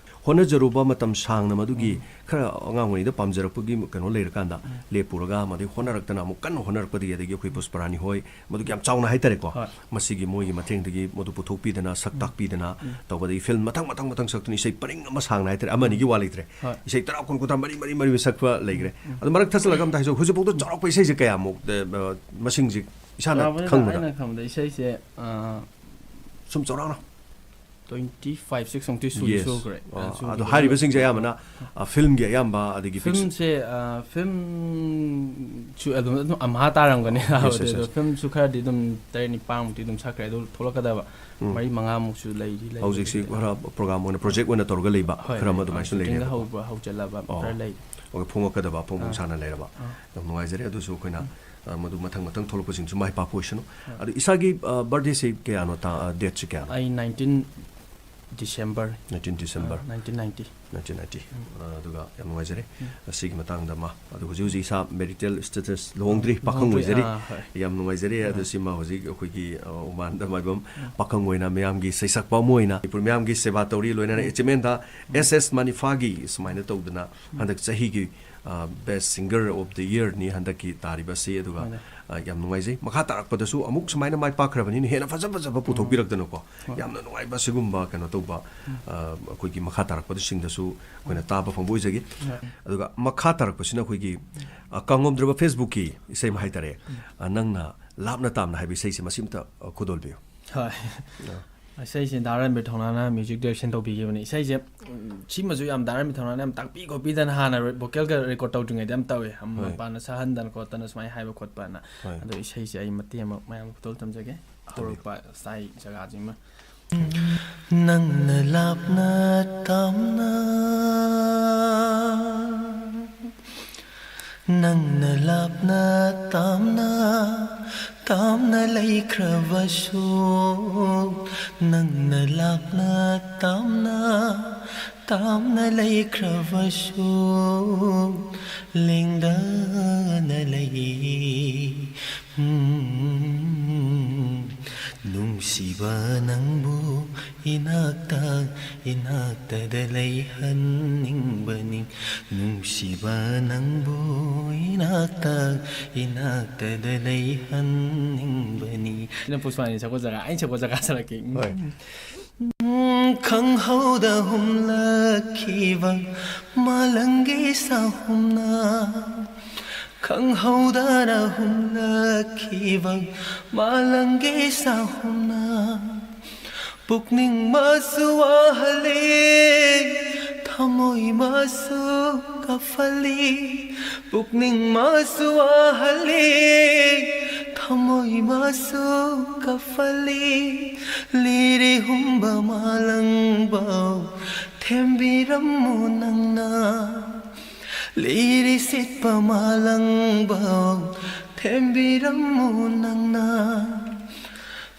ꯍꯣꯠꯅꯖꯔꯨꯕ ꯃꯇꯝ ꯁꯥꯡꯅ ꯃꯗꯨꯒꯤ ꯈꯔ ꯑꯉꯥꯡ ꯑꯣꯏꯔꯤꯉꯩꯗ ꯄꯥꯝꯖꯔꯛꯄꯒꯤ ꯀꯩꯅꯣ ꯂꯩꯔꯀꯥꯟꯗ ꯂꯦꯞꯄꯨꯔꯒ, ꯃꯗꯩ ꯍꯣꯠꯅꯔꯛꯇꯅ ꯑꯃꯨꯛ ꯀꯟꯅ ꯍꯣꯠꯅꯔꯛꯄꯗꯒꯤ, ꯑꯗꯒꯤ ꯑꯩꯈꯣꯏ ꯄꯨꯁꯄꯔꯥꯅꯤ ꯍꯣꯏ, ꯃꯗꯨꯒꯤ ꯌꯥꯝ ꯆꯥꯎꯅ ꯍꯥꯏꯇꯥꯔꯦꯀꯣ, ꯍꯣꯏ꯫ ꯃꯁꯤꯒꯤ ꯃꯣꯏꯒꯤ ꯃꯇꯦꯡꯗꯒꯤ ꯃꯗꯨ ꯄꯨꯊꯣꯛꯄꯤꯗꯅ, ꯁꯛ ꯇꯥꯛꯄꯤꯗꯅ ꯇꯧꯕꯗꯒꯤ ꯐꯤꯂꯝ ꯃꯊꯪ ꯃꯊꯪ ꯃꯊꯪ ꯁꯛꯇꯨꯅ, ꯏꯁꯩ ꯄꯔꯤꯡ ꯑꯃ ꯁꯥꯡꯅ ꯍꯥꯏꯇꯥꯔꯦ, ꯑꯃ ꯑꯅꯤꯒꯤ ꯋꯥ ꯂꯩꯇ꯭ꯔꯦ꯫ ꯍꯣꯏ꯫ ꯏꯁꯩ ꯇꯔꯥ, ꯀꯨꯟ, ꯀꯨꯟꯊ꯭ꯔꯥ, ꯃꯔꯤ ꯃꯔꯤ ꯃꯔꯤ ꯁꯛꯄ ꯂꯩꯈ꯭ꯔꯦ꯫ ꯑꯗꯣ ꯃꯔꯛ ꯊꯠꯆꯜꯂꯒ ꯑꯝꯇ ꯍꯥꯏꯖꯧ, ꯍꯧꯖꯤꯛꯐꯥꯎꯗ ꯆꯥꯎꯔꯥꯛꯄ ꯏꯁꯩꯁꯦ ꯀꯌꯥꯃꯨꯛ, ꯑ, ꯃꯁꯤꯡꯁꯦ ꯏꯁꯥꯅ ꯆꯥꯎꯔꯥꯛꯄꯅꯤꯗ ꯈꯪꯕꯗ? ꯑꯩꯅ ꯈꯪꯕꯗ ꯏꯁꯩꯁꯦ, ꯑ, ꯁꯨꯝ ꯆꯥꯎꯔꯥꯛꯅ꯫ twenty five, six ꯃꯨꯛꯇꯤ ꯁꯨꯗꯤ Yes. ꯁꯨꯈ꯭ꯔꯦ꯫ ꯑ, ꯁꯨꯕꯨꯗꯤ ꯑꯗꯣ ꯑꯗꯨꯝ ꯍꯥꯏꯔꯤꯕꯁꯤꯡꯁꯦ ꯑꯌꯥꯝꯕꯅ, ꯑ, ꯐꯤꯂꯝꯒꯤ ꯑꯌꯥꯝꯕ, ꯑꯗꯒꯤ ꯐꯤꯛꯁꯟ꯫ ꯐꯤꯂꯝꯁꯦ, ꯑ, ꯐꯤꯂꯝꯁꯨ ꯑꯗꯨꯝ, ꯑꯗꯨꯝ ꯑꯝꯍꯥ ꯇꯥꯔꯝꯒꯅꯤ꯫ Yes, yes, ꯑꯗꯣ yes. ꯐꯤꯂꯝꯁꯨ ꯈꯔꯗꯤ ꯑꯗꯨꯝ ꯇꯔꯦꯠ ꯅꯤꯄꯥꯟꯃꯨꯛꯇꯤ ꯑꯗꯨꯝ ꯁꯛꯈ꯭ꯔꯦ꯫ ꯑꯗꯨ ꯊꯣꯛꯂꯛꯀꯗꯕ ꯎꯝ꯫ ꯃꯔꯤ ꯃꯉꯥꯃꯨꯛꯁꯨ ꯂꯩꯗꯤ ꯂꯩ꯫ ꯍꯧꯖꯤꯛꯁꯤ ꯈꯔ ꯄ꯭ꯔꯣꯒ꯭ꯔꯥꯝ ꯑꯣꯏꯅ, ꯄ꯭ꯔꯣꯖꯦꯛ ꯑꯣꯏꯅ ꯇꯧꯔꯒ ꯂꯩꯕ ꯍꯣꯏ, ꯈꯔ ꯑꯃ ꯍꯣꯏ꯫ ꯑꯗꯨꯃꯥꯏꯅꯁꯨ ꯁꯨꯇꯤꯡꯒ ꯂꯩꯔꯦꯕꯀꯣ꯫ ꯍꯧꯕ ꯍꯧꯖꯤꯜꯂꯕ ꯑꯣ꯫ ꯈꯔ ꯂꯩ꯫ ꯑꯣꯀꯦ, ꯐꯣꯡꯉꯛꯀꯗꯕ ꯐꯣꯡ ꯐꯣꯡ ꯑꯥ꯫ ꯁꯥꯅ ꯂꯩꯔꯕ꯫ ꯑꯥ꯫ ꯌꯥꯝ ꯅꯨꯡꯉꯥꯏꯖꯔꯦ꯫ ꯑꯗꯨꯁꯨ ꯑꯩꯈꯣꯏꯅ, ꯑ, ꯃꯗꯨ ꯃꯊꯪ ꯃꯊꯪ ꯊꯣꯛꯂꯛꯄꯁꯤꯡꯁꯨ ꯃꯥꯏ ꯄꯥꯛꯄ ꯑꯣꯏꯁꯅꯨ꯫ ꯑꯗꯣ ꯏꯁꯥꯒꯤ, ꯑ, ꯕꯥꯔꯗꯦꯁꯤ ꯀꯌꯥꯅꯣ? ꯇꯥ-, ꯑ, ꯗꯦꯠꯁꯤ ꯀꯌꯥꯅꯣ? ꯑꯩ nineteen December꯫ nineteen December꯫ ꯑ, nineteen ninety꯫ nineteen ninety꯫ ꯑ, ꯑꯗꯨꯒ ꯌꯥꯝ ꯅꯨꯡꯉꯥꯏꯖꯔꯦ꯫ ꯑꯁꯤꯒꯤ ꯃꯇꯥꯡꯗ ꯃꯥ, ꯑꯗꯨ ꯍꯧꯖꯤꯛ ꯍꯧꯖꯤꯛ ꯏꯁꯥ marital status ꯂꯨꯍꯣꯡꯗ꯭ꯔꯤ, ꯄꯥꯈꯪ ꯂꯨꯍꯣꯡꯗ꯭ꯔꯤ, ꯑꯣꯏꯖꯔꯤ꯫ ꯑꯥ, ꯍꯣꯏ꯫ ꯌꯥꯝ ꯅꯨꯡꯉꯥꯏꯖꯔꯦ꯫ ꯑꯗꯨ ꯁꯤꯃ ꯍꯧꯖꯤꯛ ꯑꯩꯈꯣꯏꯒꯤ, ꯑ, ꯎꯃꯥꯟꯗ ꯃꯥꯏꯕꯝ ꯄꯥꯈꯪ ꯑꯣꯏꯅ ꯃꯌꯥꯝꯒꯤ ꯁꯩꯁꯛꯄ ꯑꯃ ꯑꯣꯏꯅ ꯃꯅꯤꯄꯨꯔ ꯃꯌꯥꯝꯒꯤ ꯁꯦꯕꯥ ꯇꯧꯔꯤ꯫ ꯂꯣꯏꯅꯅ ꯑꯦꯆꯤꯞꯃꯦꯟꯗ ꯑꯦꯁ ꯑꯦꯁ ꯃꯅꯤꯐꯥꯒꯤ ꯁꯨꯃꯥꯏꯅ ꯇꯧꯗꯅ ꯍꯟꯗꯛ ꯆꯍꯤꯒꯤ, ꯑ, best singer of the yearꯅꯤ ꯍꯟꯗꯛꯀꯤ ꯇꯥꯔꯤꯕ ꯑꯁꯤ꯫ ꯑꯗꯨꯒ, ꯃꯥꯅꯦ꯫ ꯑ, ꯌꯥꯝ ꯅꯨꯡꯉꯥꯏꯖꯩ꯫ ꯃꯈꯥ ꯇꯥꯔꯛꯄꯗꯁꯨ ꯑꯃꯨꯛ ꯁꯨꯃꯥꯏꯅ ꯃꯥꯏ ꯄꯥꯛꯈ꯭ꯔꯕꯅꯤꯅ ꯍꯦꯟꯅ ꯐꯖ ꯐꯖꯕ ꯄꯨꯊꯣꯛꯄꯤꯔꯛꯇꯅꯀꯣ꯫ ꯍꯣꯏ꯫ ꯌꯥꯝꯅ ꯅꯨꯡꯉꯥꯏꯕ ꯁꯤꯒꯨꯝꯕ ꯀꯩꯅꯣ ꯇꯧꯕ, ꯑ, ꯑꯩꯈꯣꯏꯒꯤ ꯃꯈꯥ ꯇꯥꯔꯛꯄꯁꯤꯡꯗꯁꯨ ꯑꯩꯈꯣꯏꯅ ꯇꯥꯕ ꯐꯪꯕ ꯑꯣꯏꯖꯒꯦ꯫ ꯍꯣꯏ꯫ ꯑꯗꯨꯒ ꯃꯈꯥ ꯇꯥꯔꯛꯄꯁꯤꯅ ꯑꯩꯈꯣꯏꯒꯤ, ꯑ, ꯀꯥꯡꯉꯣꯝꯗ꯭ꯔꯕ Facebookꯀꯤ ꯏꯁꯩ ꯑꯃ ꯍꯥꯏꯇꯥꯔꯦ꯫ ꯑ, ꯅꯪꯅ ꯂꯥꯞꯅ ꯇꯥꯝꯅ ꯍꯥꯏꯕ ꯏꯁꯩꯁꯦ ꯃꯁꯤ ꯑꯝꯇ, ꯑ, ꯈꯨꯗꯣꯜꯕꯤꯌꯨ꯫ ꯍꯣꯏ꯫ ꯏꯁꯩꯁꯦ ꯗꯥ ꯔꯟꯕꯤꯔ ꯊꯧꯅꯥꯅ music direction ꯇꯧꯕꯤꯈꯤꯕꯅꯦ꯫ ꯏꯁꯩꯁꯦ, ꯎꯝ, ꯁꯤꯃꯁꯨ ꯌꯥꯝ ꯗꯥ ꯔꯟꯕꯤꯔ ꯊꯧꯅꯥꯅ ꯌꯥꯝ ꯇꯥꯛꯄꯤ ꯈꯣꯠꯄꯤꯗꯅ ꯍꯥꯟꯅ ꯔꯦ-, vocalꯒ record ꯇꯧꯗ꯭ꯔꯤꯉꯩꯗ ꯌꯥꯝ ꯇꯧꯋꯦ꯫ ꯑꯝ, ꯍꯣꯏ꯫ ꯃꯄꯥꯟꯅ ꯁꯛꯍꯟꯗꯅ ꯈꯣꯠꯇꯅ ꯁꯨꯃꯥꯏꯅ ꯍꯥꯏꯕ ꯈꯣꯠꯄꯅ꯫ ꯍꯣꯏ꯫ ꯑꯗꯣ ꯏꯁꯩꯁꯦ ꯑꯩ ꯃꯇꯦꯛ ꯑꯃ ꯃꯌꯥꯝ ꯈꯨꯗꯣꯜ ꯇꯝꯖꯒꯦ꯫ ꯇꯝꯕꯤꯌꯨ꯫ ꯍꯧꯔꯛꯄ style ꯖꯒꯥꯁꯤꯃ꯫ ꯅꯪꯅ ꯂꯥꯞꯅ ꯇꯥꯝꯅ, ꯅꯪꯅ ꯂꯥꯞꯅ ꯇꯥꯝꯅ, ꯇꯥꯝꯅ ꯂꯩꯈ꯭ꯔꯕꯁꯨ, ꯅꯪꯅ ꯂꯥꯞꯅ ꯇꯥꯝꯅ, ꯇꯥꯝꯅ ꯂꯩꯈ꯭ꯔꯕꯁꯨ, ꯂꯦꯡꯗꯅ ꯂꯩ꯫ ꯎꯝ, ꯅꯨꯡꯁꯤꯕ ꯅꯪꯕꯨ ꯏꯅꯥꯛꯇ ꯏꯅꯥꯛꯇꯗ ꯂꯩꯍꯟꯅꯤꯡꯕꯅꯤ, ꯅꯨꯡꯁꯤꯕ ꯅꯪꯕꯨ ꯏꯅꯥꯛꯇ ꯏꯅꯥꯛꯇꯗ ꯂꯩꯍꯟꯅꯤꯡꯕꯅꯤ꯫ ꯁꯤꯅ ꯄꯨꯁꯄꯥꯅꯤ ꯁꯛꯄ ꯖꯒꯥ, ꯑꯩꯅ ꯁꯛꯄ ꯖꯒꯥ ꯁꯥꯔꯛꯀꯦ꯫ ꯎꯝ꯫ ꯍꯣꯏ꯫ ꯎꯝ, ꯈꯪꯍꯧꯗ ꯍꯨꯝꯂꯛꯈꯤꯕ ꯃꯥꯂꯪꯒꯤ ꯁꯥꯍꯨꯝꯅ, ꯈꯪꯍꯧꯗꯅ ꯍꯨꯝꯂꯛꯈꯤꯕ ꯃꯥꯂꯪꯒꯤ ꯁꯥꯍꯨꯝꯅ, ꯄꯨꯛꯅꯤꯡ ꯃꯁꯨ ꯋꯥꯍꯜꯂꯤ, ꯊꯃꯣꯏ ꯃꯁꯨ ꯀꯞꯍꯜꯂꯤ, ꯄꯨꯛꯅꯤꯡ ꯃꯁꯨ ꯋꯥꯍꯜꯂꯤ, ꯊꯃꯣꯏ ꯃꯁꯨ ꯀꯞꯍꯜꯂꯤ꯫ ꯂꯤꯔꯤ ꯍꯨꯝꯕ ꯃꯥꯂꯪꯕꯧ ꯊꯦꯝꯕꯤꯔꯝꯃꯨ ꯅꯪꯅ, ꯂꯤꯔꯤ ꯁꯤꯠꯄ ꯃꯥꯂꯪꯕꯧ ꯊꯦꯝꯕꯤꯔꯝꯃꯨ ꯅꯪꯅ꯫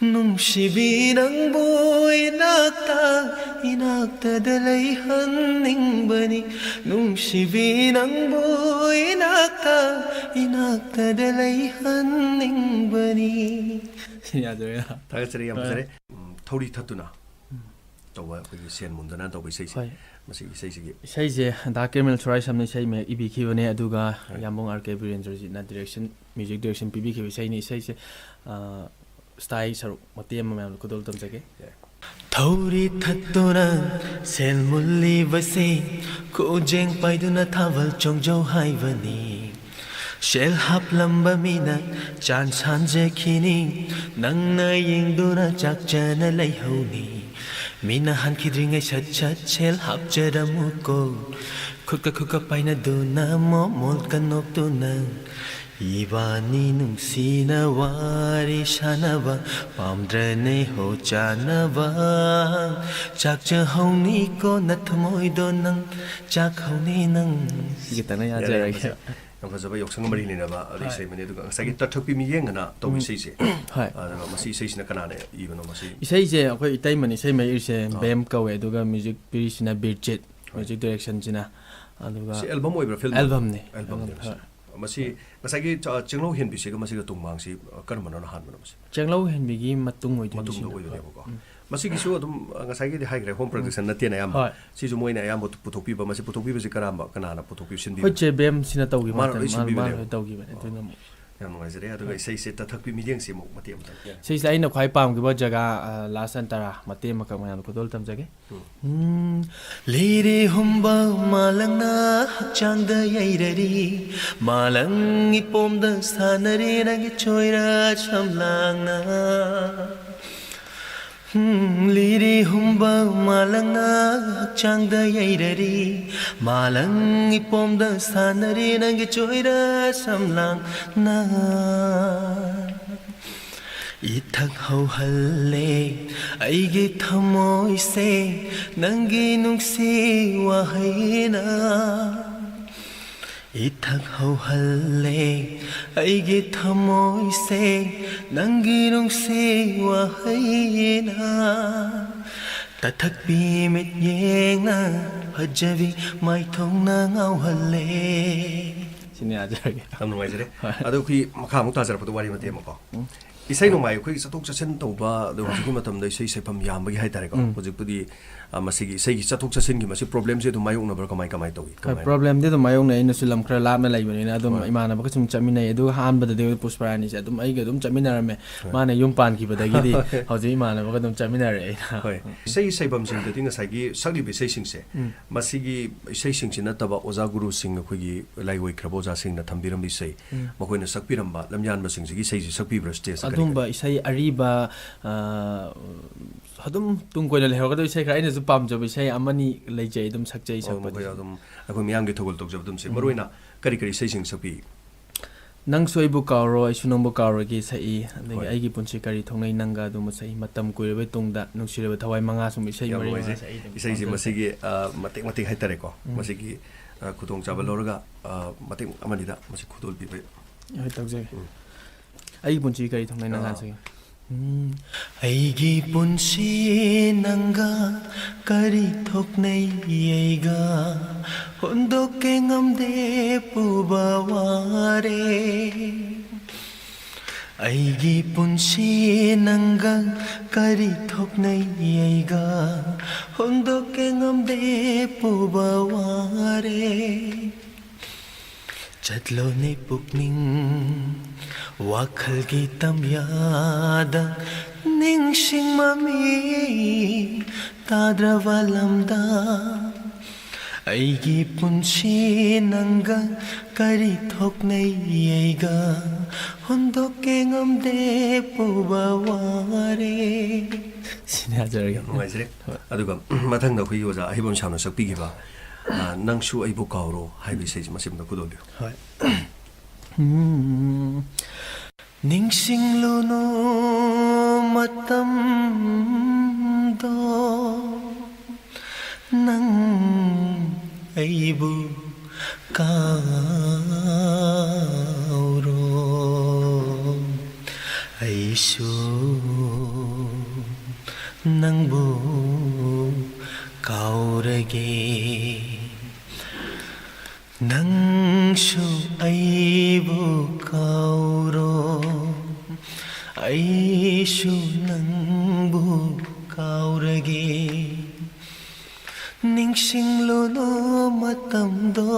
ꯅꯨꯡꯁꯤꯕꯤ ꯅꯪꯕꯨ ꯏꯅꯥꯛꯇ ꯏꯅꯥꯛꯇꯗ ꯂꯩꯍꯟꯅꯤꯡꯕꯅꯤ, ꯅꯨꯡꯁꯤꯕꯤ ꯅꯪꯕꯨ ꯏꯅꯥꯛꯇ ꯏꯅꯥꯛꯇꯗ ꯂꯩꯍꯟꯅꯤꯡꯕꯅꯤ꯫ ꯁꯤ ꯌꯥꯗꯣꯏꯔꯥ? ꯊꯥꯒꯠꯆꯔꯤ, ꯌꯥꯝ ꯍꯣꯏ꯫ ꯐꯖꯔꯦ꯫ ꯎꯝ, ꯊꯧꯔꯤ ꯊꯠꯇꯨꯅ ꯎꯝ꯫ ꯇꯧꯕ ꯑꯩꯈꯣꯏꯒꯤ ꯁꯦꯟ ꯃꯨꯟꯗꯅ ꯇꯧꯕ ꯏꯁꯩꯁꯦ꯫ ꯍꯣꯏ꯫ ꯃꯁꯤ ꯏꯁꯩꯁꯤꯒꯤ ꯏꯁꯩꯁꯦ ꯗꯥ ꯀꯦꯃꯦꯜ ꯁꯣꯔꯥꯏꯁꯝꯅ ꯏꯁꯩ ꯃꯌꯦꯛ ꯏꯕꯤꯈꯤꯕꯅꯦ, ꯑꯗꯨꯒ ꯍꯣꯏ꯫ ꯌꯥꯝꯕꯨꯡ ꯑꯥꯔ ꯀꯦ ꯕꯤꯔꯦꯟꯗ꯭ꯔꯖꯤꯠꯅ ꯗꯤꯔꯦꯛꯁꯟ, ꯃ꯭ꯌꯨꯖꯤꯛ ꯗꯤꯔꯦꯛꯁꯟ ꯄꯤꯕꯤꯈꯤꯕ ꯏꯁꯩꯅꯤ꯫ ꯏꯁꯩꯁꯦ, ꯑ, ꯁ꯭ꯇꯥꯏꯜ ꯁꯔꯨꯛ ꯃꯇꯦꯛ ꯑꯃ ꯃꯌꯥꯝꯗ ꯈꯨꯗꯣꯜ ꯇꯝꯖꯒꯦ꯫ ꯌꯥꯏ꯫ ꯊꯧꯔꯤ ꯊꯠꯇꯨꯅ ꯁꯦꯜ ꯃꯨꯜꯂꯤꯕꯁꯦ, ꯈꯨꯖꯦꯡ ꯄꯥꯏꯗꯨꯅ ꯊꯥꯕꯜ ꯆꯣꯡꯖꯧ ꯍꯥꯏꯕꯅꯤ꯫ ꯁꯦꯜ ꯍꯥꯞꯂꯝꯕ ꯃꯤꯅ ꯆꯥꯟ ꯁꯥꯟꯖꯈꯤꯅꯤ, ꯅꯪꯅ ꯌꯦꯡꯗꯨꯅ ꯆꯥꯛꯆꯅ ꯂꯩꯍꯧꯅꯤ꯫ ꯃꯤꯅ ꯍꯟꯈꯤꯗ꯭ꯔꯤꯉꯩ ꯁꯠ ꯁꯠ ꯁꯦꯜ ꯍꯥꯞꯆꯔꯝꯃꯨꯀꯣ, ꯈꯨꯠꯀ ꯈꯨꯠꯀ ꯄꯥꯏꯅꯗꯨꯅ ꯃꯣꯃꯣꯟꯒ ꯅꯣꯛꯇꯨꯅ, ꯏꯕꯥꯅꯤ ꯅꯨꯡꯁꯤꯅ ꯋꯥꯔꯤ ꯁꯥꯟꯅꯕ ꯄꯥꯝꯗ꯭ꯔꯅꯦ ꯍꯣ ꯆꯥꯅꯕ꯫ ꯆꯥꯛ ꯆꯥꯍꯧꯅꯤꯀꯣ ꯅꯊꯃꯣꯏꯗꯣ ꯅꯪ, ꯆꯥꯛꯍꯧꯅꯤ ꯅꯪ꯫ ꯁꯤꯒꯤ ꯇꯪꯅ ꯌꯥꯔꯦ, ꯌꯥꯖꯔꯒꯦ꯫ ꯌꯥꯝ ꯐꯖ-, ꯌꯥꯝ ꯐꯖꯕ ꯌꯥꯎꯁꯪꯒ ꯃꯔꯤ ꯂꯩꯅꯕ ꯑꯗꯩ ꯍꯣꯏ꯫ ꯏꯁꯩ ꯑꯃꯅꯤ꯫ ꯑꯗꯨꯒ ꯉꯁꯥꯏꯒꯤ ꯇꯥꯊꯛꯄꯤ ꯃꯤꯌꯦꯡ ꯑꯅ ꯇꯧꯕ ꯎꯝ꯫ ꯏꯁꯩꯁꯦ꯫ ꯍꯣꯏ꯫ ꯑꯗꯨꯒ ꯃꯁꯤ ꯏꯁꯩꯁꯤꯅ ꯀꯅꯥꯅ ꯏꯕꯅꯣ ꯃꯁꯤ? ꯏꯁꯩꯁꯦ ꯑꯩꯈꯣꯏ ꯏꯇꯩꯃꯅ ꯏꯁꯩ ꯃꯌꯦꯛ ꯏꯔꯤꯁꯦ, ꯑꯥ꯫ ꯕꯦꯝ ꯀꯧꯋꯦ, ꯑꯗꯨꯒ ꯃ꯭ꯌꯨꯖꯤꯛ ꯄꯤꯔꯤꯁꯤꯅ ꯕꯤꯔꯖꯤꯠ, ꯍꯣꯏ꯫ ꯃ꯭ꯌꯨꯖꯤꯛ ꯗꯤꯔꯦꯛꯁꯟꯁꯤꯅ꯫ ꯑꯗꯨꯒ ꯁꯤ ꯑꯦꯜꯕꯝ ꯑꯣꯏꯕ꯭ꯔꯥ, ꯐꯤꯜꯝ? ꯑꯦꯜꯕꯝꯅꯤ꯫ ꯑꯦꯜꯕꯝꯅꯦꯕ ꯑꯦꯜꯕꯝ, ꯁꯤ꯫ ꯍꯣꯏ꯫ ꯃꯁꯤ ꯉꯁꯥꯏꯒꯤ ꯆ-, ꯆꯦꯡꯂꯧ ꯍꯦꯟꯕꯤꯁꯤꯒ ꯃꯁꯤꯒ ꯇꯨꯡꯃꯥꯡꯁꯤ, ꯑ, ꯀꯔꯝꯕꯅꯣꯅ ꯍꯥꯟꯕꯅꯣ ꯃꯁꯤ? ꯆꯦꯡꯂꯧ ꯍꯦꯟꯕꯤꯒꯤ ꯃꯇꯨꯡ ꯑꯣꯏꯗꯣꯏꯅꯤ ꯃꯇꯨꯡꯗ ꯁꯤꯅ꯫ ꯑꯣꯏꯗꯣꯏꯅꯦꯕꯀꯣ꯫ ꯎꯝ꯫ ꯃꯁꯤꯒꯤꯁꯨ ꯑꯗꯨꯝ, ꯑ, ꯉꯁꯥꯏꯒꯤꯗꯤ ꯍꯥꯏꯈ꯭ꯔꯦ, ꯍꯣꯝ ꯄ꯭ꯔꯗꯛꯁꯟ ꯅꯠꯇꯦꯅ ꯑꯌꯥꯝꯕ꯫ ꯍꯣꯏ꯫ ꯁꯤꯁꯨ ꯃꯣꯏꯅ ꯑꯌꯥꯝꯕ ꯄꯨꯊꯣꯛꯄꯤꯕ, ꯃꯁꯤ ꯄꯨꯊꯣꯛꯄꯤꯕꯁꯤ ꯀꯔꯝꯕ, ꯀꯅꯥꯅ ꯄꯨꯊꯣꯛꯄꯤꯕ, ꯁꯤꯟꯕꯤꯕ? ꯑꯩꯈꯣꯏ ꯆꯦ ꯕꯦꯝꯁꯤꯅ ꯇꯧꯈꯤꯕ ꯃꯥꯅ ꯍꯥꯏꯇꯥꯔꯦ꯫ ꯂꯣꯏ ꯃꯥꯅ, ꯃꯥꯅ ꯁꯤꯟꯕꯤꯕꯅꯦꯕ꯫ ꯂꯣꯏ ꯇꯧꯈꯤꯕꯅꯦ꯫ ꯑꯗꯨꯅ ꯑꯃꯨꯛ ꯌꯥꯝ ꯅꯨꯡꯉꯥꯏꯖꯔꯦ꯫ ꯑꯗꯨꯒ ꯏꯁꯩꯁꯦ ꯇꯊꯛꯄꯤ ꯃꯤꯠꯌꯦꯡꯁꯤ ꯑꯃꯨꯛ ꯃꯇꯦꯛ ꯑꯃꯇꯪ꯫ ꯁꯤꯁꯦ ꯑꯩꯅ ꯈ꯭ꯋꯥꯏ ꯄꯥꯝꯈꯤꯕ ꯖꯒꯥ, ꯑ, ꯂꯥꯁ ꯑꯟꯇꯔꯥ ꯃꯇꯦꯛ ꯑꯃꯈꯛ ꯃꯌꯥꯝꯗ ꯈꯨꯗꯣꯜ ꯇꯝꯖꯒꯦ꯫ ꯎꯝ꯫ ꯎꯝ꯫ ꯂꯤꯔꯤ ꯍꯨꯝꯕ ꯃꯥꯂꯪꯅ ꯍꯛꯆꯥꯡꯗ ꯌꯩꯔꯔꯤ, ꯃꯥꯂꯪ ꯏꯄꯣꯝꯗ ꯁꯥꯟꯅꯔꯤ ꯅꯪꯒꯤ ꯆꯣꯏꯔ ꯁꯝꯂꯥꯡꯅ꯫ ꯎꯝ, ꯂꯤꯔꯤ ꯍꯨꯝꯕ ꯃꯥꯂꯪꯅ ꯍꯛꯆꯥꯡꯗ ꯌꯩꯔꯔꯤ, ꯃꯥꯂꯪ ꯏꯄꯣꯝꯗ ꯁꯥꯟꯅꯔꯤ ꯅꯪꯒꯤ ꯆꯣꯏꯔ ꯁꯝꯂꯥꯡꯅ꯫ ꯏꯊꯛ ꯍꯧꯍꯜꯂꯦ ꯑꯩꯒꯤ ꯊꯃꯣꯏꯁꯦ ꯅꯪꯒꯤ ꯅꯨꯡꯁꯤ ꯋꯥꯍꯩꯅ꯫ ꯏꯊꯛ ꯍꯧꯍꯜꯂꯦ ꯑꯩꯒꯤ ꯊꯃꯣꯏꯁꯦ ꯅꯪꯒꯤ ꯅꯨꯡꯁꯤ ꯋꯥꯍꯩꯅ꯫ ꯇꯊꯛꯄꯤ ꯃꯤꯠꯌꯦꯡꯅ ꯐꯖꯕꯤ ꯃꯥꯏꯊꯣꯡꯅ ꯉꯥꯎꯍꯜꯂꯦ꯫ ꯁꯤꯅꯤ ꯌꯥꯖꯔꯒꯦ꯫ ꯌꯥꯝ ꯅꯨꯡꯉꯥꯏꯖꯔꯦ꯫ ꯍꯣꯏ꯫ ꯑꯗꯣ ꯑꯩꯈꯣꯏ ꯃꯈꯥ ꯑꯃꯨꯛ ꯇꯥꯖꯔꯛꯄꯗ ꯋꯥꯔꯤ ꯃꯇꯦꯛ ꯑꯃꯀꯣ꯫ ꯎꯝ꯫ ꯏꯁꯩ ꯅꯣꯡꯃꯥꯏ ꯑꯩꯈꯣꯏꯒꯤ ꯆꯠꯊꯣꯛ ꯆꯠꯁꯤꯟ ꯇꯧꯕ, ꯑꯗꯣ ꯍꯧꯖꯤꯛꯀꯤ ꯃꯇꯝꯗ ꯏꯁꯩ ꯁꯩꯐꯝ ꯌꯥꯝꯕꯒꯤ ꯍꯥꯏꯇꯥꯔꯦꯀꯣ꯫ ꯎꯝ꯫ ꯍꯧꯖꯤꯛꯄꯨꯗꯤ, ꯑ, ꯃꯁꯤꯒꯤ ꯏꯁꯩꯒꯤ ꯆꯠꯊꯣꯛ ꯆꯠꯁꯤꯟꯒꯤ ꯃꯁꯤ ꯄ꯭ꯔꯣꯕ꯭ꯂꯦꯝꯁꯦ ꯑꯗꯨꯝ ꯃꯥꯌꯣꯛꯅꯕ꯭ꯔꯥ, ꯀꯃꯥꯏ, ꯀꯃꯥꯏ ꯇꯧꯏ? ꯍꯣꯏ, ꯀꯃꯥꯏꯅ? ꯄ꯭ꯔꯣꯕ꯭ꯂꯦꯝꯗꯤ ꯑꯗꯨꯝ ꯃꯥꯌꯣꯛꯅꯩ꯫ ꯑꯩꯅꯁꯨ ꯂꯝ ꯈꯔ ꯂꯥꯞꯅ ꯂꯩꯕꯅꯤꯅ ꯑꯗꯨꯝ ꯍꯣꯏ꯫ ꯏꯃꯥꯟꯅꯕꯒ ꯁꯨꯝ ꯆꯠꯃꯤꯟꯅꯩ꯫ ꯑꯗꯨꯒ ꯑꯍꯥꯟꯕꯗꯗꯤ ꯄꯨꯁꯄꯔꯥꯅꯤꯁꯦ ꯑꯗꯨꯝ ꯑꯩꯒ ꯑꯗꯨꯝ ꯆꯠꯃꯤꯟꯅꯔꯝꯃꯦ꯫ ꯍꯣꯏ꯫ ꯃꯥꯅ ꯌꯨꯝ ꯄꯥꯟꯈꯤꯕꯗꯒꯤꯗꯤ ꯍꯧꯖꯤꯛ ꯏꯃꯥꯟꯅꯕꯒ ꯑꯗꯨꯝ ꯆꯠꯃꯤꯟꯅꯔꯦ ꯑꯩꯅ꯫ ꯍꯣꯏ꯫ ꯏꯁꯩ ꯁꯩꯐꯝꯁꯤꯡꯗꯗꯤ ꯉꯁꯥꯏꯒꯤ ꯁꯛꯂꯤꯕ ꯏꯁꯩꯁꯤꯡꯁꯦ, ꯎꯝ꯫ ꯃꯁꯤꯒꯤ ꯏꯁꯩꯁꯤꯡꯁꯤ ꯅꯠꯇꯕ ꯑꯣꯖꯥ ꯒꯨꯔꯨꯁꯤꯡ, ꯑꯩꯈꯣꯏꯒꯤ ꯂꯥꯏ ꯑꯣꯏꯈ꯭ꯔꯕ ꯑꯣꯖꯥꯁꯤꯡꯅ ꯊꯝꯕꯤꯔꯝꯕ ꯏꯁꯩ, ꯎꯝ꯫ ꯃꯈꯣꯏꯅ ꯁꯛꯄꯤꯔꯝꯕ ꯂꯝꯌꯥꯟꯕꯁꯤꯡꯁꯤꯒꯤ ꯏꯁꯩꯁꯤ ꯁꯛꯄꯤꯕ꯭ꯔꯥ ꯁ꯭ꯇꯦꯖꯇ? ꯀꯔꯤ, ꯑꯗꯨꯝꯕ ꯀꯔꯤ? ꯏꯁꯩ ꯑꯔꯤꯕ, ꯑ, ꯑꯗꯨꯝ ꯇꯨꯡ ꯀꯣꯏꯅ ꯂꯩꯍꯧꯔꯒꯗꯕ ꯏꯁꯩ ꯈꯔ, ꯑꯩꯅꯁꯨ ꯄꯥꯝꯖꯕ ꯏꯁꯩ ꯑꯃꯅꯤ ꯂꯩꯖꯩ ꯑꯗꯨꯝ ꯁꯛꯆꯩ꯫ ꯑꯣ, ꯁꯛꯄꯗꯤ꯫ ꯃꯈꯣꯏ ꯑꯗꯨꯝ ꯑꯩꯈꯣꯏ ꯃꯤꯌꯥꯝꯒꯤ ꯊꯧꯒꯜ ꯇꯧꯖꯕ ꯑꯗꯨꯝꯁꯦ꯫ ꯎꯝ꯫ ꯃꯔꯨꯑꯣꯏꯅ ꯀꯔꯤ ꯀꯔꯤ ꯏꯁꯩꯁꯤꯡ ꯁꯛꯄꯤ? ꯅꯪꯁꯨ ꯑꯩꯕꯨ ꯀꯥꯎꯔꯣ, ꯑꯩꯁꯨ ꯅꯪꯕꯨ ꯀꯥꯎꯔꯣꯏꯒꯤ ꯁꯛꯏ꯫ ꯑꯗꯒꯤ ꯍꯣꯏ꯫ ꯑꯩꯒꯤ ꯄꯨꯟꯁꯤ ꯀꯔꯤ ꯊꯣꯛꯅꯩ ꯅꯪꯒ ꯑꯗꯨꯝꯕ ꯁꯛꯏ꯫ ꯃꯇꯝ ꯀꯨꯏꯔꯕꯩ ꯇꯨꯡꯗ ꯅꯨꯡꯁꯤꯔꯕ ꯊꯋꯥꯏ ꯃꯉꯥ ꯁꯨꯝꯕ ꯏꯁꯩ ꯌꯥꯝ ꯃꯔꯤ ꯃꯉꯥ ꯅꯨꯡꯉꯥꯏꯖꯩ꯫ ꯁꯛꯏ ꯑꯗꯨꯝ ꯏꯁꯩꯁꯤ ꯄꯥꯝꯖꯩ꯫ ꯃꯁꯤꯒꯤ, ꯑ, ꯃꯇꯦꯛ ꯃꯇꯦꯛ ꯍꯥꯏꯇꯥꯔꯦꯀꯣ꯫ ꯎꯝ꯫ ꯃꯁꯤꯒꯤ, ꯑ, ꯈꯨꯗꯣꯡꯆꯥꯕ ꯂꯧꯔꯒ, ꯑ, ꯃꯇꯦꯛ ꯑꯃꯅꯤꯗ ꯃꯁꯤ ꯈꯨꯗꯣꯜ ꯄꯤꯕ꯫ ꯍꯣꯏ, ꯇꯧꯖꯒꯦ꯫ ꯎꯝ꯫ ꯑꯩꯒꯤ ꯄꯨꯟꯁꯤ ꯀꯔꯤ ꯊꯣꯛꯅꯩ ꯅꯪꯒ ꯑꯥ꯫ ꯁꯛꯏ꯫ ꯎꯝ꯫ ꯑꯩꯒꯤ ꯄꯨꯟꯁꯤ ꯅꯪꯒ ꯀꯔꯤ ꯊꯣꯛꯅꯩ ꯑꯩꯒ ꯍꯣꯟꯗꯣꯛꯀꯦ ꯉꯝꯗꯦ ꯄꯨꯕ ꯋꯥꯔꯦ꯫ ꯑꯩꯒꯤ ꯄꯨꯟꯁꯤ ꯅꯪꯒ ꯀꯔꯤ ꯊꯣꯛꯅꯩ ꯑꯩꯒ ꯍꯣꯟꯗꯣꯛꯀꯦ ꯉꯝꯗꯦ ꯄꯨꯕ ꯋꯥꯔꯦ꯫ ꯆꯠꯂꯣꯅꯦ ꯄꯨꯛꯅꯤꯡ ꯋꯥꯈꯜꯒꯤ ꯇꯝꯌꯥꯗ ꯅꯤꯡꯁꯤꯡ ꯃꯃꯤ ꯇꯥꯗ꯭ꯔꯕ ꯂꯝꯗ ꯑꯩꯒꯤ ꯄꯨꯟꯁꯤ ꯅꯪꯒ ꯀꯔꯤ ꯊꯣꯛꯅꯩ ꯑꯩꯒ ꯍꯣꯟꯗꯣꯛꯀꯦ ꯉꯝꯗꯦ ꯄꯨꯕ ꯋꯥꯔꯦ꯫ ꯁꯤꯅꯤ ꯍꯥꯏꯖꯔꯒꯦ꯫ ꯌꯥꯝ ꯅꯨꯡꯉꯥꯏꯖꯔꯦ꯫ ꯍꯣꯏ꯫ ꯑꯗꯨꯒ ꯃꯊꯪꯗ ꯑꯩꯈꯣꯏꯒꯤ ꯑꯣꯖꯥ ꯑꯍꯩꯕꯝ ꯁꯥꯝꯅ ꯁꯛꯄꯤꯈꯤꯕ, ꯑ, "ꯅꯪꯁꯨ ꯑꯩꯕꯨ ꯀꯥꯎꯔꯣ" ꯍꯥꯏꯕ ꯏꯁꯩꯁꯦ ꯃꯁꯤ ꯑꯃꯇ ꯐꯨꯗꯣꯛꯄꯤꯌꯨ꯫ ꯍꯣꯏ꯫ ꯎꯝ꯫ ꯅꯤꯡꯁꯤꯡꯂꯨꯅꯨ ꯃꯇꯝꯗꯣ ꯅꯪ ꯑꯩꯕꯨ ꯀꯥꯎꯔꯣ꯫ ꯑꯩꯁꯨ ꯅꯪꯕꯨ ꯀꯥꯎꯔꯒꯦ꯫ ꯅꯪꯁꯨ ꯑꯩꯕꯨ ꯀꯥꯎꯔꯣ꯫ ꯑꯩꯁꯨ ꯅꯪꯕꯨ ꯀꯥꯎꯔꯒꯦ꯫ ꯅꯤꯡꯁꯤꯡꯂꯨꯅꯨ ꯃꯇꯝꯗꯣ꯫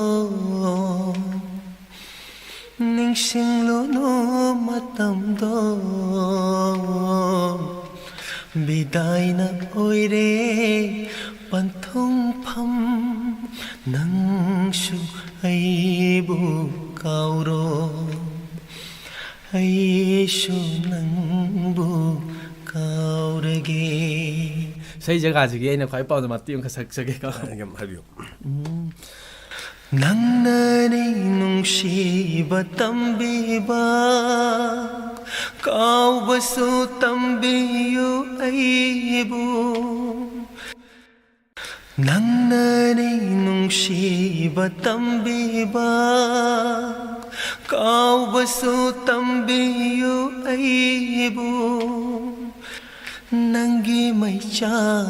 ꯅꯤꯡꯁꯤꯡꯂꯨꯅꯨ ꯃꯇꯝꯗꯣ꯫ ꯕꯤꯗꯥꯏꯅ ꯑꯣꯏꯔꯦ ꯄꯟꯊꯨꯡꯐꯝ꯫ ꯅꯪꯁꯨ ꯑꯩꯕꯨ ꯀꯥꯎꯔꯣ꯫ ꯑꯩꯁꯨ ꯅꯪꯕꯨ ꯀꯥꯎꯔꯒꯦ꯫ ꯏꯁꯩ ꯖꯒꯥꯁꯤꯒꯤ ꯑꯩꯅ ꯈ꯭ꯋꯥꯏ ꯄꯥꯝꯖꯕ ꯃꯇꯦꯛ ꯑꯃꯈꯛ ꯁꯛꯆꯒꯦꯀꯣ꯫ ꯌꯥꯝ ꯍꯥꯏꯕꯤꯌꯨ꯫ ꯎꯝ꯫ ꯅꯪꯅꯅꯤ ꯅꯨꯡꯁꯤꯕ ꯇꯝꯕꯤꯕ, ꯀꯥꯎꯕꯁꯨ ꯇꯝꯕꯤꯌꯨ ꯑꯩꯕꯨ꯫ ꯅꯪꯅꯅꯤ ꯅꯨꯡꯁꯤꯕ ꯇꯝꯕꯤꯕ, ꯀꯥꯎꯕꯁꯨ ꯇꯝꯕꯤꯌꯨ ꯑꯩꯕꯨ꯫ ꯅꯪꯒꯤ ꯃꯩꯆꯥꯛ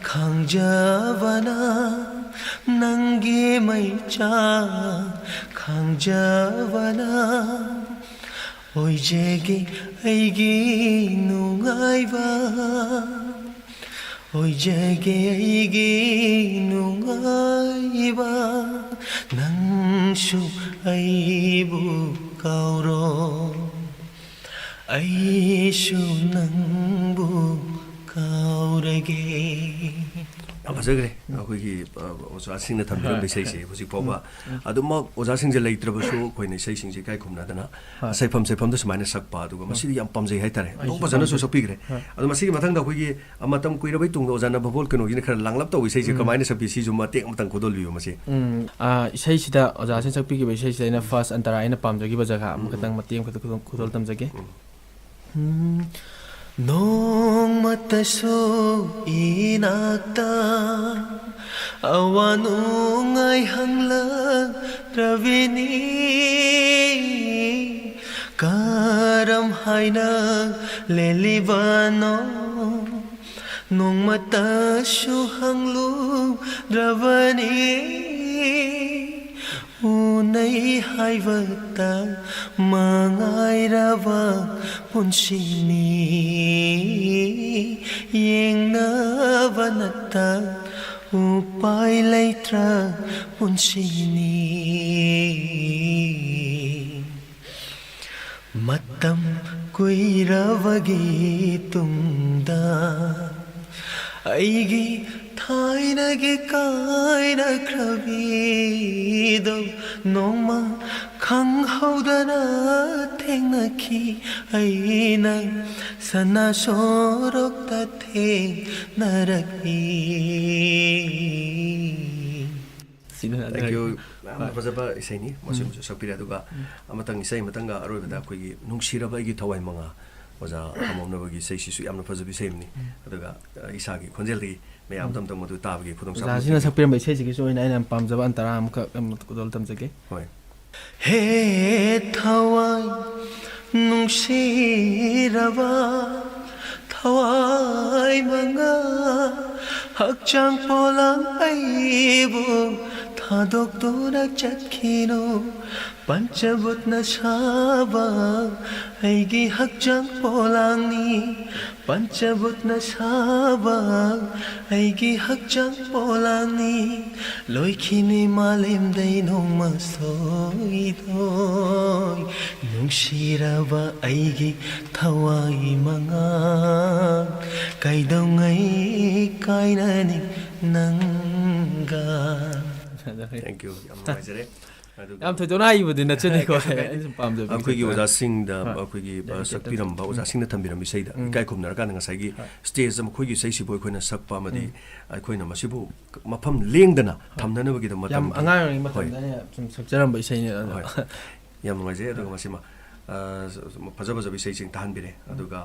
ꯈꯥꯡꯖꯕꯅ, ꯅꯪꯒꯤ ꯃꯩꯆꯥꯛ ꯈꯥꯡꯖꯕꯅ ꯑꯣꯏꯖꯒꯦ ꯑꯩꯒꯤ ꯅꯨꯡꯉꯥꯏꯕ, ꯑꯣꯏꯖꯒꯦ ꯑꯩꯒꯤ ꯅꯨꯡꯉꯥꯏꯕ, ꯅꯪꯁꯨ ꯑꯩꯕꯨ ꯀꯥꯎꯔꯣ, ꯑꯩꯁꯨ ꯅꯪꯕꯨ ꯀꯥꯎꯔꯒꯦ꯫ ꯌꯥꯝ ꯐꯖꯈ꯭ꯔꯦ꯫ ꯑꯩꯈꯣꯏꯒꯤ, ꯑ, ꯑꯣꯖꯥꯁꯤꯡꯅ ꯊꯝꯕꯤꯔꯝꯕ ꯍꯣꯏ꯫ ꯏꯁꯩꯁꯦ ꯍꯧꯖꯤꯛ ꯐꯥꯎꯕ ꯎꯝ, ꯎꯝ꯫ ꯑꯗꯨꯃꯛ ꯑꯣꯖꯥꯁꯤꯡꯁꯦ ꯂꯩꯇ꯭ꯔꯕꯁꯨ ꯑꯩꯈꯣꯏꯅ ꯏꯁꯩꯁꯤꯡꯁꯦ ꯏꯀꯥꯏ ꯈꯨꯝꯅꯗꯅ ꯍꯣꯏ꯫ ꯁꯩꯐꯝ ꯁꯩꯐꯝꯗ ꯁꯨꯃꯥꯏꯅ ꯁꯛꯄ, ꯑꯗꯨꯒ ꯍꯣꯏ꯫ ꯃꯁꯤꯗꯤ ꯌꯥꯝ ꯄꯥꯝꯖꯩ ꯍꯥꯏꯇꯥꯔꯦ꯫ ꯑꯩꯁꯨ ꯑꯗꯨꯝ ꯐꯖꯅꯁꯨ ꯄꯥꯝꯖꯩ꯫ ꯁꯛꯄꯤꯈ꯭ꯔꯦ꯫ ꯍꯣꯏ꯫ ꯑꯗꯣ ꯃꯁꯤꯒꯤ ꯃꯊꯪꯗ ꯑꯩꯈꯣꯏꯒꯤ, ꯑ, ꯃꯇꯝ ꯀꯨꯏꯔꯕꯩ ꯇꯨꯡꯗ ꯑꯣꯖꯥ ꯅꯕꯕꯣꯜ ꯀꯩꯅꯣꯒꯤꯅ ꯈꯔ ꯂꯥꯡꯂꯞ ꯇꯧꯕ ꯏꯁꯩꯁꯦ ꯎꯝ꯫ ꯀꯃꯥꯏꯅ ꯁꯛꯄꯤ? ꯁꯤꯁꯨ ꯃꯇꯦꯛ ꯑꯃꯇꯪ ꯈꯨꯗꯣꯜꯕꯤꯌꯨ ꯃꯁꯤ꯫ ꯎꯝ, ꯑ, ꯏꯁꯩꯁꯤꯗ ꯑꯣꯖꯥꯁꯤꯅ ꯁꯛꯄꯤꯈꯤꯕ ꯏꯁꯩꯁꯤꯗ ꯑꯩꯅ ꯐꯥꯔꯁ ꯑꯟꯇꯔꯥ ꯑꯩꯅ ꯄꯥꯝꯖꯈꯤꯕ ꯖꯒꯥ ꯎꯝ, ꯑꯃꯈꯛꯇꯪ ꯎꯝ꯫ ꯃꯇꯦꯛ ꯑꯃꯈꯛꯇ ꯈꯨꯗꯣꯜ, ꯈꯨꯗꯣꯜ ꯇꯝꯖꯒꯦ꯫ ꯎꯝ꯫ ꯎꯝ, ꯅꯣꯡꯃꯇꯁꯨ ꯏꯅꯥꯛꯇ ꯑꯋꯥ ꯅꯨꯡꯉꯥꯏ ꯍꯪꯂꯛꯇ꯭ꯔꯕꯤꯅꯤ꯫ ꯀꯔꯝ ꯍꯥꯏꯅ ꯂꯦꯜꯂꯤꯕꯅꯣ? ꯅꯣꯡꯃꯇꯁꯨ ꯍꯪꯂꯨꯗ꯭ꯔꯕꯅꯤ꯫ ꯎꯅꯩ ꯍꯥꯏꯕꯇ ꯃꯉꯥꯏꯔꯕ ꯄꯨꯟꯁꯤꯅꯤ꯫ ꯌꯦꯡꯅꯕ ꯅꯠꯇ ꯎꯄꯥꯏ ꯂꯩꯇ꯭ꯔ ꯄꯨꯟꯁꯤꯅꯤ꯫ ꯃꯇꯝ ꯀꯨꯏꯔꯕꯒꯤ ꯇꯨꯡꯗ ꯑꯩꯒꯤ ꯊꯥꯏꯅꯒꯤ ꯀꯥꯏꯅꯈ꯭ꯔꯕꯤꯗꯣ ꯅꯣꯡꯃ ꯈꯪꯍꯧꯗꯅ ꯊꯦꯡꯅꯈꯤ꯫ ꯑꯩꯅ ꯁꯅꯥ ꯁꯣꯔꯣꯛꯇ ꯊꯦꯡꯅꯔꯛꯏ꯫ ꯁꯤꯅ Thank you. ꯌꯥꯝꯅ ꯍꯣꯏ꯫ ꯐꯖꯕ ꯏꯁꯩꯅꯤ꯫ ꯃꯁꯤꯃꯁꯨ ꯎꯝ꯫ ꯁꯛꯄꯤꯔꯦ꯫ ꯑꯗꯨꯒ ꯎꯝ꯫ ꯑꯃꯇꯪ ꯏꯁꯩ ꯑꯃꯇꯪꯒ ꯑꯔꯣꯏꯕꯗ ꯑꯩꯈꯣꯏꯒꯤ ꯅꯨꯡꯁꯤꯔꯕ ꯑꯩꯒꯤ ꯊꯋꯥꯏ ꯃꯉꯥ, ꯑꯣꯖꯥ ꯈꯝꯕꯝꯅꯕꯒꯤ ꯏꯁꯩꯁꯤꯁꯨ ꯌꯥꯝꯅ ꯐꯖꯕ ꯏꯁꯩ ꯑꯃꯅꯤ꯫ ꯎꯝ꯫ ꯑꯗꯨꯒ, ꯑ, ꯏꯁꯥꯒꯤ ꯈꯣꯟꯖꯦꯜꯗꯒꯤ ꯃꯌꯥꯝ ꯎꯝ꯫ ꯇꯝ ꯇꯝ ꯑꯗꯨ ꯇꯥꯕꯒꯤ ꯈꯨꯗꯣꯡꯆꯥꯕ ꯑꯣꯖꯥꯁꯤꯅ ꯄꯤꯕꯤꯌꯨ꯫ ꯁꯛꯄꯤꯔꯝꯕ ꯏꯁꯩꯁꯤꯒꯤꯁꯨ ꯑꯣꯏꯅ ꯑꯩꯅ ꯌꯥꯝ ꯄꯥꯝꯖꯕ ꯑꯟꯇꯔꯥ ꯑꯃꯈꯛ ꯑꯃ ꯈꯨꯗꯣꯜ ꯇꯝꯖꯒꯦ꯫ ꯍꯣꯏ꯫ ꯍꯦ ꯊꯋꯥꯏ ꯅꯨꯡꯁꯤꯔꯕ ꯊꯋꯥꯏ ꯃꯉꯥ, ꯍꯛꯆꯥꯡ ꯄꯣꯂꯥꯡ ꯑꯩꯕꯨ ꯊꯥꯗꯣꯛꯇꯨꯅ ꯆꯠꯈꯤꯅꯨ꯫ ꯄꯟꯆꯕꯨꯠꯅ ꯁꯥꯕ ꯑꯩꯒꯤ ꯍꯛꯆꯥꯡ ꯄꯣꯂꯥꯡꯅꯤ꯫ ꯄꯟꯆꯕꯨꯠꯅ ꯁꯥꯕ ꯑꯩꯒꯤ ꯍꯛꯆꯥꯡ ꯄꯣꯂꯥꯡꯅꯤ꯫ ꯂꯣꯏꯈꯤꯅꯤ ꯃꯥꯂꯦꯝꯗꯩ ꯅꯣꯡꯃ ꯁꯣꯏꯗꯣꯏ꯫ ꯅꯨꯡꯁꯤꯔꯕ ꯑꯩꯒꯤ ꯊꯋꯥꯏ ꯃꯉꯥ, ꯀꯩꯗꯧꯉꯩ ꯀꯥꯏꯅꯅꯤ ꯅꯪꯒ꯫ Thank you. ꯌꯥꯝ ꯅꯨꯡꯉꯥꯏꯖꯔꯦ꯫ ꯑꯗꯨꯒ ꯌꯥꯝ ꯊꯣꯏꯗꯣꯛꯅ ꯍꯩꯕꯗꯤ ꯅꯠꯆꯗꯦꯀꯣ꯫ ꯀꯩꯁꯨ ꯀꯥꯏꯗꯦ꯫ ꯑꯩꯅ ꯁꯨꯝ ꯄꯥꯝꯖꯕ ꯑꯩꯈꯣꯏꯒꯤ ꯏꯁꯩ ꯈꯔ꯫ ꯑꯣꯖꯥꯁꯤꯡꯗ, ꯍꯣꯏ꯫ ꯑꯩꯈꯣꯏꯒꯤ, ꯑ, Dedicated ꯁꯛꯄꯤꯔꯝꯕ ꯇꯧꯖꯕ꯫ ꯑꯣꯖꯥꯁꯤꯡꯅ ꯊꯝꯕꯤꯔꯝꯕ ꯏꯁꯩꯗ ꯎꯝ꯫ ꯏꯀꯥꯏ ꯈꯨꯝꯅꯔꯀꯥꯟꯗ ꯉꯁꯥꯏꯒꯤ ꯍꯣꯏ꯫ Stage ꯑꯃ ꯑꯩꯈꯣꯏꯒꯤ ꯏꯁꯩꯁꯤꯕꯨ ꯑꯩꯈꯣꯏꯅ ꯁꯛꯄ ꯑꯃꯗꯤ ꯎꯝ꯫ ꯑꯩꯈꯣꯏꯅ ꯃꯁꯤꯕꯨ ꯃꯐꯝ ꯂꯦꯡꯗꯅ ꯍꯣꯏ꯫ ꯊꯝꯅꯅꯕꯒꯤꯗꯃꯛ ꯌꯥꯝ ꯃꯇꯝꯒꯤ ꯑꯉꯥꯡ ꯑꯣꯏꯔꯤꯉꯩ ꯍꯣꯏ꯫ ꯃꯇꯝꯗ ꯑꯩꯅ ꯁꯨꯝ ꯁꯛꯆꯔꯝꯕ ꯏꯁꯩꯅꯦ ꯑꯗꯣ꯫ ꯍꯣꯏ꯫ ꯌꯥꯝ ꯅꯨꯡꯉꯥꯏꯖꯩ꯫ ꯑꯗꯨꯒ ꯍꯣꯏ꯫ ꯃꯁꯤꯃ, ꯑ, ꯐꯖ ꯐꯖꯕ ꯏꯁꯩꯁꯤꯡ ꯇꯥꯍꯟꯕꯤꯔꯦ꯫ ꯎꯝ꯫ ꯑꯗꯨꯒ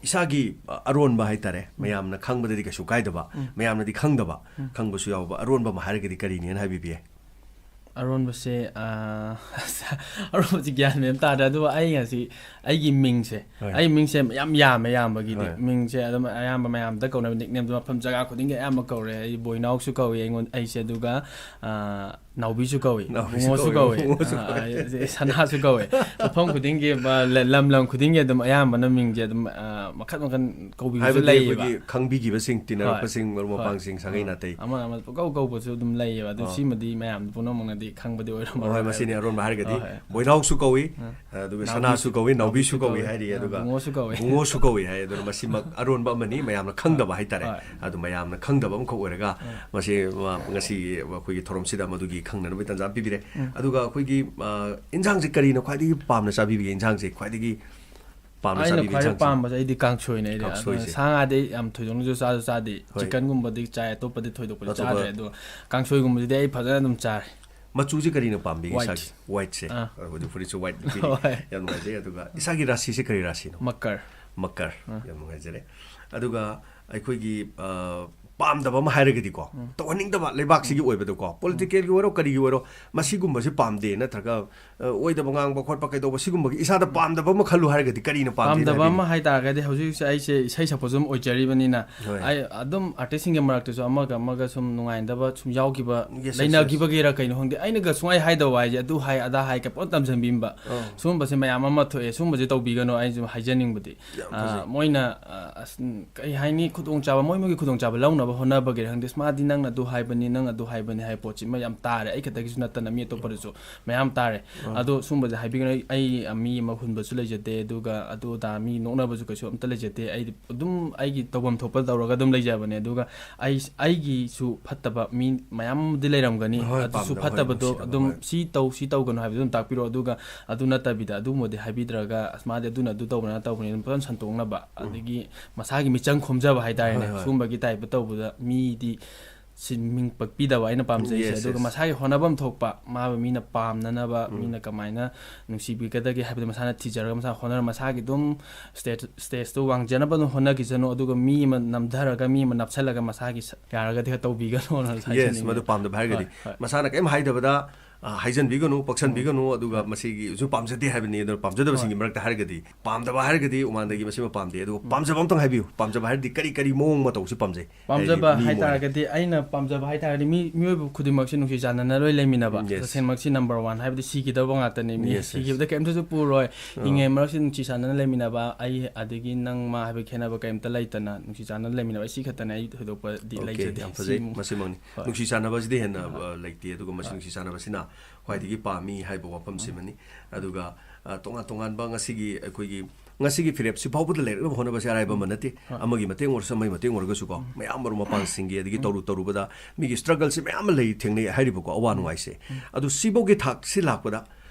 ꯏꯁꯥꯒꯤ, ꯑ, ꯑꯔꯣꯟꯕ ꯍꯥꯏꯇꯥꯔꯦ, ꯎꯝ꯫ ꯃꯌꯥꯝꯅ ꯈꯪꯕꯗꯗꯤ ꯀꯩꯁꯨ ꯀꯥꯏꯗꯕ, ꯎꯝ꯫ ꯃꯌꯥꯝꯅꯗꯤ ꯈꯪꯗꯕ, ꯎꯝ꯫ ꯈꯪꯕꯁꯨ ꯌꯥꯎꯕ ꯑꯔꯣꯟꯕ ꯑꯃ ꯍꯥꯏꯔꯒꯗꯤ ꯀꯔꯤꯅꯦꯅ ꯍꯥꯏꯕꯤꯕ ꯌꯥꯏ? ꯑꯔꯣꯟꯕꯁꯦ, ꯑ, ꯑꯔꯣꯟꯕꯁꯦ ꯒ꯭ꯌꯥꯟ ꯃꯦꯟ ꯑꯃ ꯇꯥꯗ꯭ꯔꯦ꯫ ꯑꯗꯨꯕꯨ ꯑꯩ ꯉꯁꯤ ꯑꯩꯒꯤ ꯃꯤꯡꯁꯦ, ꯍꯣꯏ꯫ ꯑꯩ ꯃꯤꯡꯁꯦ ꯌꯥꯝ ꯌꯥꯝꯃꯦ, ꯌꯥꯝꯕꯒꯤꯗꯤ꯫ ꯍꯣꯏ꯫ ꯃꯤꯡꯁꯦ ꯑꯗꯨꯝ ꯑꯌꯥꯝꯕ ꯃꯌꯥꯝꯗ ꯀꯧꯅꯕ nicknameꯗꯣ ꯃꯐꯝ ꯖꯒꯥ ꯈꯨꯗꯤꯡꯒꯤ ꯑꯌꯥꯝꯕ ꯀꯧꯔꯦ꯫ ꯑꯩ ꯕꯣꯏꯅꯥꯎꯁꯨ ꯀꯧꯏ ꯑꯩꯉꯣꯟ-, ꯑꯩꯁꯦ꯫ ꯑꯗꯨꯒ, ꯑ, ꯅꯥꯎꯕꯤꯁꯨ ꯀꯧꯏ, ꯅꯥꯎꯕꯤꯁꯨ ꯕꯨꯡꯉꯣꯁꯨ ꯀꯧꯏ, ꯀꯧꯏ, ꯕꯨꯡꯉꯣꯁꯨ ꯑ, ꯀꯧꯏ꯫ ꯑ, ꯁꯅꯥꯁꯨ ꯀꯧꯏ꯫ ꯃꯐꯝ ꯈꯨꯗꯤꯡꯒꯤ, ꯑ, ꯂ-, ꯂꯝ ꯂꯝ ꯈꯨꯗꯤꯡꯒꯤ ꯑꯗꯨꯝ ꯑꯌꯥꯝꯕꯅ ꯃꯤꯡꯁꯦ ꯑꯗꯨꯝ, ꯑ, ꯃꯈꯜ ꯃꯈꯜ ꯀꯧꯕꯤꯕꯁꯨ ꯍꯥꯏꯕꯗꯤ ꯂꯩꯌꯦꯕ꯫ ꯑꯩꯈꯣꯏꯒꯤ ꯈꯪꯕꯤꯈꯤꯕꯁꯤꯡ, ꯍꯣꯏ꯫ ꯇꯤꯟꯅꯔꯛꯄꯁꯤꯡ, ꯃꯔꯨꯞ ꯍꯣꯏ꯫ ꯃꯄꯥꯡꯁꯤꯡ, ꯁꯥꯒꯩ ꯑ, ꯅꯥꯇꯩ꯫ ꯑꯃꯅ ꯑꯃ ꯄꯨꯡꯀꯧ ꯀꯧꯕꯁꯨ ꯑꯗꯨꯝ ꯂꯩꯌꯦꯕ꯫ ꯑꯗꯨ ꯑ꯫ ꯁꯤꯃꯗꯤ ꯃꯌꯥꯝ ꯄꯨꯝꯅꯃꯛꯅꯗꯤ ꯈꯪꯕꯗꯤ ꯑꯣꯏꯔꯝꯃꯔꯣꯏ ꯍꯣꯏ, ꯃꯁꯤꯅꯤ ꯍꯥꯏꯕꯗꯤ꯫ ꯑꯔꯣꯟꯕ ꯍꯥꯏꯔꯒꯗꯤ꯫ ꯍꯣꯏ, ꯍꯣꯏ꯫ ꯕꯣꯏꯅꯥꯎꯁꯨ ꯀꯧꯏ, ꯑ꯫ ꯑꯗꯨꯒ ꯅꯥꯎꯕꯤꯁꯨ ꯁꯅꯥꯁꯨ ꯀꯧꯏ, ꯅꯥꯎꯕꯤꯁꯨ ꯅꯥꯎꯕꯤꯁꯨ ꯀꯧꯏ ꯀꯧꯏ, ꯍꯥꯏꯔꯤ, ꯑ, ꯑꯗꯨꯒ ꯕꯨꯡꯉꯣꯁꯨ ꯀꯧꯏ꯫ ꯕꯨꯡꯉꯣꯁꯨ ꯀꯧꯏ ꯍꯥꯏ꯫ ꯑꯗꯨꯅ ꯃꯁꯤꯃꯛ ꯑꯔꯣꯟꯕ ꯑꯃꯅꯤ, ꯃꯌꯥꯝꯅ ꯈꯪꯗꯕ ꯍꯥꯏꯇꯥꯔꯦ꯫ ꯍꯣꯏ꯫ ꯑꯗꯨ ꯃꯌꯥꯝꯅ ꯈꯪꯗꯕ ꯑꯃꯈꯛ ꯑꯣꯏꯔꯒ, ꯑ꯫ ꯃꯁꯤ, ꯑ, ꯉꯁꯤ ꯑꯩꯈꯣꯏꯒꯤ ꯊꯧꯔꯝꯁꯤꯗ ꯃꯗꯨꯒꯤ ꯈꯪꯅꯅꯕꯒꯤ ꯇꯥꯟꯖꯥ ꯄꯤꯕꯤꯔꯦ꯫ ꯎꯝ꯫ ꯑꯗꯨꯒ ꯑꯩꯈꯣꯏꯒꯤ, ꯑ, ꯏꯟꯖꯥꯡꯁꯦ ꯀꯔꯤꯅ ꯈ꯭ꯋꯥꯏꯗꯒꯤ ꯄꯥꯝꯅ ꯆꯥꯕꯤꯕꯒꯦ? ꯏꯟꯖꯥꯡꯁꯦ ꯈ꯭ꯋꯥꯏꯗꯒꯤ ꯄꯥꯝꯅ ꯑꯩꯅ ꯆꯥꯕꯤꯕ ꯈ꯭ꯋꯥꯏꯗꯒꯤ ꯏꯟꯖꯥꯡꯁꯦ? ꯄꯥꯝꯕꯁꯦ ꯑꯩꯗꯤ ꯀꯥꯡꯁꯣꯏꯅꯦ꯫ ꯑꯩꯗꯤ, ꯀꯥꯡꯁꯣꯏꯁꯦ꯫ ꯑꯗꯨꯅ ꯁꯥ ꯉꯥꯗꯤ ꯑꯩ ꯌꯥꯝ ꯊꯣꯏꯗꯣꯛꯅꯁꯨ ꯆꯥꯁꯨ ꯆꯥꯗꯦ꯫ ꯍꯣꯏ꯫ Chickenꯒꯨꯝꯕꯗꯤ ꯆꯥꯏ, ꯑꯇꯣꯞꯄꯗꯤ ꯊꯣꯏꯗꯣꯛꯄꯗꯤ ꯑꯇꯣꯞꯄ ꯆꯥꯗ꯭ꯔꯦ꯫ ꯑꯗꯣ ꯀꯥꯡꯁꯣꯏꯒꯨꯝꯕꯁꯤꯗꯤ ꯑꯩ ꯐꯖꯅ ꯑꯗꯨꯝ ꯆꯥꯔꯦ꯫ ꯃꯆꯨꯁꯦ ꯀꯔꯤꯅ ꯄꯥꯝꯕꯤꯒꯦ White꯫ ꯏꯁꯥꯒꯤ? Whiteꯁꯦ꯫ ꯑꯥ꯫ ꯑ, ꯍꯧꯖꯤꯛ ꯐꯨꯔꯤꯠꯁꯨ white ꯂꯤꯠꯄꯤꯔꯤ꯫ ꯍꯣꯏ꯫ ꯌꯥꯝ ꯅꯨꯡꯉꯥꯏꯖꯩ꯫ ꯑꯗꯨꯒ ꯏꯁꯥꯒꯤ ꯔꯥꯁꯤꯁꯦ ꯀꯔꯤ ꯔꯥꯁꯤꯅꯣ? ꯃꯀꯔ꯫ ꯃꯀꯔ꯫ ꯑꯥ꯫ ꯌꯥꯝ ꯅꯨꯡꯉꯥꯏꯖꯔꯦ꯫ ꯑꯗꯨꯒ ꯑꯩꯈꯣꯏꯒꯤ, ꯑ, ꯄꯥꯝꯗꯕ ꯑꯃ ꯍꯥꯏꯔꯒꯗꯤꯀꯣ, ꯇꯧꯍꯟꯅꯤꯡꯗꯕ ꯂꯩꯕꯥꯛꯁꯤꯒꯤ ꯑꯣꯏꯕꯗꯀꯣ, ꯄꯣꯂꯤꯇꯤꯀꯦꯜꯒꯤ ꯑꯣꯏꯔꯣ ꯀꯔꯤꯒꯤ ꯑꯣꯏꯔꯣ, ꯃꯁꯤꯒꯨꯝꯕꯁꯤ ꯄꯥꯝꯗꯦ, ꯅꯠꯇ꯭ꯔꯒ ꯑ, ꯑꯣꯏꯗꯕ ꯉꯥꯡꯕ ꯈꯣꯠꯄ ꯀꯩꯗꯧꯕ, ꯁꯤꯒꯨꯝꯕꯒꯤ ꯏꯁꯥꯗ ꯄꯥꯝꯗꯕ ꯑꯃ ꯈꯜꯂꯨ ꯍꯥꯏꯔꯒꯗꯤ ꯀꯔꯤꯅ ꯄꯥꯝꯗꯦꯅ ꯄꯥꯝꯗꯕ ꯍꯥꯏꯕꯤꯅꯤ? ꯑꯃ ꯍꯥꯏ ꯇꯥꯔꯒꯗꯤ, ꯍꯧꯖꯤꯛ ꯍꯧꯖꯤꯛ ꯑꯩꯁꯦ ꯏꯁꯩ ꯁꯛꯄꯁꯨ ꯑꯗꯨꯝ ꯑꯣꯏꯖꯔꯤꯕꯅꯤꯅ, ꯍꯣꯏ꯫ ꯑꯩ ꯑꯗꯨꯝ ꯑꯥꯔꯇꯤꯁꯁꯤꯡꯒꯤ ꯃꯔꯛꯇꯁꯨ ꯑꯃꯒ ꯑꯃꯒ ꯁꯨꯝ ꯅꯨꯡꯉꯥꯏꯅꯗꯕ, ꯁꯨꯝ ꯌꯥꯎꯈꯤꯕ, Yes, yes, yes. ꯂꯩꯅꯈꯤꯕꯒꯤꯔ ꯀꯩꯅꯣ ꯈꯪꯗꯦ, ꯑꯩꯅꯒ ꯁꯨꯡꯍꯥꯏ ꯍꯥꯏꯗꯕ ꯍꯥꯏꯁꯦ, ꯑꯗꯨ ꯍꯥꯏ ꯑꯗꯥ ꯍꯥꯏ ꯀꯩ ꯄꯪꯇꯝ ꯇꯝꯁꯤꯟꯕꯤꯕ, ꯑꯧ꯫ ꯁꯨꯝꯕꯁꯦ ꯃꯌꯥꯝ ꯑꯃ ꯊꯣꯛꯑꯦ꯫ ꯁꯨꯝꯕꯁꯦ ꯇꯧꯕꯤꯒꯅꯨ, ꯑꯩꯁꯨ ꯍꯥꯏꯖꯅꯤꯡꯕꯗꯤ꯫ ꯌꯥꯝ ꯑ, ꯐꯖꯩ꯫ ꯃꯣꯏꯅ, ꯑ, ꯑꯁ, ꯎꯝ, ꯀꯩ ꯍꯥꯏꯅꯤ, ꯈꯨꯗꯣꯡꯆꯥꯕ, ꯃꯣꯏ ꯃꯣꯏꯒꯤ ꯈꯨꯗꯣꯡꯆꯥꯕ ꯂꯧꯅꯕ ꯍꯣꯠꯅꯕꯒꯤꯔ ꯈꯪꯗꯦ, "ꯑꯁ, ꯃꯥꯗꯤ ꯅꯪꯅ ꯑꯗꯨ ꯍꯥꯏꯕꯅꯤ, ꯅꯪ ꯑꯗꯨ ꯍꯥꯏꯕꯅꯤ" ꯍꯥꯏꯕ ꯄꯣꯠꯁꯤꯃ ꯌꯥꯝ ꯇꯥꯔꯦ꯫ ꯑꯩ ꯈꯛꯇꯒꯤꯁꯨ ꯅꯠꯇꯅ ꯃꯤ ꯑꯇꯣꯞꯄꯗꯁꯨ ꯃꯌꯥꯝ ꯇꯥꯔꯦ꯫ ꯑꯗꯣ ꯁꯨꯝꯕꯁꯦ ꯍꯥꯏꯕꯤꯒꯅꯨ꯫ ꯑꯩ, ꯑꯩ ꯃꯤ ꯑꯃ ꯍꯨꯟꯕꯁꯨ ꯂꯩꯖꯗꯦ, ꯑꯗꯨꯒ ꯑꯗꯨ ꯑꯗꯥ ꯃꯤ ꯅꯣꯛꯅꯕꯁꯨ ꯀꯩꯁꯨ ꯑꯝꯇ ꯂꯩꯖꯗꯦ꯫ ꯑꯩ ꯑꯗꯨꯝ ꯑꯩꯒꯤ ꯇꯧꯐꯝ ꯊꯣꯛꯄ ꯇꯧꯔꯒ ꯑꯗꯨꯝ ꯂꯩꯖꯕꯅꯦ꯫ ꯑꯗꯨꯒ ꯑꯩ, ꯑꯩꯒꯤꯁꯨ ꯐꯠꯇꯕ ꯃꯤ ꯃꯌꯥꯝ ꯑꯃꯗꯤ ꯂꯩꯔꯝꯒꯅꯤ, ꯍꯣꯏ, ꯑꯗꯨꯁꯨ ꯄꯥꯝꯗꯕ, ꯍꯣꯏ, ꯐꯠꯇꯕꯗꯣ ꯅꯨꯡꯁꯤꯗꯕ, ꯑꯗꯨꯝ ꯍꯣꯏ꯫ ꯁꯤ ꯇꯧ, ꯁꯤ ꯇꯧꯒꯅꯨ ꯍꯥꯏꯕꯗꯨ ꯑꯗꯨꯝ ꯇꯥꯛꯄꯤꯔꯣ꯫ ꯑꯗꯨꯒ ꯑꯗꯨ ꯅꯠꯇꯕꯤꯗ, ꯑꯗꯨꯝꯕꯗꯤ ꯍꯥꯏꯕꯤꯗ꯭ꯔꯒ, "ꯑꯁ, ꯃꯥꯗꯤ ꯑꯗꯨꯅ ꯑꯗꯨ ꯇꯧꯕꯅ ꯇꯧꯕꯅꯤ", ꯑꯗꯨꯝ ꯐꯖꯅ ꯁꯟꯇꯣꯛꯅꯕ, ꯑꯗꯒꯤ ꯃꯁꯥꯒꯤ ꯃꯤꯆꯪ ꯈꯣꯝꯖꯕ ꯍꯥꯏꯇꯥꯔꯦꯅꯦ, ꯍꯣꯏ, ꯍꯣꯏ꯫ ꯁꯨꯝꯕꯒꯤ ꯇꯥꯏꯞꯇ ꯇꯧꯕꯗ ꯃꯤꯗꯤ ꯁꯤ ꯃꯤꯡ ꯄꯛꯄꯤꯗꯕ ꯑꯩꯅ ꯄꯥꯝꯖꯩꯁꯦ꯫ Yes, ꯑꯗꯨꯒ yes. ꯃꯁꯥꯒꯤ ꯍꯣꯠꯅꯐꯝ ꯊꯣꯛꯄ, ꯃꯥꯕꯨ ꯃꯤꯅ ꯄꯥꯝꯅꯅꯕ, ꯃꯤꯅ ꯀꯃꯥꯏꯅ ꯅꯨꯡꯁꯤꯕꯤꯒꯗꯒꯦ ꯍꯥꯏꯕꯗꯣ ꯃꯁꯥꯅ ꯊꯤꯖꯔꯒ, ꯃꯁꯥꯅ ꯍꯣꯠꯅꯔ, ꯃꯁꯥꯒꯤ ꯑꯗꯨꯝ ꯁ꯭ꯇꯦꯠ-, ꯁ꯭ꯇꯦꯖꯇꯣ ꯋꯥꯡꯖꯅꯕ ꯑꯗꯨꯝ ꯍꯣꯠꯅꯈꯤꯁꯅꯨ꯫ ꯑꯗꯨꯒ ꯃꯤ ꯑꯃ ꯅꯝꯊꯔꯒ, ꯃꯤ ꯑꯃ ꯅꯞꯁꯜꯂꯒ, ꯃꯁꯥꯒꯤ ꯁ-, ꯌꯥꯔꯒꯗꯤ ꯈꯔ ꯇꯧꯕꯤꯒꯅꯣꯅ Yes, ꯍꯥꯏꯖꯅꯤꯡꯉꯤ꯫ ꯃꯗꯨ ꯄꯥꯝꯗꯕ ꯍꯥꯏꯔꯒꯗꯤ ꯍꯣꯏ, ꯍꯣꯏ꯫ ꯃꯁꯥꯅ ꯀꯔꯤꯝ ꯍꯥꯏꯗꯕꯗ, ꯑ, ꯍꯥꯏꯖꯟꯕꯤꯒꯅꯨ, ꯄꯛꯁꯟꯕꯤꯒꯅꯨ, ꯑꯗꯨꯒ ꯃꯁꯤꯒꯤꯁꯨ ꯄꯥꯝꯖꯗꯦ ꯍꯥꯏꯕꯅꯤ꯫ ꯑꯗꯨꯅ ꯄꯥꯝꯖꯗꯕꯁꯤꯡꯒꯤ ꯃꯔꯛꯇ ꯍꯥꯏꯔꯒꯗꯤ, ꯄꯥꯝꯗꯕ ꯍꯥꯏꯔꯒꯗꯤ ꯎꯃꯥꯟꯗꯒꯤ ꯃꯁꯤꯃ ꯄꯥꯝꯗꯦ꯫ ꯑꯗꯨꯒ ꯄꯥꯝꯖꯕ ꯑꯝꯇꯪ ꯍꯥꯏꯕꯤꯌꯨ꯫ ꯄꯥꯝꯖꯕ ꯍꯥꯏꯔꯗꯤ ꯀꯔꯤ ꯀꯔꯤ ꯃꯑꯣꯡ ꯃꯇꯧꯁꯤ ꯄꯥꯝꯖꯩ? ꯄꯥꯝꯖꯕ ꯍꯥꯏꯗꯤ ꯃꯤ ꯑꯃ ꯑꯣꯏꯅ꯫ ꯍꯥꯏꯇꯥꯔꯒꯗꯤ, ꯑꯩꯅ ꯄꯥꯝꯖꯕ ꯍꯥꯏꯇꯥꯔꯒꯗꯤ, ꯃꯤ, ꯃꯤꯑꯣꯏꯕ ꯈꯨꯗꯤꯡꯃꯛꯁꯤ ꯅꯨꯡꯁꯤ ꯆꯥꯟꯅꯅ ꯂꯣꯏ ꯂꯩꯃꯤꯟꯅꯕ꯫ Yes. ꯇꯁꯦꯡꯃꯛꯁꯤ number one ꯍꯥꯏꯕꯗꯤ ꯁꯤꯈꯤꯗꯕ ꯉꯥꯛꯇꯅꯤ꯫ ꯃꯤ Yes, yes. ꯁꯤꯈꯤꯕꯗ ꯀꯩꯝꯇꯁꯨ ꯄꯨꯔꯣꯏ꯫ ꯑꯥ꯫ ꯍꯤꯡꯉꯤꯉꯩ ꯃꯔꯛꯁꯤ ꯅꯨꯡꯁꯤ ꯆꯥꯟꯅꯅ ꯂꯩꯃꯤꯟꯅꯕ, ꯑꯩ ꯑꯗꯒꯤ ꯅꯪ ꯃꯥ ꯍꯥꯏꯕ ꯈꯦꯠꯅꯕ ꯀꯩꯝꯇ ꯂꯩꯇꯅ ꯅꯨꯡꯁꯤ ꯆꯥꯟꯅꯅ ꯂꯩꯃꯤꯟꯅꯕ, ꯑꯩ ꯁꯤ ꯈꯛꯇꯅꯤ꯫ ꯑꯩ ꯊꯣꯏꯗꯣꯛꯄꯗꯤ Okay, ꯂꯩꯖꯗꯦ꯫ ꯌꯥꯝ ꯐꯖꯩ꯫ ꯁꯤꯃꯨꯛ-, ꯃꯁꯤꯃꯛꯅꯤ꯫ ꯍꯣꯏ꯫ ꯅꯨꯡꯁꯤ ꯆꯥꯟꯅꯕꯁꯤꯗꯤ ꯍꯦꯟꯅ, ꯑ, ꯂꯩꯇꯦ꯫ ꯑꯗꯨꯒ ꯃꯁꯤ ꯅꯨꯡꯁꯤ ꯆꯥꯟꯅꯕꯁꯤꯅ ꯈ꯭ꯋꯥꯏꯗꯒꯤ ꯄꯥꯝꯃꯤ ꯍꯥꯏꯕ ꯋꯥꯐꯝꯁꯤꯃꯅꯤ꯫ ꯑꯗꯨꯒ, ꯑ, ꯇꯣꯉꯥꯟ ꯇꯣꯉꯥꯟꯕ ꯉꯁꯤꯒꯤ ꯑꯩꯈꯣꯏꯒꯤ, ꯉꯁꯤꯒꯤ ꯐꯤꯔꯦꯞꯁꯤ ꯐꯥꯎꯕꯗ ꯂꯩꯔꯛꯅꯕ ꯍꯣꯠꯅꯕꯁꯦ ꯑꯔꯥꯏꯕ ꯑꯃ ꯅꯠꯇꯦ꯫ ꯍꯣꯏ꯫ ꯑꯃꯒꯤ ꯃꯇꯦꯡ ꯑꯣꯏꯔꯁꯨ, ꯑꯃꯒꯤ ꯃꯇꯦꯡ ꯑꯣꯏꯔꯒꯁꯨꯀꯣ, ꯃꯌꯥꯝ ꯃꯔꯨꯞ ꯃꯄꯥꯡꯁꯤꯡꯒꯤ, ꯑꯗꯒꯤ ꯇꯧꯔꯨ ꯇꯧꯔꯨꯕꯗ ꯃꯤꯒꯤ struggleꯁꯤ ꯃꯌꯥꯝ ꯑꯃ ꯂꯩ, ꯊꯦꯡꯅꯩ ꯍꯥꯏꯔꯤꯕꯀꯣ, ꯑꯋꯥ ꯅꯨꯡꯉꯥꯏꯁꯦ꯫ ꯑꯗꯨ ꯁꯤꯐꯥꯎꯒꯤ ꯊꯥꯛꯁꯤ ꯂꯥꯛꯄꯗ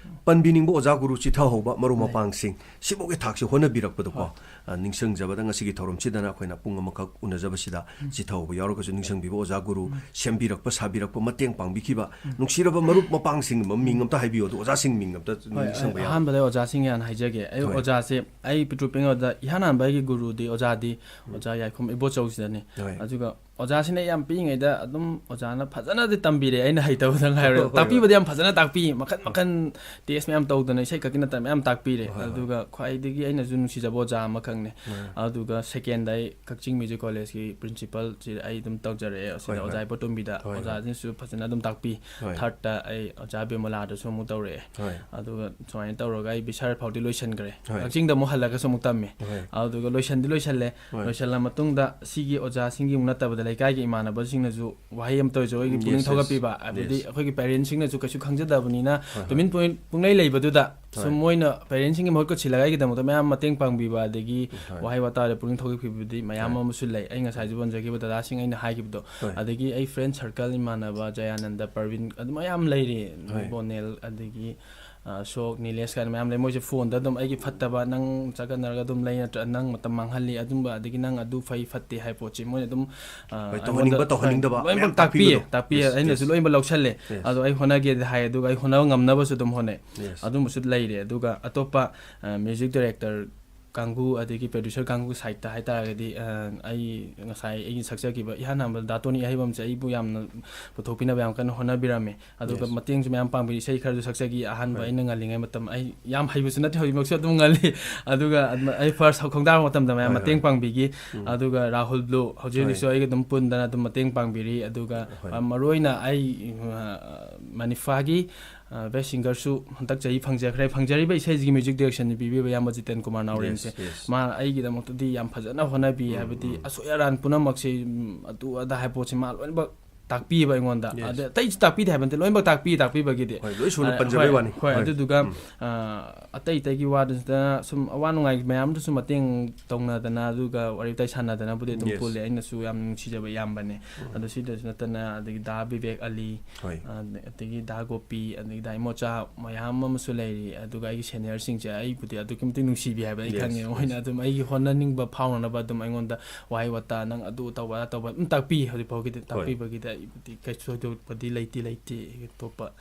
ꯄꯟꯕꯤꯅꯤꯡꯕ ꯑꯣꯖꯥ ꯒꯨꯔꯨ ꯆꯤꯊꯍꯧꯕ ꯃꯔꯨꯞ ꯃꯄꯥꯡꯁꯤꯡ, ꯁꯤꯐꯥꯎꯒꯤ ꯊꯥꯛꯁꯤ ꯍꯣꯠꯅꯕꯤꯔꯛꯄꯗꯀꯣ, ꯑ, ꯅꯤꯡꯁꯤꯡꯖꯕꯗ ꯉꯁꯤꯒꯤ ꯊꯧꯔꯝꯁꯤꯗꯅ ꯑꯩꯈꯣꯏꯅ ꯄꯨꯡ ꯑꯃꯈꯛ ꯎꯅꯖꯕꯁꯤꯗ ꯆꯤꯊꯍꯧꯕ ꯌꯥꯎꯔꯒꯁꯨ ꯅꯤꯡꯁꯤꯡꯕꯤꯕ ꯑꯣꯖꯥ ꯒꯨꯔꯨ, ꯁꯦꯝꯕꯤꯔꯛꯄ, ꯁꯥꯕꯤꯔꯛꯄ, ꯃꯇꯦꯡ ꯄꯥꯡꯕꯤꯈꯤꯕ ꯅꯨꯡꯁꯤꯔꯕ ꯃꯔꯨꯞ ꯃꯄꯥꯡꯁꯤꯡ ꯃꯃꯤꯡ ꯑꯝꯇ ꯍꯥꯏꯕꯤꯌꯨ꯫ ꯑꯗꯨ ꯑꯣꯖꯥꯁꯤꯡ ꯃꯤꯡ ꯑꯝꯇ ꯍꯣꯏ, ꯅꯤꯡꯁꯤꯡꯕ ꯌꯥꯕ? ꯑꯍꯥꯟꯕꯗ ꯑꯣꯖꯥꯁꯤꯡ ꯍꯥꯟꯅ ꯍꯥꯏꯖꯒꯦ꯫ ꯑꯩ ꯍꯣꯏ꯫ ꯑꯣꯖꯥꯁꯦ, ꯑꯩ ꯄꯤꯛꯇ꯭ꯔꯨ ꯄꯤꯛꯏꯉꯩꯗ ꯏꯍꯥꯟ ꯍꯥꯟꯕ ꯑꯩꯒꯤ ꯒꯨꯔꯨꯗꯤ ꯑꯣꯖꯥꯗꯤ ꯑꯣꯖꯥ ꯌꯥꯏꯈꯣꯝ ꯏꯕꯣꯆꯧꯁꯤꯗꯅꯤ꯫ ꯍꯣꯏ꯫ ꯑꯗꯨꯒ ꯑꯣꯖꯥꯁꯤꯅ ꯌꯥꯝ ꯄꯤꯛꯏꯉꯩꯗ ꯑꯗꯨꯝ ꯑꯣꯖꯥꯅ ꯐꯖꯅꯗꯤ ꯇꯝꯕꯤꯔꯦ, ꯑꯩꯅ ꯍꯩꯇꯕꯗ ꯉꯥꯏꯔꯣ꯫ ꯍꯣꯏ, ꯍꯣꯏ꯫ ꯇꯥꯛꯄꯤꯕꯗꯤ ꯌꯥꯝ ꯐꯖꯅ ꯇꯥꯛꯄꯤ, ꯃꯈꯟ ꯃꯈꯟ ꯇꯦꯁ ꯃꯌꯥꯝ ꯇꯧꯗꯅ, ꯏꯁꯩ ꯈꯛꯀꯤ ꯅꯠꯇꯅ ꯃꯌꯥꯝ ꯇꯥꯛꯄꯤꯔꯦ꯫ ꯍꯣꯏ, ꯍꯣꯏ꯫ ꯑꯗꯨꯒ ꯈ꯭ꯋꯥꯏꯗꯒꯤ ꯑꯩꯅꯁꯨ ꯅꯨꯡꯁꯤꯖꯕ ꯑꯣꯖꯥ ꯑꯃꯈꯛꯅꯦ꯫ ꯍꯣꯏ꯫ ꯑꯗꯨꯒ ꯁꯦꯀꯦꯟꯗ ꯑꯩ ꯀꯛꯆꯤꯡ ꯃ꯭ꯌꯨꯖꯤꯛ ꯀꯣꯂꯦꯖꯀꯤ ꯄ꯭ꯔꯤꯟꯁꯤꯄꯜꯁꯤ ꯑꯩ ꯑꯗꯨꯝ ꯇꯧꯖꯔꯛꯑꯦ꯫ ꯑꯁꯤꯗ ꯍꯣꯏ, ꯍꯣꯏ꯫ ꯑꯣꯖꯥ ꯏꯕꯣꯇꯣꯝꯕꯤꯗ, ꯍꯣꯏ, ꯍꯣꯏ꯫ ꯑꯣꯖꯥꯁꯤꯅꯁꯨ ꯐꯖꯅ ꯑꯗꯨꯝ ꯇꯥꯛꯄꯤ꯫ ꯍꯣꯏ꯫ ꯊꯥꯔꯠꯇ ꯑꯩ ꯑꯣꯖꯥ ꯕꯤꯃꯣꯂꯥꯗꯁꯨ ꯑꯃꯨꯛ ꯇꯧꯔꯛꯑꯦ꯫ ꯍꯣꯏ꯫ ꯑꯗꯨꯒ ꯁꯨꯃꯥꯏꯅ ꯇꯧꯔꯒ ꯑꯩ ꯕꯤꯁꯥꯜ ꯐꯥꯎꯗꯤ ꯂꯣꯏꯁꯤꯟꯈ꯭ꯔꯦ꯫ ꯍꯣꯏ꯫ ꯀꯛꯆꯤꯡꯗ ꯑꯃꯨꯛ ꯍꯜꯂꯒꯁꯨ ꯑꯃꯨꯛ ꯇꯝꯃꯦ꯫ ꯍꯣꯏ꯫ ꯑꯗꯨꯒ ꯂꯣꯏꯁꯤꯟꯗꯤ ꯂꯣꯏꯁꯤꯜꯂꯦ꯫ ꯍꯣꯏ꯫ ꯂꯣꯏꯁꯤꯜꯂ ꯃꯇꯨꯡꯗ ꯁꯤꯒꯤ ꯑꯣꯖꯥꯁꯤꯡꯒꯤ ꯑꯃꯨꯛ ꯅꯠꯇꯕꯗ ꯂꯩꯀꯥꯏꯒꯤ ꯏꯃꯥꯟꯅꯕꯁꯤꯡꯅꯁꯨ ꯋꯥꯍꯩ ꯑꯃꯇ ꯑꯣꯏꯔꯁꯨ ꯑꯩꯒꯤ ꯎꯝ, ꯄꯨꯛꯅꯤꯡ yes, yes, ꯊꯧꯒꯠꯄꯤꯕ, ꯍꯥꯏꯕꯗꯤ yes꯫ ꯑꯩꯈꯣꯏꯒꯤ ꯄꯦꯔꯦꯟꯁꯁꯤꯡꯅꯁꯨ ꯀꯩꯁꯨ ꯈꯪꯖꯗꯕꯅꯤꯅ ꯍꯣꯏ, ꯍꯣꯏ꯫ ꯇꯨꯃꯤꯟ ꯄꯨꯡ-, ꯄꯨꯡꯂꯩ ꯂꯩꯕꯗꯨꯗ ꯍꯣꯏ꯫ ꯁꯨꯝ ꯃꯣꯏꯅ ꯄꯦꯔꯦꯟꯁꯁꯤꯡꯒꯤ ꯃꯍꯨꯠꯀ ꯁꯤꯜꯂꯒ ꯑꯩꯒꯤꯗꯃꯛꯇ ꯃꯌꯥꯝ ꯃꯇꯦꯡ ꯄꯥꯡꯕꯤꯕ, ꯑꯗꯒꯤ ꯍꯣꯏ꯫ ꯋꯥꯍꯩ ꯋꯥꯇꯥꯗ ꯄꯨꯛꯅꯤꯡ ꯊꯧꯒꯠꯄꯤꯕꯗꯤ ꯃꯌꯥꯝ ꯍꯣꯏ꯫ ꯑꯃꯁꯨ ꯂꯩ꯫ ꯑꯩ ꯉꯁꯥꯏꯁꯨ ꯄꯟꯖꯈꯤꯕ ꯗꯗꯥꯁꯤꯡ ꯑꯩꯅ ꯍꯥꯏꯈꯤꯕꯗꯣ, ꯍꯣꯏ꯫ ꯑꯗꯒꯤ ꯑꯩ ꯐ꯭ꯔꯦꯟ ꯁꯔꯀꯜ, ꯏꯃꯥꯟꯅꯕ ꯖꯌꯥꯅꯟꯗ, ꯄ꯭ꯔꯕꯤꯟ, ꯑꯗꯨ ꯃꯌꯥꯝ ꯂꯩꯔꯤ꯫ ꯍꯣꯏ꯫ ꯕꯣꯅꯦꯜ, ꯑꯗꯒꯤ, ꯑ, ꯁꯣꯛ, ꯅꯤꯂꯦꯁ ꯀꯥꯏꯅ ꯃꯌꯥꯝ ꯂꯩ꯫ ꯃꯣꯏꯁꯦ ꯐꯣꯟꯗ ꯑꯗꯨꯝ ꯑꯩꯒꯤ ꯐꯠꯇꯕ, "ꯅꯪ ꯆꯒꯠꯅꯔꯒ ꯑꯗꯨꯝ ꯂꯩ ꯅꯠꯇ꯭ꯔ, ꯅꯪ ꯃꯇꯝ ꯃꯥꯡꯍꯜꯂꯤ", ꯑꯗꯨꯝꯕ, ꯑꯗꯒꯤ "ꯅꯪ ꯑꯗꯨ ꯐꯩ ꯐꯠꯇꯦ" ꯍꯥꯏ ꯄꯣꯠꯁꯦ ꯃꯣꯏꯅ ꯑꯗꯨꯝ, ꯑ, ꯍꯣꯏ, ꯑꯩꯉꯣꯟꯗ ꯇꯧꯍꯟꯅꯤꯡꯕ, ꯇꯧꯍꯟꯅꯤꯡꯗꯕ ꯂꯣꯏꯅꯃꯛ ꯃꯌꯥꯝ ꯇꯥꯛꯄꯤꯌꯦ, ꯇꯥꯛꯄꯤꯕꯗꯣ꯫ ꯇꯥꯛꯄꯤꯌꯦ꯫ Yes, ꯑꯩꯅꯁꯨ yes꯫ ꯂꯣꯏꯅꯃꯛ ꯂꯧꯁꯜꯂꯦ꯫ Yes꯫ ꯑꯗꯣ ꯑꯩ ꯍꯣꯠꯅꯒꯦꯗꯤ ꯍꯥꯏ, ꯑꯗꯨꯒ ꯑꯩ ꯍꯣꯠꯅꯕ ꯉꯝꯅꯕꯁꯨ ꯑꯗꯨꯝ ꯍꯣꯠꯅꯩ꯫ Yes꯫ ꯑꯗꯨꯝꯕꯁꯨ ꯂꯩꯔꯦ꯫ ꯑꯗꯨꯒ ꯑꯇꯣꯞꯄ, ꯑ, ꯃ꯭ꯌꯨꯖꯤꯛ ꯗꯥꯏꯔꯦꯛꯇꯔ ꯀꯥꯡꯕꯨ, ꯑꯗꯒꯤ ꯄ꯭ꯔꯗ꯭ꯌꯨꯁꯔ ꯀꯥꯡꯕꯨ ꯁꯥꯏꯠꯇ ꯍꯥꯏꯇꯥꯔꯒꯗꯤ, ꯑ, ꯑꯩ ꯉꯁꯥꯏ ꯑꯩꯒꯤ ꯁꯛꯆꯈꯤꯕ ꯏꯍꯥꯟ ꯍꯥꯟꯕꯗ ꯗꯥ ꯇꯣꯅꯤ ꯑꯍꯩꯕꯝꯁꯦ ꯑꯩꯕꯨ ꯌꯥꯝꯅ ꯄꯨꯊꯣꯛꯄꯤꯅꯕ ꯌꯥꯝ ꯀꯟꯅ ꯍꯣꯠꯅꯕꯤꯔꯝꯃꯦ꯫ ꯑꯗꯨꯒ Yes꯫ ꯃꯇꯦꯡꯁꯨ ꯃꯌꯥꯝ ꯄꯥꯡꯕꯤ, ꯏꯁꯩ ꯈꯔꯁꯨ ꯁꯛꯆꯈꯤ꯫ ꯑꯍꯥꯟꯕ ꯍꯣꯏ꯫ ꯑꯩꯅ ꯉꯜꯂꯤꯉꯩ ꯃꯇꯝ, ꯑꯩ ꯌꯥꯝ ꯍꯩꯕꯁꯨ ꯅꯠꯇꯦ, ꯍꯧꯖꯤꯛꯃꯛꯁꯨ ꯑꯗꯨꯝ ꯉꯜꯂꯤ꯫ ꯑꯗꯨꯒ ꯑꯗꯨꯃ-, ꯑꯩ ꯐꯥꯔꯁ ꯍꯧ-, ꯈꯣꯡꯗꯥꯕ ꯃꯇꯝꯗ ꯃꯌꯥꯝ ꯍꯣꯏ, ꯃꯇꯦꯡ ꯍꯣꯏ꯫ ꯄꯥꯡꯕꯤꯈꯤ꯫ ꯎꯝ꯫ ꯑꯗꯨꯒ ꯔꯥꯍꯨꯜ ꯕ꯭ꯂꯨ, ꯍꯧꯖꯤꯛ ꯍꯣꯏ꯫ ꯍꯧꯖꯤꯛꯁꯨ ꯑꯩꯒ ꯑꯗꯨꯝ ꯄꯨꯟꯗꯅ ꯑꯗꯨꯝ ꯃꯇꯦꯡ ꯄꯥꯡꯕꯤꯔꯤ꯫ ꯑꯗꯨꯒ, ꯍꯣꯏ꯫ ꯑ, ꯃꯔꯨꯑꯣꯏꯅ ꯑꯩ, ꯑ, ꯃꯅꯤꯐꯥꯒꯤ, ꯑ, ꯕꯦꯁ ꯁꯤꯡꯒꯔꯁꯨ ꯍꯟꯗꯛ ꯆꯍꯤ ꯐꯪꯖꯈ꯭ꯔꯦ꯫ ꯐꯪꯖꯔꯤꯕ ꯏꯁꯩꯁꯤꯒꯤ ꯃ꯭ꯌꯨꯖꯤꯛ ꯗꯥꯏꯔꯦꯛꯁꯟꯗꯤ ꯄꯤꯕꯤꯕ ꯏꯌꯥꯝꯕ ꯖꯤꯇꯦꯟ ꯀꯨꯃꯥꯔ ꯅꯥꯎꯔꯦꯝꯁꯦ꯫ Yes, yes꯫ ꯃꯥ ꯑꯩꯒꯤꯗꯃꯛꯇꯗꯤ ꯌꯥꯝ ꯐꯖꯅ ꯍꯣꯠꯅꯕꯤ, ꯎꯝ, ꯍꯥꯏꯕꯗꯤ ꯎꯝ꯫ ꯑꯁꯣꯏ ꯑꯔꯥꯟ ꯄꯨꯝꯅꯃꯛꯁꯦ, ꯎꯝ, ꯑꯗꯨ ꯑꯗꯥ ꯍꯥꯏ ꯄꯣꯠꯁꯦ ꯃꯥ ꯂꯣꯏꯅꯃꯛ ꯇꯥꯛꯄꯤꯕ ꯑꯩꯉꯣꯟꯗ꯫ Yes꯫ ꯑꯗ ꯑꯇꯩꯁꯨ ꯇꯥꯛꯄꯤꯗꯦ ꯍꯥꯏꯕ ꯅꯠꯇꯦ, ꯂꯣꯏꯅꯃꯛ ꯇꯥꯛꯄꯤ, ꯇꯥꯛꯄꯤꯕꯒꯤꯗꯤ꯫ ꯍꯣꯏ, ꯂꯣꯏ ꯁꯨꯅ ꯑ, ꯄꯟꯖꯕꯩ ꯍꯣꯏ, ꯋꯥꯅꯤ꯫ ꯍꯣꯏ, ꯍꯣꯏ꯫ ꯑꯗꯨꯗꯨꯒ, ꯎꯝ꯫ ꯑ, ꯑꯇꯩ ꯑꯇꯩꯒꯤ ꯋꯥꯗꯨ ꯅꯠꯇꯅ ꯁꯨꯝ ꯑꯋꯥ ꯅꯨꯡꯉꯥꯏ ꯃꯌꯥꯝꯗꯨꯁꯨ ꯃꯇꯦꯡ ꯇꯧꯅꯗꯅ, ꯑꯗꯨꯒ ꯋꯥꯔꯤ ꯋꯥꯇꯥꯏ ꯁꯥꯟꯅꯗꯅꯕꯨꯗꯤ ꯑꯗꯨꯝ Yes꯫ ꯄꯨꯜꯂꯦ꯫ ꯑꯩꯅꯁꯨ ꯌꯥꯝ ꯅꯨꯡꯁꯤꯖꯕ ꯏꯌꯥꯝꯕꯅꯦ꯫ ꯎꯝ꯫ ꯑꯗꯣ ꯁꯤꯗꯁꯨ ꯅꯠꯇꯅ ꯑꯗꯒꯤ ꯗꯥ ꯕꯤꯕꯦꯛ ꯑꯂꯤ, ꯍꯣꯏ꯫ ꯑ, ꯑꯗꯒꯤ ꯗꯥ ꯒꯣꯄꯤ, ꯑꯗꯒꯤ ꯗꯥ ꯏꯃꯣꯆꯥ ꯃꯌꯥꯝ ꯑꯃꯁꯨ ꯂꯩꯔꯤ꯫ ꯑꯗꯨꯒ ꯑꯩꯒꯤ ꯁꯦꯅꯤꯌꯔꯁꯤꯡꯁꯦ ꯑꯩꯕꯨꯗꯤ ꯑꯗꯨꯛꯀꯤ ꯃꯇꯤꯛ ꯅꯨꯡꯁꯤꯕꯤ ꯍꯥꯏꯕ ꯑꯩ Yes, ꯈꯪꯉꯦ꯫ ꯃꯣꯏꯅ yes꯫ ꯑꯗꯨꯝ ꯑꯩꯒꯤ ꯍꯣꯠꯅꯅꯤꯡꯕ ꯐꯥꯎꯅꯅꯕ ꯑꯗꯨꯝ ꯑꯩꯉꯣꯟꯗ ꯋꯥꯍꯩ ꯋꯥꯇꯥ, "ꯅꯪ ꯑꯗꯨ ꯇꯧꯕ, ꯑꯗꯥ ꯇꯧꯕ" ꯑꯗꯨꯝ ꯇꯥꯛꯄꯤ꯫ ꯍꯧꯖꯤꯛ ꯐꯥꯎꯒꯤꯗꯤ ꯍꯣꯏ꯫ ꯇꯥꯛꯄꯤꯕꯒꯤꯗꯤ ꯑꯩꯕꯨꯗꯤ ꯀꯩꯁꯨ ꯊꯣꯏꯗꯣꯛꯄꯗꯤ ꯂꯩꯇꯦ, ꯂꯩꯇꯦ꯫ ꯑꯇꯣꯞꯄ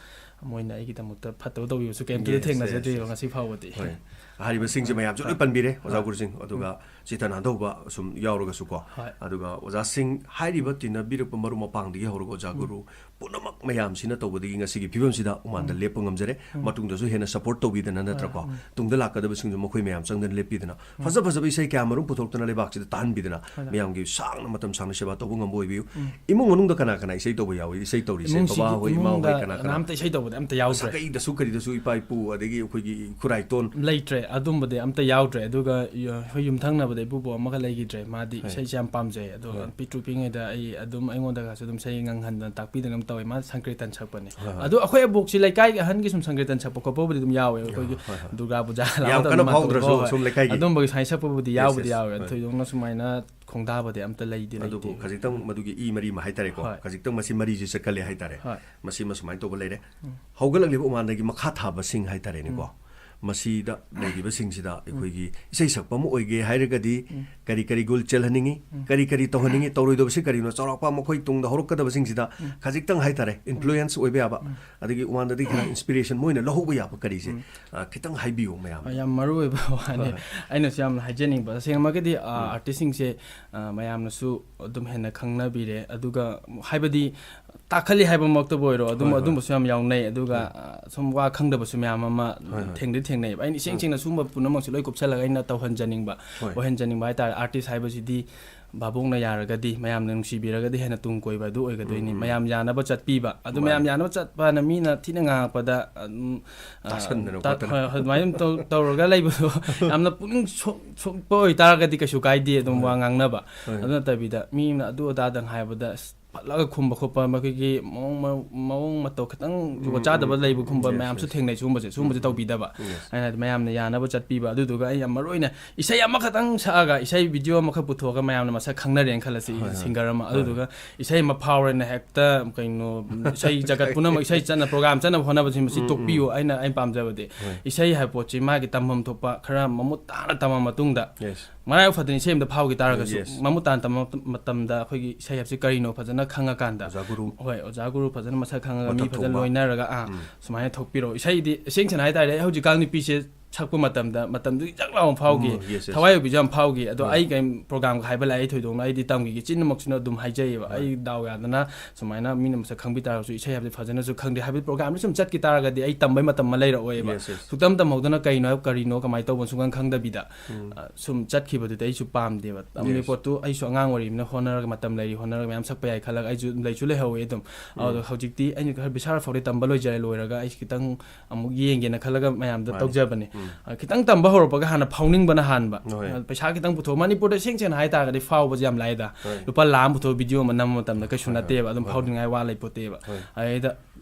ꯃꯣꯏꯅ ꯑꯩꯒꯤꯗꯃꯛꯇ ꯐꯠꯇꯕ ꯇꯧꯕꯤꯕꯁꯨ ꯀꯩꯝꯇ Yes, ꯊꯦꯡꯅꯖꯗ꯭ꯔꯤꯕ yes, yes. ꯉꯁꯤ ꯐꯥꯎꯕꯗꯤ꯫ ꯍꯣꯏ꯫ ꯍꯥꯏꯔꯤꯕꯁꯤꯡꯁꯦ ꯃꯌꯥꯝꯁꯨ ꯂꯣꯏ ꯄꯟꯕꯤꯔꯦ ꯑꯣꯖꯥ ꯒꯨꯔꯨꯁꯤꯡ, ꯑꯗꯨꯒ ꯆꯤꯇꯟ ꯍꯟꯗꯧꯕ ꯁꯨꯝ ꯌꯥꯎꯔꯒꯁꯨꯀꯣ꯫ ꯍꯣꯏ꯫ ꯑꯗꯨꯒ ꯑꯣꯖꯥꯁꯤꯡ, ꯍꯥꯏꯔꯤꯕ ꯇꯤꯟꯅꯕꯤꯔꯛꯄ ꯃꯔꯨꯞ ꯃꯄꯥꯡꯗꯒꯤ ꯍꯧꯔꯒ ꯑꯣꯖꯥ ꯒꯨꯔꯨ ꯄꯨꯝꯅꯃꯛ ꯃꯌꯥꯝꯁꯤꯅ ꯇꯧꯕꯗꯒꯤ ꯉꯁꯤꯒꯤ ꯐꯤꯕꯝꯁꯤꯗ ꯎꯃꯥꯟꯗ ꯂꯦꯞꯄ ꯉꯝꯖꯔꯦ꯫ ꯃꯇꯨꯡꯗꯁꯨ ꯍꯦꯟꯅ ꯁꯄꯣꯔꯠ ꯇꯧꯕꯤꯗꯅ, ꯅꯠꯇ꯭ꯔꯀꯣ? ꯇꯨꯡꯗ ꯂꯥꯛꯀꯗꯕꯁꯤꯡꯁꯨ ꯃꯈꯣꯏ ꯃꯌꯥꯝ ꯆꯪꯗꯅ ꯂꯦꯞꯄꯤꯗꯅ, ꯐꯖ ꯐꯖꯕ ꯏꯁꯩ ꯀꯌꯥ ꯃꯔꯨꯝ ꯄꯨꯊꯣꯛꯇꯅ ꯂꯩꯕꯥꯛꯁꯤꯗ ꯇꯥꯍꯟꯕꯤꯗꯅ, ꯃꯌꯥꯝꯒꯤ ꯁꯥꯡꯅ ꯃꯇꯝ ꯁꯥꯡꯅ ꯁꯦꯕꯥ ꯇꯧꯕ ꯉꯝꯕ ꯑꯣꯏꯕꯤꯌꯨ꯫ ꯏꯃꯨꯡ ꯃꯅꯨꯡꯗ ꯀꯅꯥ ꯀꯅꯥ ꯏꯁꯩ ꯇꯧꯕ ꯌꯥꯎꯏ? ꯏꯁꯩ ꯇꯧꯔꯤꯁꯦ ꯏꯃꯨꯡꯁꯤꯒꯤ ꯕꯕꯥ ꯍꯣꯏ, ꯏꯃꯥ ꯍꯣꯏ, ꯏꯃꯨꯡꯗ ꯀꯅꯥ ꯀꯅꯥ? ꯀꯅꯥꯝꯇ ꯏꯁꯩ ꯇꯧꯕꯗꯤ ꯑꯝꯇ ꯌꯥꯎꯗ꯭ꯔꯦ꯫ ꯁꯥꯒꯩꯗꯁꯨ ꯀꯔꯤꯗꯁꯨ ꯏꯄꯥ ꯏꯄꯨ ꯑꯗꯒꯤ ꯑꯩꯈꯣꯏꯒꯤ ꯈꯨꯔꯥꯏꯇꯣꯟ ꯂꯩꯇ꯭ꯔꯦ, ꯑꯗꯨꯝꯕꯗꯤ ꯑꯝꯇ ꯌꯥꯎꯗ꯭ꯔꯦ꯫ ꯑꯗꯨꯒ ꯌ-, ꯑꯩꯈꯣꯏ ꯌꯨꯝꯊꯪꯅꯕꯗ ꯏꯄꯨꯕꯣꯛ ꯑꯃꯒ ꯂꯩꯈꯤꯗ꯭ꯔꯦ, ꯃꯥꯗꯤ ꯍꯣꯏ꯫ ꯏꯁꯩꯁꯦ ꯌꯥꯝ ꯄꯥꯝꯖꯩ꯫ ꯑꯗꯣ ꯍꯣꯏ꯫ ꯄꯤꯛꯇ꯭ꯔꯨ ꯄꯤꯛꯉꯩꯗ ꯑꯩ ꯑꯗꯨꯝ ꯑꯩꯉꯣꯟꯗꯒꯁꯨ ꯑꯗꯨꯝ ꯏꯁꯩ ꯉꯪꯍꯟꯗꯅ ꯇꯥꯛꯄꯤꯗꯅ ꯑꯗꯨꯝ ꯇꯧꯋꯦ꯫ ꯃꯥ ꯁꯪꯀ꯭ꯔꯤꯇꯟ ꯁꯛꯄꯅꯦ꯫ ꯍꯣꯏ, ꯍꯣꯏ꯫ ꯑꯗꯣ ꯑꯩꯈꯣꯏ ꯑꯕꯣꯛꯁꯤ ꯂꯩꯀꯥꯏꯒꯤ ꯑꯍꯟꯒꯤ ꯁꯨꯝ ꯁꯪꯀ꯭ꯔꯤꯇꯟ ꯁꯛꯄ ꯈꯣꯠꯄꯕꯨꯗꯤ ꯑꯗꯨꯝ ꯌꯥꯎꯋꯦ꯫ ꯑꯩꯈꯣꯏꯒꯤ ꯍꯣꯏ, ꯍꯣꯏ꯫ ꯗꯨꯔꯒꯥ ꯄꯨꯖꯥ ꯌꯥꯝ ꯂꯥꯛꯄꯗ ꯀꯟꯅ ꯑꯗꯨꯝ ꯐꯥꯎꯗ꯭ꯔꯁꯨ ꯍꯣꯏ, ꯍꯣꯏ꯫ ꯁꯨꯝ ꯂꯩꯀꯥꯏꯒꯤ꯫ ꯑꯗꯨꯝꯕꯒꯤ ꯁꯨꯃꯥꯏꯅ ꯁꯛꯄꯕꯨꯗꯤ Yes, ꯌꯥꯎꯕꯗꯤ yes. ꯌꯥꯎꯋꯦ꯫ ꯍꯣꯏ꯫ ꯊꯣꯏꯗꯣꯛꯅ ꯁꯨꯃꯥꯏꯅ ꯈꯣꯡꯗꯥꯕꯗꯤ ꯑꯝꯇ ꯂꯩꯗꯤ ꯑꯗꯨꯕꯨ ꯂꯩꯇꯦ꯫ ꯈꯖꯤꯛꯇꯪ ꯃꯗꯨꯒꯤ ꯏ ꯃꯔꯤ ꯑꯃ ꯍꯥꯏꯇꯥꯔꯦꯀꯣ, ꯍꯣꯏ꯫ ꯈꯖꯤꯛꯇꯪ ꯃꯁꯤ ꯃꯔꯤꯁꯤ ꯆꯠꯀꯜꯂꯦ ꯍꯥꯏꯇꯥꯔꯦ꯫ ꯍꯣꯏ꯫ ꯃꯁꯤꯃ ꯁꯨꯃꯥꯏꯅ ꯇꯧꯕ ꯂꯩꯔꯦ꯫ ꯍꯧꯒꯠꯂꯛꯂꯤꯕ ꯎꯃꯥꯟꯗꯒꯤ ꯃꯈꯥ ꯊꯥꯕꯁꯤꯡ ꯍꯥꯏꯇꯥꯔꯦꯅꯦꯀꯣ, ꯃꯁꯤꯗ ꯂꯩꯔꯤꯕꯁꯤꯡꯁꯤꯗ ꯑꯩꯈꯣꯏꯒꯤ ꯏꯁꯩ ꯁꯛꯄ ꯑꯃ ꯑꯣꯏꯒꯦ ꯍꯥꯏꯔꯒꯗꯤ ꯀꯔꯤ ꯀꯔꯤ ꯒꯨꯜ ꯆꯦꯜꯍꯟꯅꯤꯡꯉꯤ, ꯀꯔꯤ ꯀꯔꯤ ꯇꯧꯍꯟꯅꯤꯡꯉꯤ, ꯇꯧꯔꯣꯏꯗꯕꯁꯤ ꯀꯔꯤꯅꯣ, ꯆꯥꯎꯔꯥꯛꯄ ꯃꯈꯣꯏ ꯇꯨꯡꯗ ꯍꯧꯔꯛꯀꯗꯕꯁꯤꯡꯁꯤꯗ ꯈꯖꯤꯛꯇꯪ ꯍꯥꯏꯇꯥꯔꯦ, ꯏꯟꯐ꯭ꯂꯨꯌꯦꯟꯁ ꯑꯣꯏꯕ ꯌꯥꯕ, ꯑꯗꯒꯤ ꯎꯃꯥꯟꯗꯗꯤ ꯈꯔ ꯏꯟꯁꯄꯤꯔꯦꯁꯟ ꯃꯣꯏꯅ ꯂꯧꯍꯧꯕ ꯌꯥꯕ ꯀꯔꯤꯁꯦ, ꯑ, ꯈꯤꯇꯪ ꯍꯥꯏꯕꯤꯌꯨ ꯃꯌꯥꯝ꯫ ꯌꯥꯝ ꯃꯔꯨ ꯑꯣꯏꯕ ꯋꯥꯅꯤ꯫ ꯍꯣꯏ, ꯍꯣꯏ꯫ ꯑꯩꯅꯁꯨ ꯌꯥꯝꯅ ꯍꯥꯏꯖꯅꯤꯡꯕ, ꯇꯁꯦꯡꯅꯃꯛꯀꯤꯗꯤ, ꯑ, ꯑꯥꯔꯇꯤꯁꯁꯤꯡꯁꯦ, ꯑ, ꯃꯌꯥꯝꯅꯁꯨ ꯑꯗꯨꯝ ꯍꯦꯟꯅ ꯈꯪꯅꯕꯤꯔꯦ꯫ ꯑꯗꯨꯒ ꯍꯥꯏꯕꯗꯤ ꯇꯥꯛꯈꯠꯂꯤ ꯍꯥꯏꯕꯃꯛꯇꯕꯨ ꯑꯣꯏꯔꯣ, ꯑꯗꯨꯝ, ꯍꯣꯏ, ꯍꯣꯏ꯫ ꯑꯗꯨꯝꯕꯁꯨ ꯌꯥꯝ ꯌꯥꯎꯅꯩ꯫ ꯑꯗꯨꯒ, ꯍꯣꯏ꯫ ꯑ, ꯁꯨꯝ ꯋꯥ ꯈꯪꯗꯕꯁꯨ ꯃꯌꯥꯝ ꯑꯃ ꯍꯣꯏ, ꯍꯣꯏ꯫ ꯊꯦꯡꯗꯤ ꯊꯦꯡꯅꯩꯕ꯫ ꯑꯩꯅ ꯏꯁꯦꯡ ꯎꯝ꯫ ꯁꯦꯡꯅ ꯁꯨꯝꯕ ꯄꯨꯝꯅꯃꯛꯁꯦ ꯂꯣꯏ ꯀꯨꯞꯁꯜꯂꯒ ꯑꯩꯅ ꯇꯧꯍꯟꯖꯅꯤꯡꯕ, ꯍꯣꯏ꯫ ꯑꯣꯏꯍꯟꯖꯅꯤꯡꯕ ꯍꯥꯏꯇꯥꯔꯦ꯫ ꯑꯥꯔꯇꯤꯁ ꯍꯥꯏꯕꯁꯤꯗꯤ ꯚꯥꯕꯣꯛꯅ ꯌꯥꯔꯒꯗꯤ, ꯃꯌꯥꯝꯅ ꯅꯨꯡꯁꯤꯕꯤꯔꯒꯗꯤ ꯍꯦꯟꯅ ꯇꯨꯡ ꯀꯣꯏꯕ ꯑꯗꯨ ꯑꯣꯏꯒꯗꯣꯏꯅꯤ꯫ ꯎꯝ, ꯎꯝ꯫ ꯃꯌꯥꯝ ꯌꯥꯅꯕ ꯆꯠꯄꯤꯕ꯫ ꯑꯗꯨ ꯃꯥꯅꯤ꯫ ꯃꯌꯥꯝ ꯌꯥꯅꯕ ꯆꯠꯄꯅ ꯃꯤꯅ ꯊꯤꯅ ꯉꯥꯡꯉꯛꯄꯗ, ꯑꯗꯨꯝ, ꯑ, ꯇꯥꯁꯟꯗꯅ ꯇꯥ-, ꯈꯣꯠꯇꯅ꯫ ꯍꯣꯏ, ꯍꯣꯏ, ꯑꯗꯨꯃꯥꯏꯅ ꯇꯧ-, ꯇꯧꯔꯒ ꯂꯩꯕꯗꯣ ꯌꯥꯝꯅ ꯄꯨꯛꯅꯤꯡ ꯁꯣꯛ-, ꯁꯣꯛꯄ ꯑꯣꯏꯇꯥꯔꯒꯗꯤ ꯀꯩꯁꯨ ꯀꯥꯏꯗꯦ, ꯑꯗꯨꯝ ꯋꯥ ꯍꯣꯏ꯫ ꯉꯥꯡꯅꯕ꯫ ꯍꯣꯏ꯫ ꯑꯗꯨ ꯅꯠꯇꯕꯤꯗ ꯃꯤ ꯑꯃꯅ ꯑꯗꯨ ꯑꯗꯥꯗꯪ ꯍꯥꯏꯕꯗ ꯑꯁ ꯐꯠꯂꯒ ꯈꯨꯝꯕ ꯈꯣꯠꯄ, ꯃꯈꯣꯏꯒꯤ ꯃꯑꯣꯡ ꯃ-, ꯃꯑꯣꯡ ꯃꯇꯧ ꯈꯤꯇꯪ ꯖꯨꯒꯣꯠ ꯎꯝ, ꯆꯥꯗꯕ ꯎꯝ, ꯂꯩꯕ ꯎꯝ꯫ ꯈꯨꯝꯕ Yes, ꯃꯌꯥꯝꯁꯨ yes. ꯊꯦꯡꯅꯩ꯫ ꯁꯤꯒꯨꯝꯕꯁꯦ, ꯁꯤꯒꯨꯝꯕꯁꯦ ꯎꯝ꯫ ꯇꯧꯕꯤꯗꯕ꯫ Yes. ꯑꯩꯅ ꯍꯥꯏꯗꯤ ꯃꯌꯥꯝꯅ ꯌꯥꯅꯕ ꯆꯠꯄꯤꯕ꯫ ꯑꯗꯨꯗꯨꯒ ꯑꯩ ꯌꯥꯝ ꯃꯔꯨ ꯑꯣꯏꯅ ꯏꯁꯩ ꯑꯃꯈꯛꯇꯪ ꯁꯛꯑꯒ, ꯏꯁꯩ ꯚꯤꯗꯤꯑꯣ ꯑꯃꯈꯛ ꯄꯨꯊꯣꯛꯑꯒ ꯃꯌꯥꯝꯅ ꯃꯁꯛ ꯈꯪꯅꯔꯦꯅ ꯈꯜꯂꯁꯤ, ꯍꯣꯏ, ꯍꯣꯏ꯫ ꯁꯤꯡꯒꯔ ꯑꯃ꯫ ꯍꯣꯏ, ꯑꯗꯨꯗꯨꯒ ꯏꯁꯩ ꯑꯃ ꯐꯥꯎꯔꯦꯅ ꯍꯦꯛꯇ ꯀꯩꯅꯣ, ꯏꯁꯩ ꯖꯒꯠ ꯄꯨꯝꯅꯃꯛ ꯏꯁꯩ ꯆꯠꯅ, ꯄ꯭ꯔꯣꯒ꯭ꯔꯥꯝ ꯆꯠꯅꯕ ꯍꯣꯠꯅꯕꯁꯤ ꯃꯁꯤ ꯎꯝ, ꯎꯝ꯫ ꯇꯣꯛꯄꯤꯌꯨ꯫ ꯑꯩꯅ, ꯑꯩꯅ ꯄꯥꯝꯖꯕꯗꯤ ꯍꯣꯏ꯫ ꯏꯁꯩ ꯍꯥꯏꯕ ꯄꯣꯠꯁꯤ ꯃꯥꯒꯤ ꯇꯝꯐꯝ ꯊꯣꯛꯄ ꯈꯔ ꯃꯃꯨꯠ ꯇꯥꯅ ꯇꯝꯃ ꯃꯇꯨꯡꯗ, Yes. ꯃꯔꯥꯏꯕꯛ ꯐꯗꯅ ꯏꯁꯩ ꯑꯃꯗ ꯐꯥꯎꯈꯤ ꯇꯥꯔꯒꯁꯨ, Yes. ꯃꯃꯨꯠ ꯇꯥꯅ ꯇꯝꯕ ꯃꯇꯝꯗ ꯑꯩꯈꯣꯏꯒꯤ ꯏꯁꯩ ꯍꯥꯏꯕꯁꯤ ꯀꯔꯤꯅꯣ ꯐꯖꯅ ꯈꯪꯉꯀꯥꯟꯗ꯫ ꯑꯣꯖꯥ ꯒꯨꯔꯨ꯫ ꯍꯣꯏ, ꯑꯣꯖꯥ ꯒꯨꯔꯨ ꯐꯖꯅ ꯃꯁꯛ ꯈꯪꯉꯒ ꯃꯤ ꯃꯊꯛ ꯐꯖꯅ ꯊꯣꯡꯕ꯫ ꯂꯣꯏꯅꯔꯒ, ꯑꯥ, ꯎꯝ꯫ ꯁꯨꯃꯥꯏꯅ ꯊꯣꯛꯄꯤꯔꯛꯑꯣ꯫ ꯏꯁꯩꯗꯤ ꯏꯁꯦꯡ ꯁꯦꯡꯅ ꯍꯥꯏꯇꯥꯔꯦ, ꯑꯩ ꯍꯧꯖꯤꯛꯀꯥꯟ ꯅꯨꯄꯤꯁꯦ ꯁꯛꯄ ꯃꯇꯝꯗ ꯃꯇꯝꯗꯨꯒꯤ ꯆꯥꯛ ꯂꯥꯎꯕ ꯐꯥꯎꯈꯤ, ꯎꯝ, yes, yes. ꯊꯋꯥꯏ ꯑꯣꯏꯕꯤꯁꯨ ꯌꯥꯝ ꯐꯥꯎꯈꯤ꯫ ꯑꯗꯣ ꯎꯝ꯫ ꯑꯩ ꯀꯩꯝ ꯄ꯭ꯔꯣꯒ꯭ꯔꯥꯝꯒ ꯍꯥꯏꯕ ꯂꯥꯛꯑꯦ, ꯑꯩ ꯊꯣꯏꯗꯣꯛꯅ ꯑꯩꯗꯤ ꯇꯝꯈꯤꯒꯦ, ꯆꯤꯟꯅꯃꯛꯁꯤꯅ ꯑꯗꯨꯝ ꯍꯥꯏꯖꯩꯌꯦꯕ꯫ ꯍꯣꯏ꯫ ꯑꯩ ꯗꯥꯎ ꯌꯥꯗꯅ ꯁꯨꯃꯥꯏꯅ ꯃꯤꯅ ꯃꯁꯛ ꯈꯪꯕꯤ ꯇꯥꯔꯒꯁꯨ ꯏꯁꯩ ꯍꯥꯏꯕꯗꯤ ꯐꯖꯅꯁꯨ ꯈꯪꯗꯦ꯫ ꯍꯥꯏꯕꯗꯤ ꯄ꯭ꯔꯣꯒ꯭ꯔꯥꯝꯗ ꯁꯨꯝ ꯆꯠꯈꯤ ꯇꯥꯔꯒꯗꯤ ꯑꯩ ꯇꯝꯕꯩ ꯃꯇꯝ ꯑꯃ ꯂꯩꯔꯛꯑꯣꯏꯕ꯫ Yes, yes. ꯁꯨꯛꯇꯝ ꯇꯝꯍꯧꯗꯅ ꯀꯩꯅꯣ ꯍꯥꯏꯕ, ꯀꯔꯤꯅꯣ, ꯀꯃꯥꯏꯅ ꯇꯧꯕꯅꯣ ꯁꯨꯡꯈꯪ ꯈꯪꯗꯕꯤꯗ, ꯎꯝ꯫ ꯑ, ꯁꯨꯝ ꯆꯠꯈꯤꯕꯗꯨꯗꯤ ꯑꯩꯁꯨ ꯄꯥꯝꯗꯦꯕ꯫ ꯇꯝꯃꯤ Yes. ꯄꯣꯠꯇꯨ ꯑꯩꯁꯨ ꯑꯉꯥꯡ ꯑꯣꯏꯔꯤꯕꯅꯤꯅ ꯍꯣꯠꯅꯔꯒ, ꯃꯇꯝ ꯂꯩꯔꯤ, ꯍꯣꯠꯅꯔꯒ ꯃꯌꯥꯝ ꯁꯛꯄ ꯌꯥꯏ ꯈꯜꯂꯒ ꯑꯩꯁꯨ ꯂꯩꯁꯨ ꯂꯩꯍꯧꯋꯦ ꯑꯗꯨꯝ꯫ ꯑꯗꯣ ꯎꯝ꯫ ꯍꯧꯖꯤꯛꯇꯤ ꯑꯩꯅ ꯈꯔ ꯕꯤꯁꯥꯜ ꯐꯥꯎꯗꯤ ꯇꯝꯕ ꯂꯣꯏꯖꯔꯦ, ꯂꯣꯏꯔꯒ ꯑꯩꯁꯨ ꯈꯤꯇꯪ ꯑꯃꯨꯛ ꯌꯦꯡꯒꯦꯅ ꯈꯜꯂꯒ ꯃꯌꯥꯝꯗ ꯃꯥꯅꯤ꯫ ꯇꯧꯖꯕꯅꯦ꯫ ꯎꯝ꯫ ꯑ, ꯈꯤꯇꯪ ꯇꯝꯕ ꯍꯧꯔꯛꯄꯒ ꯍꯥꯟꯅ ꯐꯥꯎꯅꯤꯡꯕꯅ ꯍꯥꯟꯕ꯫ ꯍꯣꯏ꯫ ꯑ, ꯄꯩꯁꯥ ꯈꯤꯇꯪ ꯄꯨꯊꯣꯛ-, ꯃꯅꯤꯄꯨꯔꯗ ꯁꯦꯡ ꯁꯦꯡꯅ ꯍꯥꯏꯇꯥꯔꯒꯗꯤ ꯐꯥꯎꯕꯁꯦ ꯌꯥꯝ ꯂꯥꯏꯗ꯫ ꯍꯣꯏ꯫ ꯂꯨꯄꯥ ꯂꯥꯈ ꯑꯃ ꯄꯨꯊꯣꯛꯑ ꯚꯤꯗꯤꯑꯣ ꯑꯃ ꯅꯝꯕ ꯃꯇꯝꯗ ꯀꯩꯁꯨ ꯍꯣꯏ, ꯍꯣꯏ꯫ ꯅꯠꯇꯦꯕ, ꯑꯗꯨꯝ ꯍꯣꯏ꯫ ꯐꯥꯎꯅꯤꯡꯉꯥꯏ ꯋꯥ ꯂꯩꯄꯣꯠꯇꯦꯕ꯫ ꯍꯣꯏ꯫ ꯑꯗꯩꯗ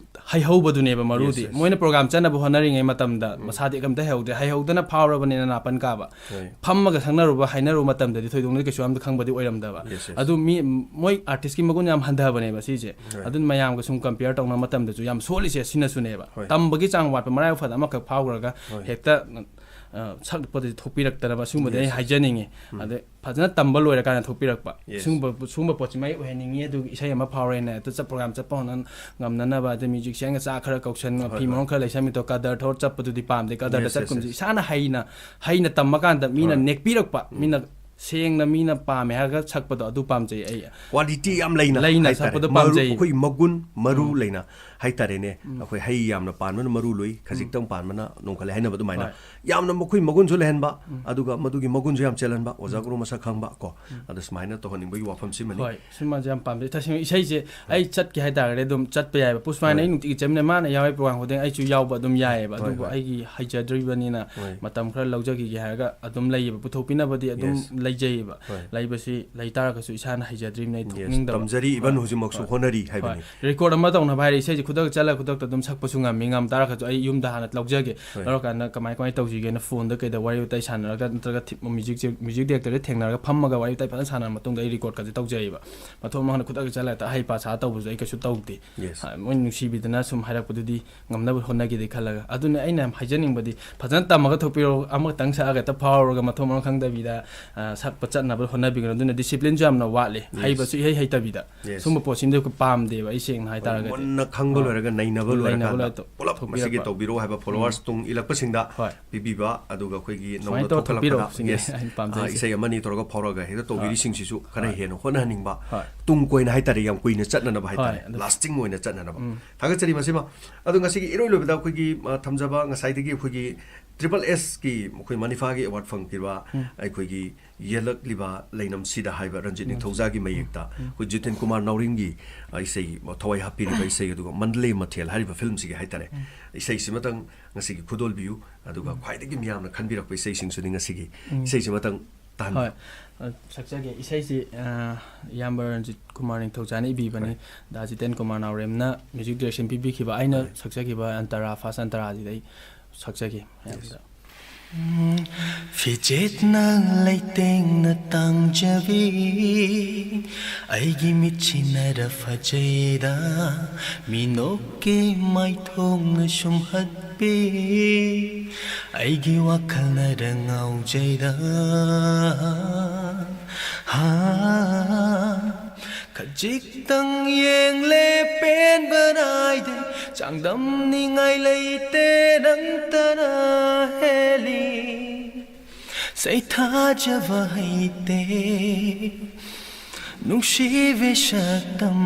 ꯍꯩꯍꯧꯕꯗꯨꯅꯦꯕ ꯃꯔꯨꯗꯤ꯫ Yes, yes. ꯃꯣꯏꯅ ꯄ꯭ꯔꯣꯒ꯭ꯔꯥꯝ ꯆꯠꯅꯕ ꯍꯣꯠꯅꯔꯤꯉꯩ ꯃꯇꯝꯗ ꯎꯝ꯫ ꯃꯁꯥꯗꯤ ꯀꯩꯝꯇ ꯍꯩꯍꯧꯗꯦ꯫ ꯍꯩꯍꯧꯗꯅ ꯐꯥꯎꯔꯕꯅꯤꯅ ꯅꯥꯄꯟ ꯀꯥꯕ꯫ ꯍꯣꯏ꯫ ꯐꯝꯃꯒ ꯁꯛꯅꯔꯨꯕ, ꯍꯥꯏꯅꯔꯨꯕ ꯃꯇꯝꯗꯗꯤ ꯊꯣꯏꯗꯣꯛꯅ ꯀꯩꯁꯨ ꯌꯥꯝꯗ ꯈꯪꯕꯗꯤ ꯑꯣꯏꯔꯝꯗꯕ꯫ Yes, yes. ꯑꯗꯨ ꯃꯤ, ꯃꯣꯏ ꯑꯥꯔꯇꯤꯁꯀꯤ ꯃꯒꯨꯟ ꯌꯥꯝ ꯍꯟꯊꯕꯅꯦꯕ ꯁꯤꯁꯦ꯫ Right. ꯑꯗꯨꯅ ꯃꯌꯥꯝꯒ ꯁꯨꯝ compare ꯇꯧꯅꯕ ꯃꯇꯝꯗꯁꯨ ꯌꯥꯝ ꯁꯣꯜꯂꯤꯁꯦ ꯁꯤꯅꯁꯨꯅꯦꯕ꯫ ꯍꯣꯏ꯫ ꯇꯝꯕꯒꯤ ꯆꯥꯡ ꯋꯥꯠꯄ, ꯃꯔꯥꯏꯕꯛ ꯐꯗ ꯑꯃꯈꯛ ꯐꯥꯎꯈ꯭ꯔꯒ ꯍꯣꯏ꯫ ꯍꯦꯛꯇ, ꯑ, ꯁꯛꯄꯗꯗꯤ ꯊꯣꯛꯄꯤꯔꯛꯇꯅꯕ ꯁꯤꯒꯨꯝꯕꯗꯤ ꯑꯩ Yes, yes. ꯍꯥꯏꯖꯅꯤꯡꯉꯤ꯫ ꯎꯝ꯫ ꯑꯗꯩ ꯐꯖꯅ ꯇꯝꯕ ꯂꯣꯏꯔꯀꯥꯟꯗ ꯊꯣꯛꯄꯤꯔꯛꯄ꯫ Yes. ꯁꯤꯒꯨꯝꯕ, ꯁꯤꯒꯨꯝꯕ ꯄꯣꯠꯁꯤꯃ ꯑꯩ ꯑꯣꯏꯍꯟꯅꯤꯡꯉꯤ꯫ ꯑꯗꯨꯒ ꯏꯁꯩ ꯑꯃ ꯐꯥꯎꯔꯦꯅ ꯍꯦꯛꯇ ꯆꯠ-, ꯄ꯭ꯔꯣꯒ꯭ꯔꯥꯝ ꯆꯠꯄ ꯍꯧꯅ ꯉꯝꯅꯅꯕ, ꯑꯗꯩ ꯃ꯭ꯌꯨꯖꯤꯛꯁꯤꯌꯥꯟꯒ ꯆꯥ ꯈꯔ ꯀꯧꯁꯟ, ꯍꯣꯏ, ꯐꯤ ꯍꯣꯏ, ꯃꯔꯣꯟ ꯍꯣꯏ꯫ ꯈꯔ ꯂꯩꯁꯟꯕꯤꯗꯣ, ꯀꯗꯔ ꯊꯧꯔ ꯆꯠꯄꯗꯨꯗꯤ ꯄꯥꯝꯗꯦ꯫ ꯀꯗꯔꯗ Yes, yes, ꯆꯠꯀꯨꯝꯁꯤ yes. ꯏꯁꯥꯅ ꯍꯩꯅ, ꯍꯩꯅ ꯇꯝꯃꯀꯥꯟꯗ ꯃꯤꯅ ꯍꯣꯏ꯫ ꯅꯦꯛꯄꯤꯔꯛꯄ, ꯎꯝ꯫ ꯃꯤꯅ ꯁꯦꯡꯅ ꯃꯤꯅ ꯄꯥꯝꯃꯦ ꯍꯥꯏꯔꯒ ꯁꯛꯄꯗꯣ ꯑꯗꯨ ꯄꯥꯝꯖꯩ ꯑꯩ꯫ Quality ꯌꯥꯝ ꯂꯩꯅ ꯂꯩꯅ ꯍꯥꯏꯇꯥꯔꯦ꯫ ꯁꯛꯄꯗꯣ ꯃꯔꯨ-, ꯄꯥꯝꯖꯩ꯫ ꯑꯩꯈꯣꯏ ꯃꯒꯨꯟ ꯃꯔꯨ ꯎꯝ꯫ ꯂꯩꯅ ꯍꯥꯏꯇꯥꯔꯦꯅꯦ꯫ ꯎꯝ꯫ ꯑꯩꯈꯣꯏ ꯍꯩ ꯌꯥꯝꯅ ꯄꯥꯟꯕꯅ ꯃꯔꯨ ꯂꯨꯏ, ꯈꯖꯤꯛꯇꯪ ꯄꯥꯟꯕꯅ ꯅꯣꯡꯈꯠꯂꯦ ꯍꯥꯏꯅꯕ ꯑꯗꯨꯃꯥꯏꯅ꯫ ꯍꯣꯏ꯫ ꯌꯥꯝꯅ ꯃꯈꯣꯏ ꯃꯒꯨꯟꯁꯨ ꯂꯩꯍꯟꯕ, ꯎꯝ꯫ ꯑꯗꯨꯒ ꯃꯗꯨꯒꯤ ꯃꯒꯨꯟꯁꯨ ꯌꯥꯝ ꯆꯦꯜꯍꯟꯕ, ꯑꯣꯖꯥ ꯎꯝ꯫ ꯒꯨꯔꯨ ꯃꯁꯛ ꯈꯪꯕ ꯀꯣ꯫ ꯎꯝ꯫ ꯑꯗ ꯁꯨꯃꯥꯏꯅ ꯇꯧꯍꯟꯅꯤꯡꯕꯒꯤ ꯋꯥꯐꯝꯁꯤꯃꯅꯤ꯫ ꯍꯣꯏ, ꯁꯤꯃꯁꯦ ꯌꯥꯝ ꯄꯥꯝꯖꯩ꯫ ꯇꯁꯦꯡꯅ ꯏꯁꯩꯁꯦ ꯑꯩ ꯍꯣꯏ꯫ ꯆꯠꯀꯦ ꯍꯥꯏꯇꯥꯔꯒꯗꯤ ꯑꯗꯨꯝ ꯆꯠꯄ ꯌꯥꯏꯕ꯫ ꯄꯨꯁꯄꯥꯏꯅ ꯑꯩ ꯍꯣꯏ꯫ ꯅꯨꯡꯇꯤꯒꯤ ꯆꯠꯃꯤꯟꯅꯩ, ꯃꯥꯅ ꯌꯥꯎꯋꯦ ꯄ꯭ꯔꯣꯒ꯭ꯔꯥꯝ ꯈꯨꯗꯤꯡ ꯑꯩꯁꯨ ꯌꯥꯎꯕ ꯑꯗꯨꯝ ꯌꯥꯏꯑꯕ꯫ ꯍꯣꯏ, ꯑꯗꯨꯕꯨ ꯍꯣꯏ꯫ ꯑꯩꯒꯤ ꯍꯩꯖꯗ꯭ꯔꯤꯕꯅꯤꯅ ꯍꯣꯏ꯫ ꯃꯇꯝ ꯈꯔ ꯂꯧꯖꯈꯤꯒꯦ ꯍꯥꯏꯔꯒ ꯑꯗꯨꯝ ꯂꯩꯌꯦꯕ꯫ ꯄꯨꯊꯣꯛꯄꯤꯅꯕꯗꯤ ꯑꯗꯨꯝ Yes. ꯂꯩꯖꯩꯌꯦꯕ꯫ ꯍꯣꯏ꯫ ꯂꯩꯕꯁꯤ ꯂꯩ ꯇꯥꯔꯒꯁꯨ ꯏꯁꯥꯅ ꯍꯩꯖꯗ꯭ꯔꯤꯕꯅꯤꯅ ꯑꯩ Yes. ꯊꯣꯛꯅꯤꯡꯗꯕ꯫ ꯇꯝꯖꯔꯤ, even ꯍꯣꯏ꯫ ꯍꯧꯖꯤꯛꯃꯛꯁꯨ ꯍꯣꯏ꯫ ꯍꯣꯠꯅꯔꯤ ꯍꯣꯏ꯫ ꯍꯥꯏꯕꯅꯤ꯫ Record ꯑꯃ ꯇꯧꯅꯕ ꯍꯥꯏꯔꯦ, ꯏꯁꯩꯁꯦ ꯈꯨꯗꯛ ꯆꯠꯂꯒ ꯈꯨꯗꯛꯇ ꯑꯗꯨꯝ ꯁꯛꯄꯁꯨ ꯉꯝꯃꯤ꯫ ꯉꯝ ꯇꯥꯔꯒꯁꯨ ꯑꯩ ꯌꯨꯝꯗ ꯍꯥꯟꯅ ꯂꯧꯖꯒꯦ꯫ ꯍꯣꯏ꯫ ꯂꯧꯔꯀꯥꯟꯗ ꯀꯃꯥꯏ ꯀꯃꯥꯏꯅ ꯇꯧꯁꯤꯒꯦꯅ ꯐꯣꯟꯗ ꯀꯩꯗ ꯋꯥꯔꯤ ꯋꯥꯇꯥꯏ ꯁꯥꯟꯅꯔꯒ, ꯅꯠꯇ꯭ꯔꯒ ꯊꯤ-, ꯃ꯭ꯌꯨꯖꯤꯛꯁꯦ, ꯃ꯭ꯌꯨꯖꯤꯛ ꯗꯥꯏꯔꯦꯛꯇꯔꯗ ꯊꯦꯡꯅꯔꯒ ꯐꯝꯃꯒ ꯋꯥꯔꯤ ꯋꯥꯇꯥꯏ ꯐꯖꯅ ꯁꯥꯟꯅꯔ ꯃꯇꯨꯡꯗ ꯑꯩ ꯔꯦꯀꯣꯔꯗꯀꯁꯦ ꯇꯧꯖꯩꯌꯦꯕ꯫ ꯃꯊꯣꯡ ꯃꯔꯝ ꯈꯪꯗꯅ ꯈꯨꯗꯛꯇ ꯆꯠꯂꯒ ꯍꯦꯛꯇ ꯍꯩꯄꯥ ꯁꯥ ꯇꯧꯕꯁꯨ ꯑꯩ ꯀꯩꯁꯨ ꯇꯧꯗꯦ꯫ Yes꯫ ꯍꯥ, ꯃꯣꯏ ꯅꯨꯡꯁꯤꯕꯤꯗꯅ ꯁꯨꯝ ꯍꯥꯏꯔꯛꯄꯗꯨꯗꯤ ꯉꯝꯅꯕ ꯍꯣꯠꯅꯒꯦꯗꯤ ꯈꯜꯂꯒ꯫ ꯑꯗꯨꯅ ꯑꯩꯅ ꯌꯥꯝ ꯍꯥꯏꯖꯅꯤꯡꯕꯗꯤ, ꯐꯖꯅ ꯇꯝꯃꯒ ꯊꯣꯛꯄꯤꯔꯣ, ꯑꯃꯈꯛꯇꯪ ꯁꯛꯑꯒ ꯍꯦꯛꯇ ꯐꯥꯎꯔꯒ ꯃꯊꯣꯡ ꯃꯔꯝ ꯈꯪꯗꯕꯤꯗ, ꯑ, ꯁꯛꯄ ꯆꯠꯅꯕ ꯍꯣꯠꯅꯕꯤꯒꯅꯨ꯫ ꯑꯗꯨꯅ ꯗꯤꯁꯤꯄ꯭ꯂꯤꯟꯁꯨ ꯌꯥꯝꯅ ꯋꯥꯠꯂꯦ꯫ Yes꯫ ꯍꯩꯕꯁꯨ ꯏꯍꯩ ꯍꯩꯇꯕꯤꯗ꯫ Yes꯫ ꯁꯨꯝꯕ ꯄꯣꯠꯁꯤꯡꯗꯨ ꯄꯥꯝꯗꯦꯕ ꯑꯩ, ꯁꯦꯡꯅ ꯍꯥꯏꯇꯥꯔꯒꯗꯤ꯫ ꯃꯨꯟꯅ ꯈꯪꯕ ꯑꯥ꯫ ꯂꯣꯏꯔꯒ ꯅꯩꯅꯕ ꯎꯝ, ꯂꯣꯏꯔꯀꯥꯟꯗ ꯅꯩꯅꯕ ꯂꯣꯏꯔ ꯇꯧ-, ꯄꯨꯂꯞ ꯃꯁꯤꯒꯤ ꯊꯣꯛꯄꯤꯔꯛꯄ꯫ ꯇꯧꯕꯤꯔꯣ ꯍꯥꯏꯕ followers ꯇꯨꯡ ꯏꯜꯂꯛꯄꯁꯤꯡꯗ ꯍꯣꯏ꯫ ꯄꯤꯕꯤꯕ, ꯑꯗꯨꯒ ꯑꯩꯈꯣꯏꯒꯤ ꯅꯧꯅ ꯁꯨꯃꯥꯏꯅ ꯇꯧꯔ ꯊꯣꯛꯀꯠꯂꯛꯄꯗ, ꯊꯣꯛꯄꯤꯔꯛꯑꯣ ꯁꯤꯅꯦ yes, ꯑꯩꯅ ꯄꯥꯝꯖꯩꯁꯦ꯫ ꯑꯥ, ꯏꯁꯩ ꯑꯃꯅꯤ ꯇꯧꯔꯒ ꯐꯥꯎꯔꯒ ꯍꯦꯛꯇ ꯇꯧꯕꯤꯔꯤꯁꯤꯡꯁꯤꯁꯨ ꯈꯔ ꯍꯣꯏ꯫ ꯍꯦꯟꯅ ꯍꯣꯠꯅꯍꯟꯅꯤꯡꯕ, ꯍꯣꯏ꯫ ꯇꯨꯡ ꯀꯣꯏꯅ ꯍꯥꯏꯇꯥꯔꯦ, ꯌꯥꯝ ꯀꯨꯏꯅ ꯆꯠꯅꯅꯕ ꯍꯥꯏꯇꯥꯔꯦ, ꯍꯣꯏ, ꯑꯗꯨ lasting ꯑꯣꯏꯅ ꯆꯠꯅꯅꯕ꯫ ꯎꯝ꯫ ꯊꯥꯒꯠꯆꯔꯤ ꯃꯁꯤꯃ꯫ ꯑꯗꯣ ꯉꯁꯤꯒꯤ ꯏꯔꯣꯏ ꯂꯣꯏꯕꯗ ꯑꯩꯈꯣꯏꯒꯤ, ꯑ, ꯊꯝꯖꯕ ꯉꯁꯥꯏꯗꯒꯤ ꯑꯩꯈꯣꯏꯒꯤ Triple S ꯀꯤ, ꯑꯩꯈꯣꯏ ꯃꯅꯤꯐꯥꯒꯤ award ꯐꯪꯈꯤꯕ ꯎꯝ꯫ ꯑꯩꯈꯣꯏꯒꯤ ꯌꯦꯜꯂꯛꯂꯤꯕ ꯂꯩꯅꯝꯁꯤꯗ ꯍꯥꯏꯕ ꯔꯟꯖꯤꯠ ꯎꯝ꯫ ꯅꯤꯡꯊꯧꯖꯥꯒꯤ ꯃꯌꯦꯛꯇ ꯎꯝ꯫ ꯑꯩꯈꯣꯏ ꯖꯤꯇꯦꯟ ꯀꯨꯃꯥꯔ ꯅꯥꯎꯔꯦꯝꯒꯤ, ꯑ, ꯏꯁꯩ ꯊꯋꯥꯏ ꯍꯥꯞꯄꯤꯔꯤꯕ ꯏꯁꯩ, ꯑꯗꯨꯒ ꯃꯟꯗꯂꯦ ꯃꯊꯦꯜ ꯍꯥꯏꯔꯤꯕ ꯐꯤꯂꯝꯁꯤꯒꯤ ꯍꯥꯏꯇꯥꯔꯦ, ꯎꯝ꯫ ꯏꯁꯩꯁꯤꯃꯇꯪ ꯉꯁꯤꯒꯤ ꯈꯨꯗꯣꯜꯕꯤꯌꯨ, ꯑꯗꯨꯒ ꯈ꯭ꯋꯥꯏꯗꯒꯤ ꯃꯤꯌꯥꯝꯅ ꯈꯟꯕꯤꯔꯛꯄ ꯏꯁꯩꯁꯤꯡꯁꯨꯅꯤ ꯉꯁꯤꯒꯤ ꯎꯝ꯫ ꯏꯁꯩꯁꯤꯃꯇꯪ ꯇꯥꯍꯟꯕꯤꯌꯨ꯫ ꯍꯣꯏ꯫ ꯑ, ꯁꯛꯆꯒꯦ꯫ ꯏꯁꯩꯁꯤ, ꯑ, ꯏꯌꯥꯝꯕ ꯔꯟꯖꯤꯠ ꯀꯨꯃꯥꯔ ꯅꯤꯡꯊꯧꯖꯥꯅ ꯏꯕꯤꯕꯅꯤ꯫ ꯍꯣꯏ꯫ ꯗꯥ ꯖꯤꯇꯦꯟ ꯀꯨꯃꯥꯔ ꯅꯥꯎꯔꯦꯝꯅ music direction ꯄꯤꯕꯤꯈꯤꯕ, ꯑꯩꯅ ꯍꯣꯏ꯫ ꯁꯛꯆꯈꯤꯕ ꯑꯟꯇꯔꯥ, first ꯑꯟꯇꯔꯥꯁꯤꯗ ꯑꯩ ꯁꯛꯆꯒꯦ ꯃꯌꯥꯝꯗ꯫ ꯐꯤꯖꯦꯠꯅ ꯂꯩꯇꯦꯡꯅ ꯇꯥꯡꯖꯕꯤ, ꯑꯩꯒꯤ ꯃꯤꯠꯁꯤꯅꯔ ꯐꯖꯩꯗ, ꯃꯤꯅꯣꯛꯀꯤ ꯃꯥꯏꯊꯣꯡꯅ ꯁꯨꯝꯍꯠꯄꯤ, ꯑꯩꯒꯤ ꯋꯥꯈꯜꯅꯔ ꯉꯥꯎꯖꯩꯗ꯫ ꯍꯥ, ꯈꯖꯤꯛꯇꯪ ꯌꯦꯡꯂꯦ ꯄꯦꯟꯕ ꯅꯥꯏꯗꯦ, ꯆꯥꯡꯗꯝꯅꯤꯡꯉꯥꯏ ꯂꯩꯇꯦ ꯅꯪꯇꯅ ꯍꯦꯜꯂꯤ꯫ ꯁꯩꯊꯥꯖꯕ ꯍꯩꯇꯦ ꯅꯨꯡꯁꯤꯕꯤ ꯁꯛꯇꯝ,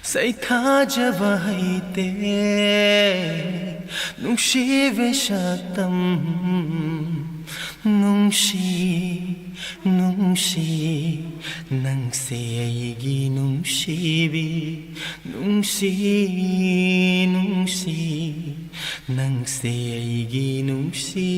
ꯁꯩꯊꯥꯖꯕ ꯍꯩꯇꯦ ꯅꯨꯡꯁꯤꯕꯤ ꯁꯛꯇꯝ꯫ ꯅꯨꯡꯁꯤ, ꯅꯨꯡꯁꯤ, ꯅꯪꯁꯦ ꯑꯩꯒꯤ ꯅꯨꯡꯁꯤꯕꯤ꯫ ꯅꯨꯡꯁꯤ, ꯅꯨꯡꯁꯤ, ꯅꯪꯁꯦ ꯑꯩꯒꯤ ꯅꯨꯡꯁꯤꯕꯤ꯫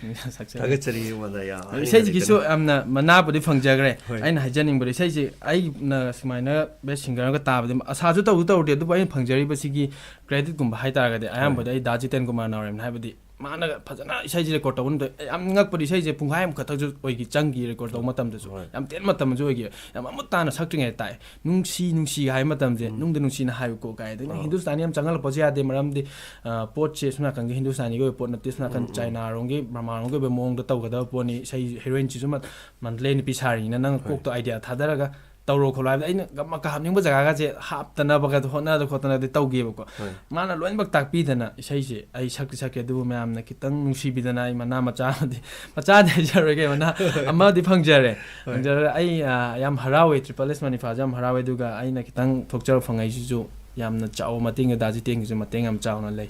ꯊꯥꯒꯠꯆꯔꯤ ꯃꯉꯣꯟꯗ, ꯌꯥꯝ ꯍꯥꯏꯅꯤꯡꯉꯥꯏ ꯏꯁꯩꯁꯤꯒꯤꯁꯨ ꯂꯩꯇꯅ꯫ ꯌꯥꯝꯅ ꯃꯅꯥꯕꯨꯗꯤ ꯐꯪꯖꯈ꯭ꯔꯦ꯫ ꯍꯣꯏ꯫ ꯑꯩꯅ ꯍꯥꯏꯖꯅꯤꯡꯕꯗꯤ, ꯏꯁꯩꯁꯤ ꯑꯩꯅ ꯁꯨꯃꯥꯏꯅ best singer ꯑꯃꯒ ꯇꯥꯕꯗꯤ ꯑꯁꯥꯁꯨ ꯇꯧꯗꯤ ꯇꯧꯔꯨꯗꯦ, ꯑꯗꯨꯕꯨ ꯑꯩꯅ ꯐꯪꯖꯔꯤꯕꯁꯤꯒꯤ creditꯀꯨꯝꯕ ꯍꯥꯏꯇꯥꯔꯒꯗꯤ ꯑꯌꯥꯝꯕꯗꯤ ꯍꯣꯏ꯫ ꯑꯩ ꯗꯥ ꯖꯤꯇꯦꯟ ꯀꯨꯃꯥꯔ ꯅꯥꯎꯔꯦꯝꯅ, ꯍꯥꯏꯕꯗꯤ ꯃꯥꯅ ꯐꯖꯅ ꯏꯁꯩꯁꯤ record ꯇꯧꯕ ꯅꯨꯃꯤꯠꯇ ꯌꯥꯝ ꯉꯛꯄꯗꯤ, ꯏꯁꯩꯁꯦ ꯄꯨꯡꯈꯥꯏ ꯑꯃꯈꯛꯇꯁꯨ ꯑꯣꯏꯈꯤ, ꯆꯪꯈꯤ record ꯇꯧꯕ ꯃꯇꯝꯗꯁꯨ꯫ ꯍꯣꯏ꯫ ꯌꯥꯝ ꯇꯦꯟꯕ ꯃꯇꯝ ꯑꯃꯁꯨ ꯑꯣꯏꯈꯤ꯫ ꯌꯥꯝ ꯃꯃꯨꯠ ꯇꯥꯅ ꯁꯛꯇ꯭ꯔꯤꯉꯩꯗ ꯇꯥꯛꯑꯦ꯫ "ꯅꯨꯡꯁꯤ, ꯅꯨꯡꯁꯤ" ꯍꯥꯏꯕ ꯃꯇꯝꯁꯦ, ꯎꯝ꯫ "ꯅꯨꯡꯗ ꯅꯨꯡꯁꯤꯅ ꯍꯥꯏꯌꯨꯀꯣ" ꯀꯥꯏ꯫ ꯑꯗꯩ ꯑꯥ꯫ ꯍꯤꯟꯗꯨꯁꯇꯥꯅꯤ ꯌꯥꯝ ꯆꯪꯍꯜꯂꯛꯄꯁꯨ ꯌꯥꯗꯦ, ꯃꯔꯝꯗꯤ, ꯑ, ꯄꯣꯠꯁꯦ ꯁꯣꯝ ꯅꯥꯀꯟꯒꯤ ꯍꯤꯟꯗꯨꯁꯇꯥꯅꯤꯒꯤ ꯑꯣꯏꯕ ꯄꯣꯠ ꯅꯠꯇꯦ, ꯁꯣꯝ ꯅꯥꯀꯟ ꯎꯝ, ꯎꯝ, ꯎꯝ꯫ ꯆꯥꯏꯅꯥꯔꯣꯝꯒꯤ, ꯕ꯭ꯔꯍꯃꯥꯔꯣꯝꯒꯤ ꯑꯣꯏꯕ ꯃꯑꯣꯡꯗ ꯇꯧꯒꯗꯕ ꯄꯣꯠꯅꯤ꯫ ꯏꯁꯩ heroineꯁꯤꯁꯨ ꯃ-, ꯃꯟꯗꯂꯦ ꯅꯨꯄꯤ ꯁꯥꯔꯤꯅꯤꯅ ꯅꯪ ꯍꯣꯏ꯫ ꯀꯣꯛꯇ idea ꯊꯥꯗꯔꯒ ꯇꯧꯔꯣ ꯈꯣꯠꯂꯣ ꯍꯥꯏꯕꯗ ꯑꯩꯅ ꯒꯝꯃꯛꯀ ꯍꯥꯞꯅꯤꯡꯕ ꯖꯒꯥꯒꯁꯦ ꯍꯥꯞꯇꯅꯕꯒ ꯍꯣꯠꯅꯗ ꯈꯣꯠꯇꯅꯗꯤ ꯇꯧꯒꯦꯕꯀꯣ꯫ ꯍꯣꯏ꯫ ꯃꯥꯅ ꯂꯣꯏꯅꯃꯛ ꯇꯥꯛꯄꯤꯗꯅ ꯏꯁꯩꯁꯦ ꯑꯩ ꯁꯛꯇꯤ ꯁꯛꯀꯦ, ꯑꯗꯨꯕꯨ ꯃꯌꯥꯝꯅ ꯈꯤꯇꯪ ꯅꯨꯡꯁꯤꯕꯤꯗꯅ ꯑꯩ ꯃꯅꯥ ꯃꯆꯥ ꯑꯃꯗꯤ, ꯃꯆꯥꯗꯤ ꯍꯥꯏꯖꯔꯣꯏꯒꯦ, ꯃꯅꯥ ꯑꯃꯗꯤ ꯐꯪꯖꯔꯦ꯫ ꯍꯣꯏ꯫ ꯐꯪꯖꯔꯦ꯫ ꯑꯩ, ꯑ, ꯌꯥꯝ ꯍꯔꯥꯎꯋꯦ, ꯇ꯭ꯔꯤꯄꯜ ꯑꯦꯁ ꯃꯅꯤꯐꯥꯁꯨ ꯌꯥꯝ ꯍꯔꯥꯎꯋꯦ, ꯑꯗꯨꯒ ꯑꯩꯅ ꯈꯤꯇꯪ ꯊꯣꯛꯆꯕ ꯐꯪꯉꯛꯏꯁꯤꯁꯨ ꯌꯥꯝꯅ ꯆꯥꯎꯕ ꯃꯇꯦꯡ, ꯗꯥ ꯖꯤꯇꯦꯟꯒꯤꯁꯨ ꯃꯇꯦꯡ ꯌꯥꯝ ꯆꯥꯎꯅ ꯂꯩ꯫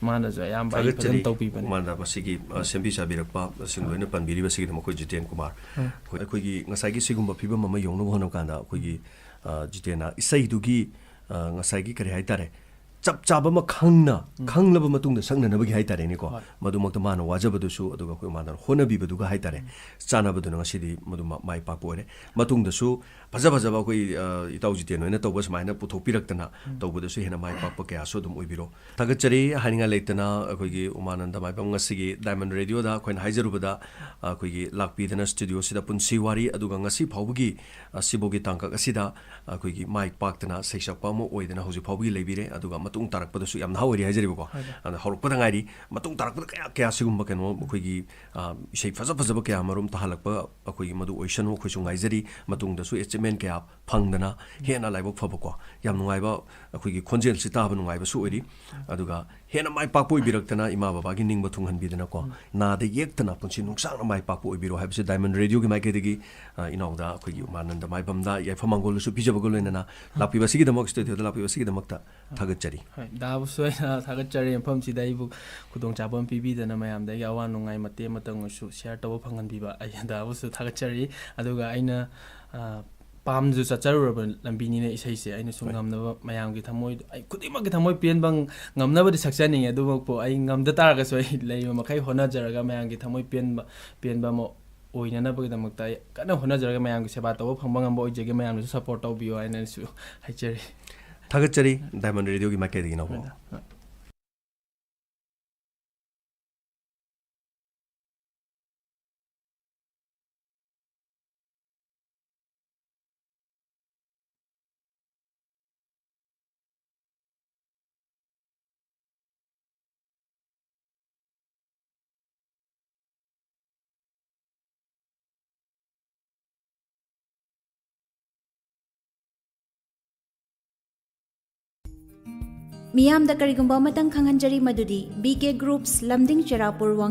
ꯃꯥꯅꯁꯨ ꯑꯌꯥꯝꯕ ꯑꯩ ꯐꯖꯅ ꯊꯥꯒꯠꯆꯔꯤ꯫ ꯇꯧꯕꯤꯕꯅꯦ꯫ ꯃꯥꯅ ꯃꯁꯤꯒꯤ, ꯑ, ꯁꯦꯝꯕꯤ ꯁꯥꯕꯤꯔꯛꯄ, ꯁꯤꯡ ꯂꯣꯏꯅ ꯄꯟꯕꯤꯔꯤꯕꯁꯤꯒꯤꯗꯃꯛ ꯑꯩꯈꯣꯏ ꯖꯤꯇꯦꯟ ꯀꯨꯃꯥꯔ꯫ ꯎꯝ꯫ ꯑꯩꯈꯣꯏ, ꯑꯩꯈꯣꯏꯒꯤ ꯉꯁꯥꯏꯒꯤ ꯁꯤꯒꯨꯝꯕ ꯐꯤꯕꯝ ꯑꯃ ꯌꯧꯅꯕ ꯍꯣꯠꯅꯕ ꯀꯥꯟꯗ ꯑꯩꯈꯣꯏꯒꯤ, ꯑ, ꯖꯤꯇꯦꯟꯅ ꯏꯁꯩꯗꯨꯒꯤ, ꯑ, ꯉꯁꯥꯏꯒꯤ ꯀꯔꯤ ꯍꯥꯏꯇꯥꯔꯦ, ꯆꯞ ꯆꯥꯕ ꯑꯃ ꯈꯪꯅ, ꯎꯝ꯫ ꯈꯪꯂꯕ ꯃꯇꯨꯡꯗ ꯁꯛꯅꯅꯕꯒꯤ ꯍꯥꯏꯇꯥꯔꯦꯅꯦꯀꯣ꯫ ꯍꯣꯏ꯫ ꯃꯗꯨꯃꯛꯇ ꯃꯥꯅ ꯋꯥꯖꯕꯗꯨꯁꯨ, ꯑꯗꯨꯒ ꯑꯩꯈꯣꯏ ꯃꯥꯅ ꯍꯣꯠꯅꯕꯤꯕꯗꯨꯒ ꯍꯥꯏꯇꯥꯔꯦ, ꯎꯝ꯫ ꯆꯥꯟꯅꯕꯗꯨꯅ ꯉꯁꯤꯗꯤ ꯃꯗꯨꯃ ꯃꯥꯏ ꯄꯥꯛꯄ ꯑꯣꯏꯔꯦ꯫ ꯃꯇꯨꯡꯗꯁꯨ ꯐꯖ ꯐꯖꯕ ꯑꯩꯈꯣꯏ, ꯑ, ꯏꯇꯥꯎ ꯖꯤꯇꯦꯟ ꯍꯣꯏꯅ ꯇꯧꯕ ꯁꯨꯃꯥꯏꯅ ꯄꯨꯊꯣꯛꯄꯤꯔꯛꯇꯅ ꯎꯝ꯫ ꯇꯧꯕꯗꯁꯨ ꯍꯦꯟꯅ ꯃꯥꯏ ꯄꯥꯛꯄ ꯀꯌꯥꯁꯨ ꯑꯗꯨꯝ ꯑꯣꯏꯕꯤꯔꯣ꯫ ꯊꯥꯒꯠꯆꯔꯤ ꯍꯥꯏꯅꯤꯡꯉꯥꯏ ꯂꯩꯇꯅ ꯑꯩꯈꯣꯏꯒꯤ ꯎꯃꯥꯅꯟꯗ ꯃꯥꯏꯕꯝ ꯉꯁꯤꯒꯤ Diamond Radioꯗ ꯑꯩꯈꯣꯏꯅ ꯍꯥꯏꯖꯔꯨꯕꯗ ꯑꯩꯈꯣꯏꯒꯤ ꯂꯥꯛꯄꯤꯗꯅ studioꯁꯤꯗ ꯄꯨꯟꯁꯤ ꯋꯥꯔꯤ, ꯑꯗꯨꯒ ꯉꯁꯤ ꯐꯥꯎꯕꯒꯤ, ꯑ, ꯁꯤꯐꯥꯎꯒꯤ ꯇꯥꯡꯀꯛ ꯑꯁꯤꯗ ꯑꯩꯈꯣꯏꯒꯤ ꯃꯥꯏ ꯄꯥꯛꯇꯅ ꯁꯩꯁꯛꯄ ꯑꯃ ꯑꯣꯏꯗꯅ ꯍꯧꯖꯤꯛ ꯐꯥꯎꯕꯒꯤ ꯂꯩꯕꯤꯔꯦ꯫ ꯑꯗꯨꯒ ꯃꯇꯨꯡ ꯇꯥꯔꯛꯄꯗꯁꯨ, ꯌꯥꯝ ꯅꯍꯥ ꯑꯣꯏꯔꯤ ꯍꯥꯏꯖꯔꯤꯕꯀꯣ, ꯍꯣꯏ, ꯍꯣꯏ꯫ ꯑꯗ ꯍꯧꯔꯛꯄꯗ ꯉꯥꯏꯔꯤ, ꯃꯇꯨꯡ ꯇꯥꯔꯛꯄꯗ ꯀꯌꯥ ꯀꯌꯥ ꯁꯤꯒꯨꯝꯕ ꯀꯩꯅꯣ ꯑꯩꯈꯣꯏꯒꯤ, ꯑ, ꯏꯁꯩ ꯐꯖ ꯐꯖꯕ ꯀꯌꯥ ꯃꯔꯨꯝ ꯇꯥꯍꯜꯂꯛꯄ ꯑꯩꯈꯣꯏꯒꯤ ꯃꯗꯨ ꯑꯣꯏꯁꯅꯨ, ꯑꯩꯈꯣꯏꯁꯨ ꯉꯥꯏꯖꯔꯤ꯫ ꯃꯇꯨꯡꯗꯁꯨ achievement ꯀꯌꯥ ꯐꯪꯗꯅ ꯍꯦꯟꯅ ꯂꯥꯏꯕꯛ ꯐꯕꯀꯣ, ꯌꯥꯝ ꯅꯨꯡꯉꯥꯏꯕ, ꯑꯩꯈꯣꯏꯒꯤ ꯈꯣꯟꯖꯦꯜꯁꯤ ꯇꯥꯕ ꯅꯨꯡꯉꯥꯏꯕꯁꯨ ꯑꯣꯏꯔꯤ꯫ ꯑꯗꯨꯒ ꯍꯦꯟꯅ ꯃꯥꯏ ꯄꯥꯛꯄ ꯑꯣꯏꯕꯤꯔꯛꯇꯅ ꯏꯃꯥ ꯕꯕꯥꯒꯤ ꯅꯤꯡꯕ ꯊꯨꯡꯍꯟꯕꯤꯗꯅꯀꯣ, ꯎꯝ꯫ ꯅꯥꯗ ꯌꯦꯛꯇꯅ ꯄꯨꯟꯁꯤ ꯅꯨꯡꯁꯥꯡꯅ ꯃꯥꯏ ꯄꯥꯛꯄ ꯑꯣꯏꯕꯤꯔꯣ ꯍꯥꯏꯕꯁꯤ Diamond Radioꯒꯤ ꯃꯥꯏꯀꯩꯗꯒꯤ, ꯑ, ꯏꯅꯥꯎꯗ ꯑꯩꯈꯣꯏꯒꯤ ꯎꯃꯥꯅꯟꯗ ꯃꯥꯏꯕꯝꯗ ꯌꯥꯏꯐ ꯃꯪꯒꯣꯜꯁꯨ ꯄꯤꯖꯕꯒ ꯂꯣꯏꯅꯅ ꯂꯥꯛꯄꯤꯕꯁꯤꯒꯤꯗꯃꯛ, studioꯗ ꯂꯥꯛꯄꯤꯕꯁꯤꯒꯤꯗꯃꯛꯇ ꯊꯥꯒꯠꯆꯔꯤ꯫ ꯍꯣꯏ, ꯗꯥꯕꯨꯁꯨ ꯑꯩꯅ ꯊꯥꯒꯠꯆꯔꯤ, ꯃꯐꯝꯁꯤꯗ ꯑꯩꯕꯨ ꯈꯨꯗꯣꯡꯆꯥꯕ ꯑꯃ ꯄꯤꯕꯤꯗꯅ ꯃꯌꯥꯝꯗ ꯑꯩꯒꯤ ꯑꯋꯥ ꯅꯨꯡꯉꯥꯏ ꯃꯇꯦꯡ ꯑꯃꯇꯪ ꯑꯣꯏꯔꯁꯨ share ꯇꯧꯕ ꯐꯪꯍꯟꯕꯤꯕ, ꯑꯩ ꯗꯥꯕꯨꯁꯨ ꯊꯥꯒꯠꯆꯔꯤ꯫ ꯑꯗꯨꯒ ꯑꯩꯅ, ꯑ, ꯄꯥꯝꯖꯨ ꯆꯠꯆꯔꯨꯔꯕ ꯂꯝꯕꯤꯅꯤꯅ ꯏꯁꯩꯁꯦ꯫ ꯑꯩꯅꯁꯨ ꯍꯣꯏ꯫ ꯉꯝꯅꯕ ꯃꯌꯥꯝꯒꯤ ꯊꯃꯣꯏ, ꯑꯩ ꯈꯨꯗꯤꯡꯃꯛꯀꯤ ꯊꯃꯣꯏ ꯄꯦꯟꯕ ꯉꯝꯅꯕꯗꯤ ꯁꯛꯆꯅꯤꯡꯉꯦ꯫ ꯑꯗꯨꯃꯛꯄꯨ ꯑꯩ ꯉꯝꯗ ꯇꯥꯔꯒꯁꯨ ꯑꯩ ꯂꯩꯔꯤꯕ ꯃꯈꯩ ꯍꯣꯠꯅꯖꯔꯒ ꯃꯌꯥꯝꯒꯤ ꯊꯃꯣꯏ ꯄꯦꯟꯕ, ꯄꯦꯟꯕ ꯑꯃ ꯑꯣꯏꯅꯅꯕꯒꯤꯗꯃꯛꯇ ꯑꯩ ꯀꯟꯅ ꯍꯣꯠꯅꯖꯔꯒ ꯃꯌꯥꯝꯒꯤ ꯁꯦꯕꯥ ꯇꯧꯕ ꯐꯪꯕ ꯉꯝꯕ ꯑꯣꯏꯖꯒꯦ꯫ ꯃꯌꯥꯝꯅꯁꯨ support ꯇꯧꯕꯤꯌꯨ ꯍꯥꯏꯅꯁꯨ ꯍꯥꯏꯖꯔꯤ꯫ ꯊꯥꯒꯠꯆꯔꯤ Diamond Radio ꯒꯤ ꯃꯥꯏꯀꯩꯗꯒꯤ ꯏꯅꯥꯎꯕ꯫ ꯍꯣꯏ꯫ ꯃꯤꯌꯥꯝꯗ ꯀꯔꯤꯒꯨꯝꯕ ꯑꯃꯇꯪ ꯈꯪꯍꯟꯖꯔꯤ, ꯃꯗꯨꯗꯤ B K Groups, ꯂꯝꯗꯤꯡ ꯆꯦꯔꯥꯄꯨꯔ, ꯋꯥꯡ